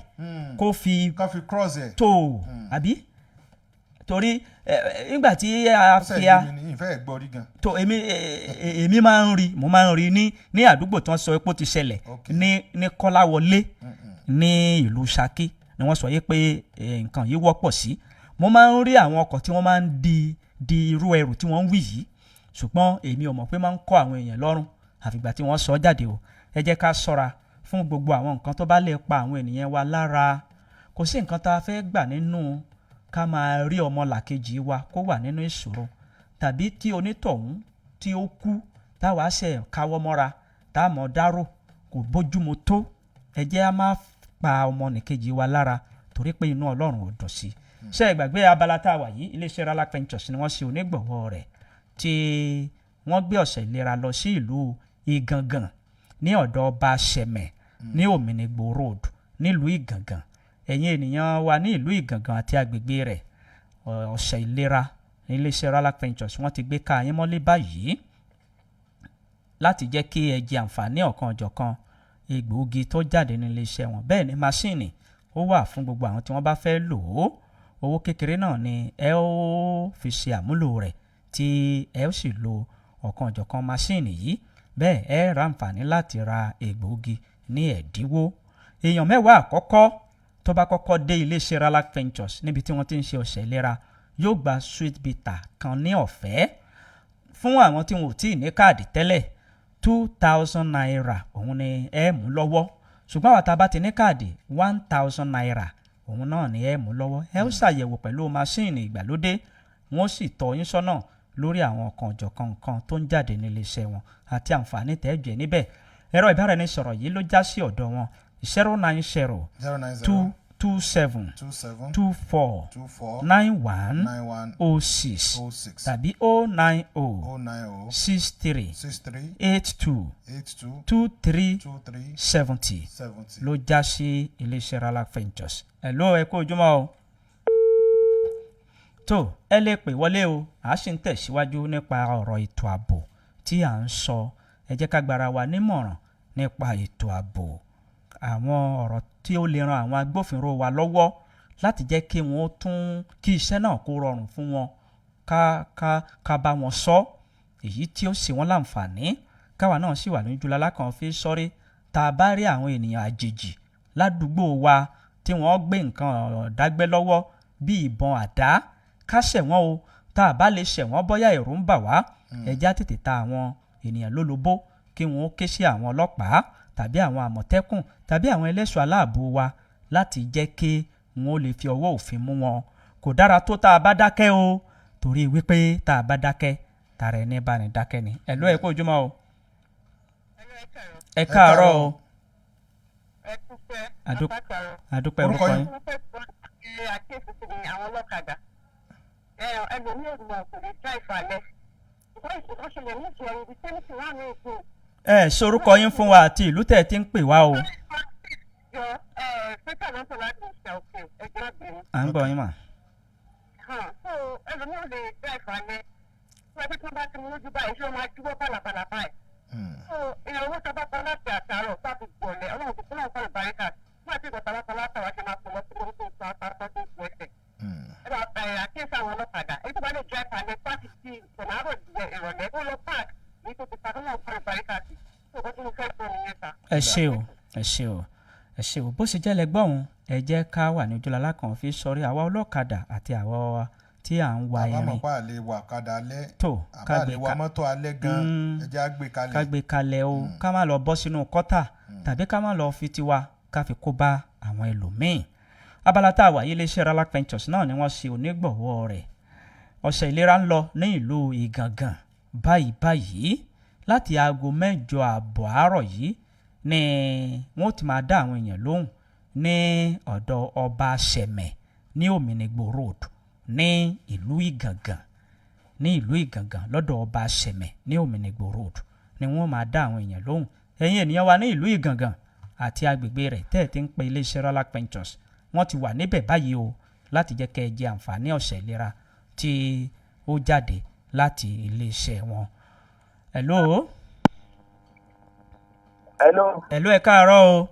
kó fi Kàn fi cross ẹ̀. Tó àbí torí nígbà tí a Ó ṣe fi yé a mi ní ìfẹ́ ẹ̀ gbọ́ rí gan. Tó èmi èmi máa ń rí, mo máa ń rí ní àdúgbò tí wọ́n sọ pé ó ti ṣẹlẹ̀ ní Kọ́láwọlé ní ìlú Ṣakí ni wọ́n sọ yìí pé nǹkan yìí wọ́pọ̀ sí. Mo máa ń rí àwọn ọkọ̀ tí wọ́n máa ń di irú ẹrù tí wọ́n ń wí yìí, ṣùgbọ́n èmi ò mọ̀ pé máa ń kọ́ àwọn èèyàn lọ́rùn àfìgbà tí wọ́n sọ jáde o. Ẹ jẹ́ ká ṣọ́ra fún gbogbo àwọn nǹkan tó bá lè pa àwọn ènìyàn wa lára. Kò sí nǹkan tá a fẹ́ gbà nínú ká máa rí ọmọ làkejì wa kó wà nínú ìṣòro, tàbí tí onítọ̀hún tí ó kú, táwa ṣe káwọ́ mọ́ra tá a mọ̀ dárò. Kò bójúmu tó. Ẹ jẹ́ á má pa ọmọ nìkejì wa lára torí pé inú Ọlọ́run ò dùn sí. Ṣé ẹ gbàgbé abala tá a wà yìí, iléeṣẹ́ Ralak Ventures ni wọ́n ṣe onígbọ̀wọ́ rẹ̀, tí wọ́n gbé ọ̀sẹ̀ ìlera lọ sí ìlú Ìgàngàn ní ọ̀dọ̀ ọba Sẹ̀mẹ̀ ní Òmìnigbò Road nílùú Ìgàngàn. Ẹ̀yin ènìyàn wa ní ìlú Ìgàngàn àti agbègbè rẹ̀, ọ̀sẹ̀ ìlera ní iléeṣẹ́ Ralak Ventures wọ́n ti gbé ká yín mọ́lé báyìí láti jẹ́ kí ẹ jẹ àǹfààní ọ̀kan ọ̀jọ̀kan egbòogi tó jáde ní iléeṣẹ́ wọn. Bẹ́ẹ̀ ni máṣíìnì ó wà fún gbogbo àwọn tí wọ́n bá fẹ́ lò ó. Owó kékeré náà ni ẹ ó fi ṣe àmúlò rẹ̀ tí ẹ ó sì lo ọ̀kan ọ̀jọ̀kan máṣíìnì yìí. Bẹ́ẹ̀ ẹ ra àǹfààní láti ra egbòogi ní ẹ̀dínwó. Èèyàn 10 àkọ́kọ́ tó bá kọ́kọ́ dé iléeṣẹ́ Ralak Ventures níbi tí wọ́n ti ń ṣe ọ̀sẹ̀ ìlera yóò gba sweet bitter kan ní ọ̀fẹ́. Fún àwọn tí wọn ò tíì ní káàdì tẹ́lẹ̀, ₦2,000 òun ni ẹ mú lọ́wọ́, ṣùgbọ́n àwọn tá a bá ti ní káàdì, ₦1,000 òun náà ni ẹ mú lọ́wọ́. Ẹ ó ṣàyẹ̀wò pẹ̀lú máṣíìnì ìgbàlódé, wọ́n sì tọ́ yín sọ́nà lórí àwọn ọ̀kan ọ̀jọ̀kan nǹkan tó ń jáde nílé iṣẹ́ wọn àti àǹfààní tẹ́ẹ̀jẹ̀ níbẹ̀. Ẹ̀rọ ìbáraẹnisọ̀rọ̀ yìí ló já sí ọ̀dọ̀ wọn: 090 090 227 27 24 24 91 91 06 06 tàbí 090 090 63 63 82 82 23 23 70 70. Ló já sí iléeṣẹ́ Ralac Ventures. Ẹ̀ ló ẹ kú ojúmọ́ o. Tó ẹ lè pè wọlé o, a sì ń tẹ̀síwájú nípa ọ̀rọ̀ ètò ààbò tí à ń sọ. Ẹ jẹ́ ká gbára wa nímọ̀ràn nípa ètò ààbò, àwọn ọ̀rọ̀ tí ó lè ran àwọn agbófinró wa lọ́wọ́ láti jẹ́ kí wọ́n tún kí iṣẹ́ náà kó rọrùn fún wọn, ká bá wọn sọ èyí tí ó sì wọ́n láǹfààní, káwa náà sì wà lójú lalákan fi sọ́rí. Tá a bá rí àwọn ènìyàn àjèjì ládùúgbò wa tí wọ́n gbé nǹkan ọ̀dágbẹ́ lọ́wọ́ bí ìbọn, àdá, ká ṣẹ̀ wọ́n o. Tá a bá lè ṣẹ̀ wọ́n, bóyá ẹ̀rù ń bà wá, ẹja tètè ta àwọn ènìyàn lólobó kí wọ́n ó ké sí àwọn ọlọ́pàá tàbí àwọn àmọ̀tẹ́kùn tàbí àwọn ẹlẹ́ṣọ́ aláàbò wa láti jẹ́ kí wọ́n ó lè fi ọwọ́ òfin mú wọn. Kò dára tó tá a bá dákẹ́ o, torí wípé tá a bá dákẹ́, tara ẹni bá ní dákẹ́ ni. Ẹ ló ẹ kó ojúmọ́ o. Ẹ káàárọ̀ o. Àdúpẹ́. Orúkọ Orúkọ yín? yín? Mo fẹ́ sọ ṣe àkíyèsí sí ni àwọn ọlọ́kadà. Ẹlòmíì ò mọ̀, kò lè drive alẹ́. Ìgbọ́n ìṣẹ̀lẹ̀ ní ìṣẹ̀lẹ̀ ibi tí ní wà ní ìsìn. Ẹ sorúkọ yín fún wa àti ìlú tẹ̀ tí ń pè wá o. Jọ pété ló ń sọ láti ìṣẹ̀ òkè ẹjọ́ obìnrin. À ń gbọ́ yín mà. So ẹlòmíì ò lè drive alẹ́. Wọ́n pẹ́ tí wọ́n bá ti mú lójú báyìí, ṣé wọ́n máa dúró bàlàbàlà báyìí? So ìyàwó tó bá tọ́ láti àtàrọ̀ bá fi gbọ̀lẹ̀ ọlọ́run tó kúrò nǹkan ìbáríkà. Wọ́n àti ìgbọ̀ta bá tọ́ látàrọ̀ ṣe máa pọ̀ lọ sí orí tó ń sọ àtàrọ̀ tó ń sọ ẹsẹ̀. Ẹ bá ẹ àkíyèsí àwọn ọlọ́kadà, èyí tó bá lè drive alẹ́ pàṣẹ sí ìsọ̀nà àárọ̀ ìrọ̀lẹ́, ó lọ park ní tó ti pa tó náà fún ìbáríkà sí. Tó bó tí mo fẹ́ sọ nìyẹn ta. Ẹ ṣé o, ẹ ṣé o, ẹ ṣé o. Bó ṣe jẹ́ lẹ́gbọ́n òun, ẹ jẹ́ ká wà ní ojúlọ́lá kan fi sọrí àwa ọlọ́kadà àti àwa tí à ń wa Àbá mọ̀ irin pa àlè wà kadà alẹ́ tó àbá ká àlè gbé wa mọ́tò alẹ́ gan, ẹ jẹ́ á gbé kalẹ̀. Ká gbé kalẹ̀ o, ká má lọ bọ́ sínú kọ́tà tàbí ká má lọ fi tiwa ká fi kó bá àwọn ẹlòmíì. Abala tá a wà yìí, iléeṣẹ́ Ralac Ventures náà ni wọ́n ṣe onígbọ̀wọ́ rẹ̀. Ọ̀sẹ̀ ìlera ń lọ ní ìlú Ìgàngàn báyìí báyìí. Láti aago 8:30 àárọ̀ yìí ni wọ́n ti máa dá àwọn èèyàn lóhùn ní ọ̀dọ̀ ọba Sẹ̀mẹ̀ ní Òmìnigbò Road ní ìlú Ìgàngàn, ní ìlú Ìgàngàn lọ́dọ̀ ọba Sẹ̀mẹ̀ ní Òmìnigbò Road ni wọ́n máa dá àwọn èèyàn lóhùn. Ẹ̀yin ènìyàn wa ní ìlú Ìgàngàn àti agbègbè rẹ̀ tẹ́ ẹ̀ ti ń pe iléeṣẹ́ Ralac Ventures, wọ́n ti wà níbẹ̀ báyìí o láti jẹ́ kẹ́ ẹ jẹ àǹfààní ọ̀sẹ̀ ìlera tí ó jáde láti iléeṣẹ́ wọn. Hello. Hello. Hello, ẹ káàárọ̀ o.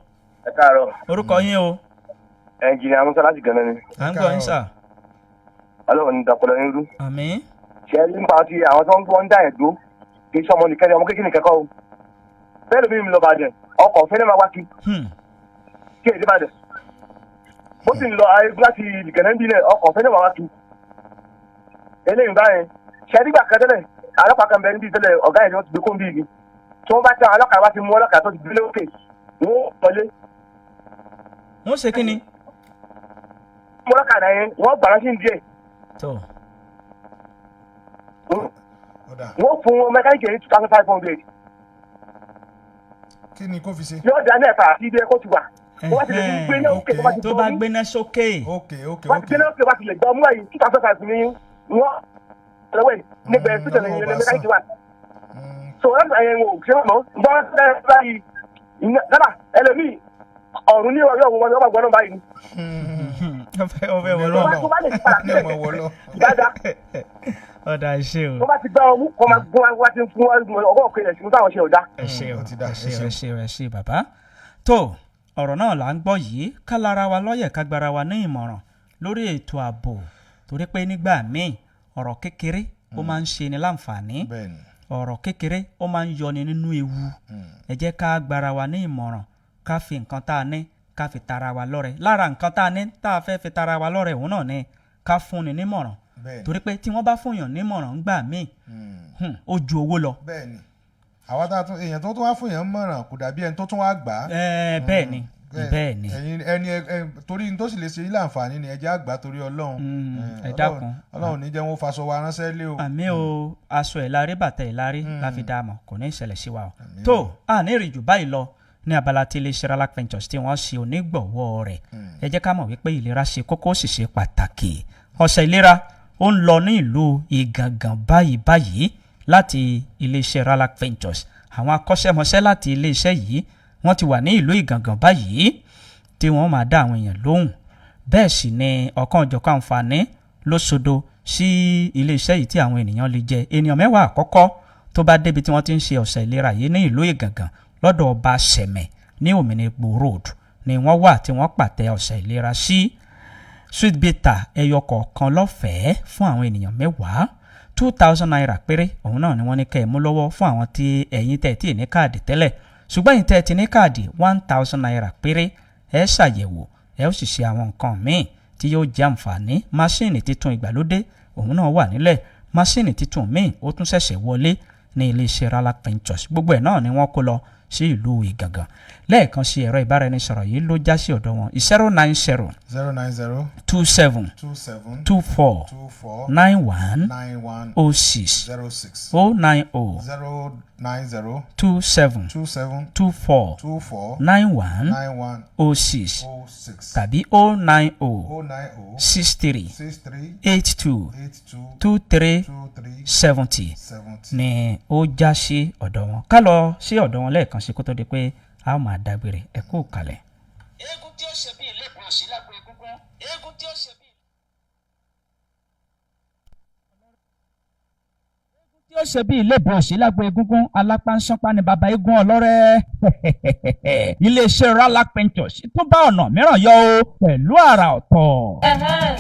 Ẹ káàárọ̀. Orúkọ yín o? Ẹnjìnìà Musa láti Gànà ni. À ń gbọ́ yín sà. Ọlọ́run ní dàpọ̀lọ́ yín rú. Àmín. Ṣé ẹ nípa ti àwọn tó ń gbọ́ ń dá ẹ̀ dúró, kì í ṣe ọmọ nìkan ni, ọmọ kékeré nìkan kọ́ o. Bẹ́ẹ̀ ló bí mi lọ Bàdàn, ọkọ̀ ọ̀fẹ́ náà máa wá kí kí èdè Bàdàn. Bó sì ń lọ ayégun láti Gànà ń bí náà, ọkọ̀ ọ̀fẹ́ náà máa wá kí. Eléyìí báyẹn, ṣe nígbà kan tẹ́lẹ̀, ọlọ́pàá kan bẹ níbi tẹ́lẹ̀, ọ̀gá yẹn ni wọ́n ti gbé kóńbì yìí. Tí wọ́n bá tẹ àwọn ọlọ́kadà bá ti mú ọlọ́kadà tó ti gbé lókè, wọ́n wọlé. Wọ́n ṣe kí ni? Mú ọlọ́kadà yẹn, wọ́n gbà lọ́sìn díẹ̀. Tó. Wọ́n fún wọn mẹkáníkì ní 2,500. Kí ni kó fi ṣe? Yóò dá ní ẹ̀fà àti ibi ẹ̀kọ́ ti wà. Wọ́n ti lè fi gbé ní òkè tó bá ti tó bá gbéná sókè. Ok ok. Wọ́n ti gbé ní òkè, wọ́n ti lè gbọ́ mú àyè 2,500 ní wọ́n lọ́wọ́ ẹ̀ níbẹ̀ sísè ní mẹkáníkì wà. So wọ́n ti àyẹ̀wò ṣé wọ́n mọ̀ gbọ́n báyìí dábàá ẹlòmíì ọ̀run ní ọ̀rọ̀ wọn wọ́n gbọ́n náà báyìí. Ọfẹ ọfẹ wọlọ. Tó bá lè padà sílẹ̀ dáadáa. Ọ̀dà, ẹ ṣé o. Tó bá ti gbá ọmú kọ́ máa gbọ́n wá ti fún ọgọ́ òkè rẹ̀ sínú táwọn ṣe ọ̀dà. Ẹ ṣé o, ẹ ṣé o, ẹ ṣé o, ẹ ṣé bàbá. Tó ọ̀rọ̀ náà là ń gbọ́ yìí, ká lára wa lọ́yẹ̀, ká gbára wa ní ìmọ̀ràn lórí ètò ààbò, torí pé nígbà míì ọ̀rọ̀ kékeré ó máa ń ṣe ni láǹfààní, ọ̀rọ̀ kékeré ó máa ń yọni nínú ewu. Ẹ jẹ́ ká gbára wa ní ìmọ̀ràn, ká fi nǹkan tá a ní ká fi tara wa lọ́rẹ. Lára nǹkan tá a ní tá a fẹ́ fi tara wa lọ́rẹ òun náà ni ká fúnni nímọ̀ràn. Bẹ́ẹ̀ni. Torí pé tí wọ́n bá fún yàn nímọ̀ràn ńgbà míì, ó ju owó lọ. Bẹ́ẹ̀ni, àwa tá a tún èèyàn tó tún wá fún yàn mọ̀ràn kò dàbí ẹni tó tún wá gbà á. Ẹ, bẹ́ẹ̀ ni, bẹ́ẹ̀ ni. Ẹ̀yin ẹni torí n tó sì lè ṣe yín láǹfààní ni ẹ jẹ́ àgbà torí Ọlọ́run. Ẹ dákun. Ọlọ́run ní jẹ́ wọn ó faṣọ wa ránṣẹ́ lé o. Àmì o, aṣọ ẹ̀ lárí, bàtà ẹ̀ lárí la fi dá a mọ̀, kò ní ìṣẹ̀lẹ̀ sí wa o. Tó a ní ìrìnjù báyìí lọ ní abala tí iléeṣẹ́ Ralak Ventures tí wọ́n ṣe onígbọ̀wọ́ rẹ̀. Ẹ jẹ́ ká mọ̀ wípé ìlera ṣe kókó, sì ṣe pàtàkì. Ọ̀sẹ̀ ìlera ó ń lọ ní ìlú Ìgàngàn báyìí báyìí láti iléeṣẹ́ Ralak Ventures. Àwọn akọ́ṣẹ́mọṣẹ́ láti iléeṣẹ́ yìí, wọ́n ti wà ní ìlú Ìgàngàn báyìí tí wọ́n máa dá àwọn èèyàn lóhùn. Bẹ́ẹ̀ sì ni ọ̀kan òjọ̀kan àǹfààní ló sodo sí iléeṣẹ́ yìí tí àwọn ènìyàn lè jẹ. Ènìyàn 10 àkọ́kọ́ tó bá débi tí wọ́n ti ń ṣe ọ̀sẹ̀ ìlera yìí ní ìlú Ìgàngàn lọ́dọ̀ ọba Sẹ̀mẹ̀ ní Òmìnirìgbò Road ni wọ́n wà tí wọ́n pàtẹ ọ̀sẹ̀ ìlera sí. Sweet bitter ẹyọ kọ̀ọ̀kan lọ́fẹ̀ẹ́ fún àwọn ènìyàn 10, ₦2,000 péré òun náà ni wọ́n ní kẹ́ ẹ̀ mú lọ́wọ́ fún àwọn tí ẹ̀yin tẹ̀ tí ì ní káàdì tẹ́lẹ̀. Ṣùgbọ́n ẹ̀yin tẹ̀ ti ní káàdì, ₦1,000 péré, ẹ ṣàyẹ̀wò, ẹ ó sì ṣe àwọn nǹkan míì tí yóò jẹ́ àǹfààní. Máṣíìnì titun ìgbàlódé òun náà wà nílẹ̀, máṣíìnì titun míì ó tún ṣẹ̀ṣẹ̀ wọlé ní iléeṣẹ́ Ralak Ventures. Gbogbo ẹ̀ náà ni wọ́n kó lọ sí ìlú Ìgàngàn. Lẹ́ẹ̀kan sí, ẹ̀rọ ìbáraẹnisọ̀rọ̀ yìí ló já sí ọ̀dọ̀ wọn: 090 090 27 27 24 24 91 91 06 06. 090 090 27 27 24 24 91 91 06 06 tàbí 090 090 63 63 82 82 23 23 70 70. Ni ó já sí ọ̀dọ̀ wọn. Ká lọ sí ọ̀dọ̀ wọn lẹ́ẹ̀kan sí kó tó di pé a ó máa dágbére. Ẹ kú kalẹ̀. Eégún tí ó ṣe bí ìlẹ́kùn òsínlágbó egúngún, eégún tí ó ṣe bí. Tí ó ṣe bí ìlébùn òsínlágbó egúngún, alápánsánpá ni bàbá eégún ọlọ́rẹ́. Iléeṣẹ́ Ralak Ventures tún bá ọ̀nà mìíràn yọ o pẹ̀lú àrà ọ̀tọ̀. Ẹ̀hẹ́n,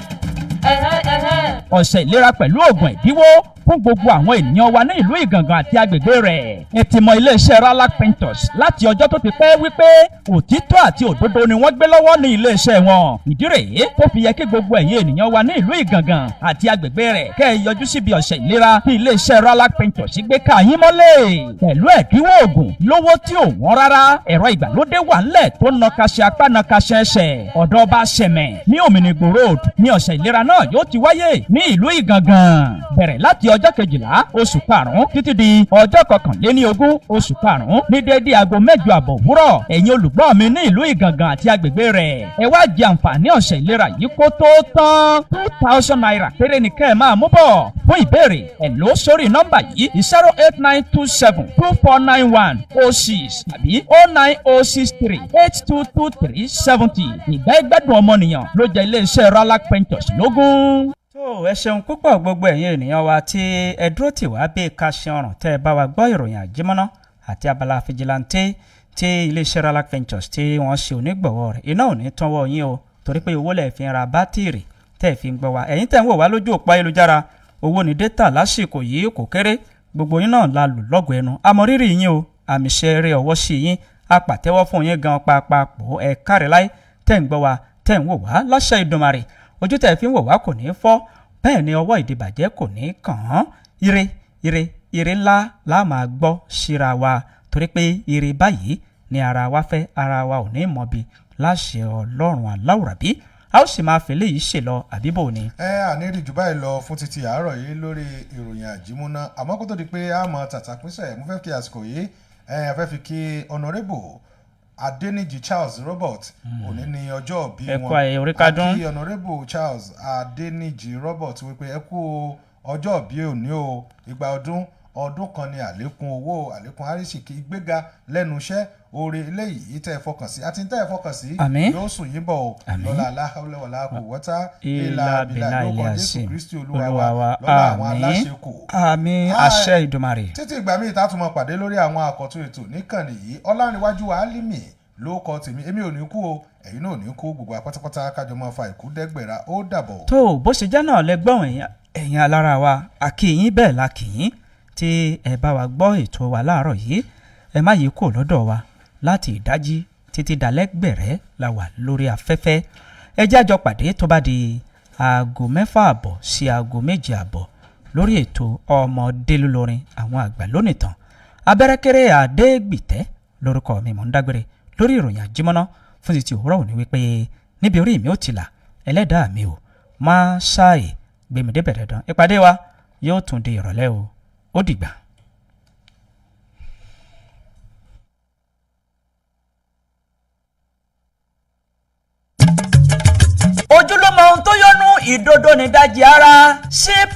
ẹ̀hẹ́n, ẹ̀hẹ́n. Ọ̀sẹ̀ ìlera pẹ̀lú oògùn ẹ̀dínwó fún gbogbo àwọn ènìyàn wa ní ìlú Ìgàngàn àti agbègbè rẹ̀. Ẹ ti mọ iléeṣẹ́ Ralak Ventures láti ọjọ́ tó ti pẹ́ wípé òtítọ́ àti òdodo ni wọ́n gbé lọ́wọ́ ní iléeṣẹ́ wọn. Ìdí rèé tó fi yẹ kí gbogbo ẹ̀yin ènìyàn wa ní ìlú Ìgàngàn àti agbègbè rẹ̀ kẹ́ ẹ yọjú síbi ọ̀sẹ̀ ìlera tí iléeṣẹ́ Ralak Ventures gbé ká yín mọ́lẹ̀. Pẹ̀lú ẹ̀dínwó oògùn lówó tí ò wọ́n rárá, ẹ̀rọ ìgbàlódé wà ńlẹ̀ tó nakaṣe apá nakaṣe ẹsẹ̀. Ọ̀dọ̀ ọba Sẹ̀mẹ̀ ní Òmìnirìgbò Road ní ọ̀sẹ̀ ìlera náà yóò ti wáyé ní ìlú Ìgàngàn. Bẹ̀rẹ̀ láti ọjọ́ 12 oṣù karùn-ún títí di ọjọ́ 21 oṣù karùn-ún ní déédéé aago 8:30 òwúrọ̀. Ẹ̀yin olùgbọ́ mi ní ìlú Ìgàngàn àti agbègbè rẹ̀, ẹ wá jẹ àǹfààní ọ̀sẹ̀ ìlera yìí kó tó tán. ₦2,000 péré ni kẹ́ ẹ máa mú bọ̀. Fún ìbéèrè, ẹ lò sórí nọ́mbà yìí: 08927249106 tàbí 09063822370. Ìgbà ìgbádùn ọmọnìyàn ló jẹ́ iléeṣẹ́ Ralak Ventures lógún. Tó ẹ ṣeun púpọ̀, gbogbo ẹ̀yin ènìyàn wa tí ẹ dúró tì wá bí ká ṣe ọ̀ràn tẹ́ ẹ bá wa gbọ́ ìròyìn àjímọ́ná àti abala fìjìláńtẹ́ tí iléeṣẹ́ Ralak Ventures tí wọ́n ṣe onígbọ̀wọ́ rẹ̀. Iná ò ní tánwọ́ yín o, torí pé owó lẹ̀ fi ń ra bátìrì tẹ́ ẹ fi ń gbọ́ wa. Ẹ̀yin tẹ́ ń wò wá lójú òpó ayélujára, owó ní dátà lásìkò yìí kò kéré. Gbogbo yín náà la lù lọ́gọ̀ ẹnu. Àmọ́ rírì yín o, àmì ṣe eré ọwọ́ sí yín, a pàtẹ́wọ́ fún yín gan papapọ̀. Ẹ káre láì tẹ́ ń gbọ́ wa, tẹ́ ń wò wá. Láṣẹ Ìdùmarè, ojú tẹ́ fi ń wò wá kò ní í fọ́, bẹ́ẹ̀ ni ọwọ́ ìdìbàjẹ́ kò ní í kàn án. Ire, ire, ire ńlá la máa gbọ́ síra wa, torí pé ire báyìí ni ara wa fẹ́, ara wa ò ní mọ̀bi láṣẹ Ọlọ́run aláwùrábí. A ó sì máa fi léyìí ṣe lọ, àbíbò ni. Ẹ àní rí jù báyìí lọ fún títí àárọ̀ yìí lórí ìròyìn àjímúná. Àmọ́ kó tó di pé a mọ tàtàpínsẹ̀, mo fẹ́ fi àsìkò yìí ẹ fẹ́ fi kí Honourable Adéníjì Charles Robert. Òní ni ọjọ́ ìbí Ẹ wọn. kú ayẹyẹ orí kádún. Àti Honourable Charles Adéníjì Robert wípé ẹ kú ọjọ́ ìbí òní o. Ìgbà ọdún ọdún kan ni, àlékún owó, àlékún àrísìkí, ìgbéga lẹ́nu iṣẹ́, oore eléyìí tẹ́ ẹ fọkàn sí àti tẹ́ ẹ fọkàn sí Àmín. yóò sùn yín bọ̀ o. Àmín. Lọ́la aláhàwọ̀lá kò wọ́tá ilà ilà bìlà bìlà lórúkọ ilẹ̀ Jésù àṣìm Kristi Olúwa Olúwa wa wa. lọ́la àwọn Àmín. aláṣẹ kù. Àmín. Àṣẹ Ìdùmarè. Títí ìgbà míì tá a tún máa pàdé lórí àwọn àkọ́tún ètò níkànnì yìí, Ọlárìnwájú Álímì ló kọ tèmi. Èmi ò ní kú o, ẹ̀yin náà ò ní kú. Gbogbo apátápátá kájọ máa fa ìkú dẹ́gbẹ̀rà. Ó dàbọ̀. Tó bó ṣe jẹ́ náà lẹ́gbọ̀n ẹ̀yin alára wa, a kí yín, bẹ́ẹ̀ la kí yín tí ẹ bá wa gbọ́ ètò wa láàárọ̀ yìí. Ẹ má yí kò lọ́dọ̀ wa láti ìdájí títí dalẹ́ gbẹ̀rẹ́ la wà lórí afẹ́fẹ́. Ẹ jẹ́ àjọ pàdé tó bá di aago 6:30 sí aago 7:30 lórí ètò ọmọdé lólórin àwọn àgbà lónìtàn. Abẹ́rẹ́kẹ́rẹ́ Adégbìtẹ́ lórúkọ mi, mò ń dágbére lórí ìròyìn àjímọ́ná fún ti òwúrọ̀ òní wípé níbi orí mi ò ti là, ẹlẹ́dàá mi ò máa ṣáàyè gbèmídébẹ̀ dandan. Ìpàdé wa yóò tún di ìrọ̀lẹ́ o, ó dìgbà. Ojúlọ́mọ ohun tó yọnu ìdodo nídajì ara sip.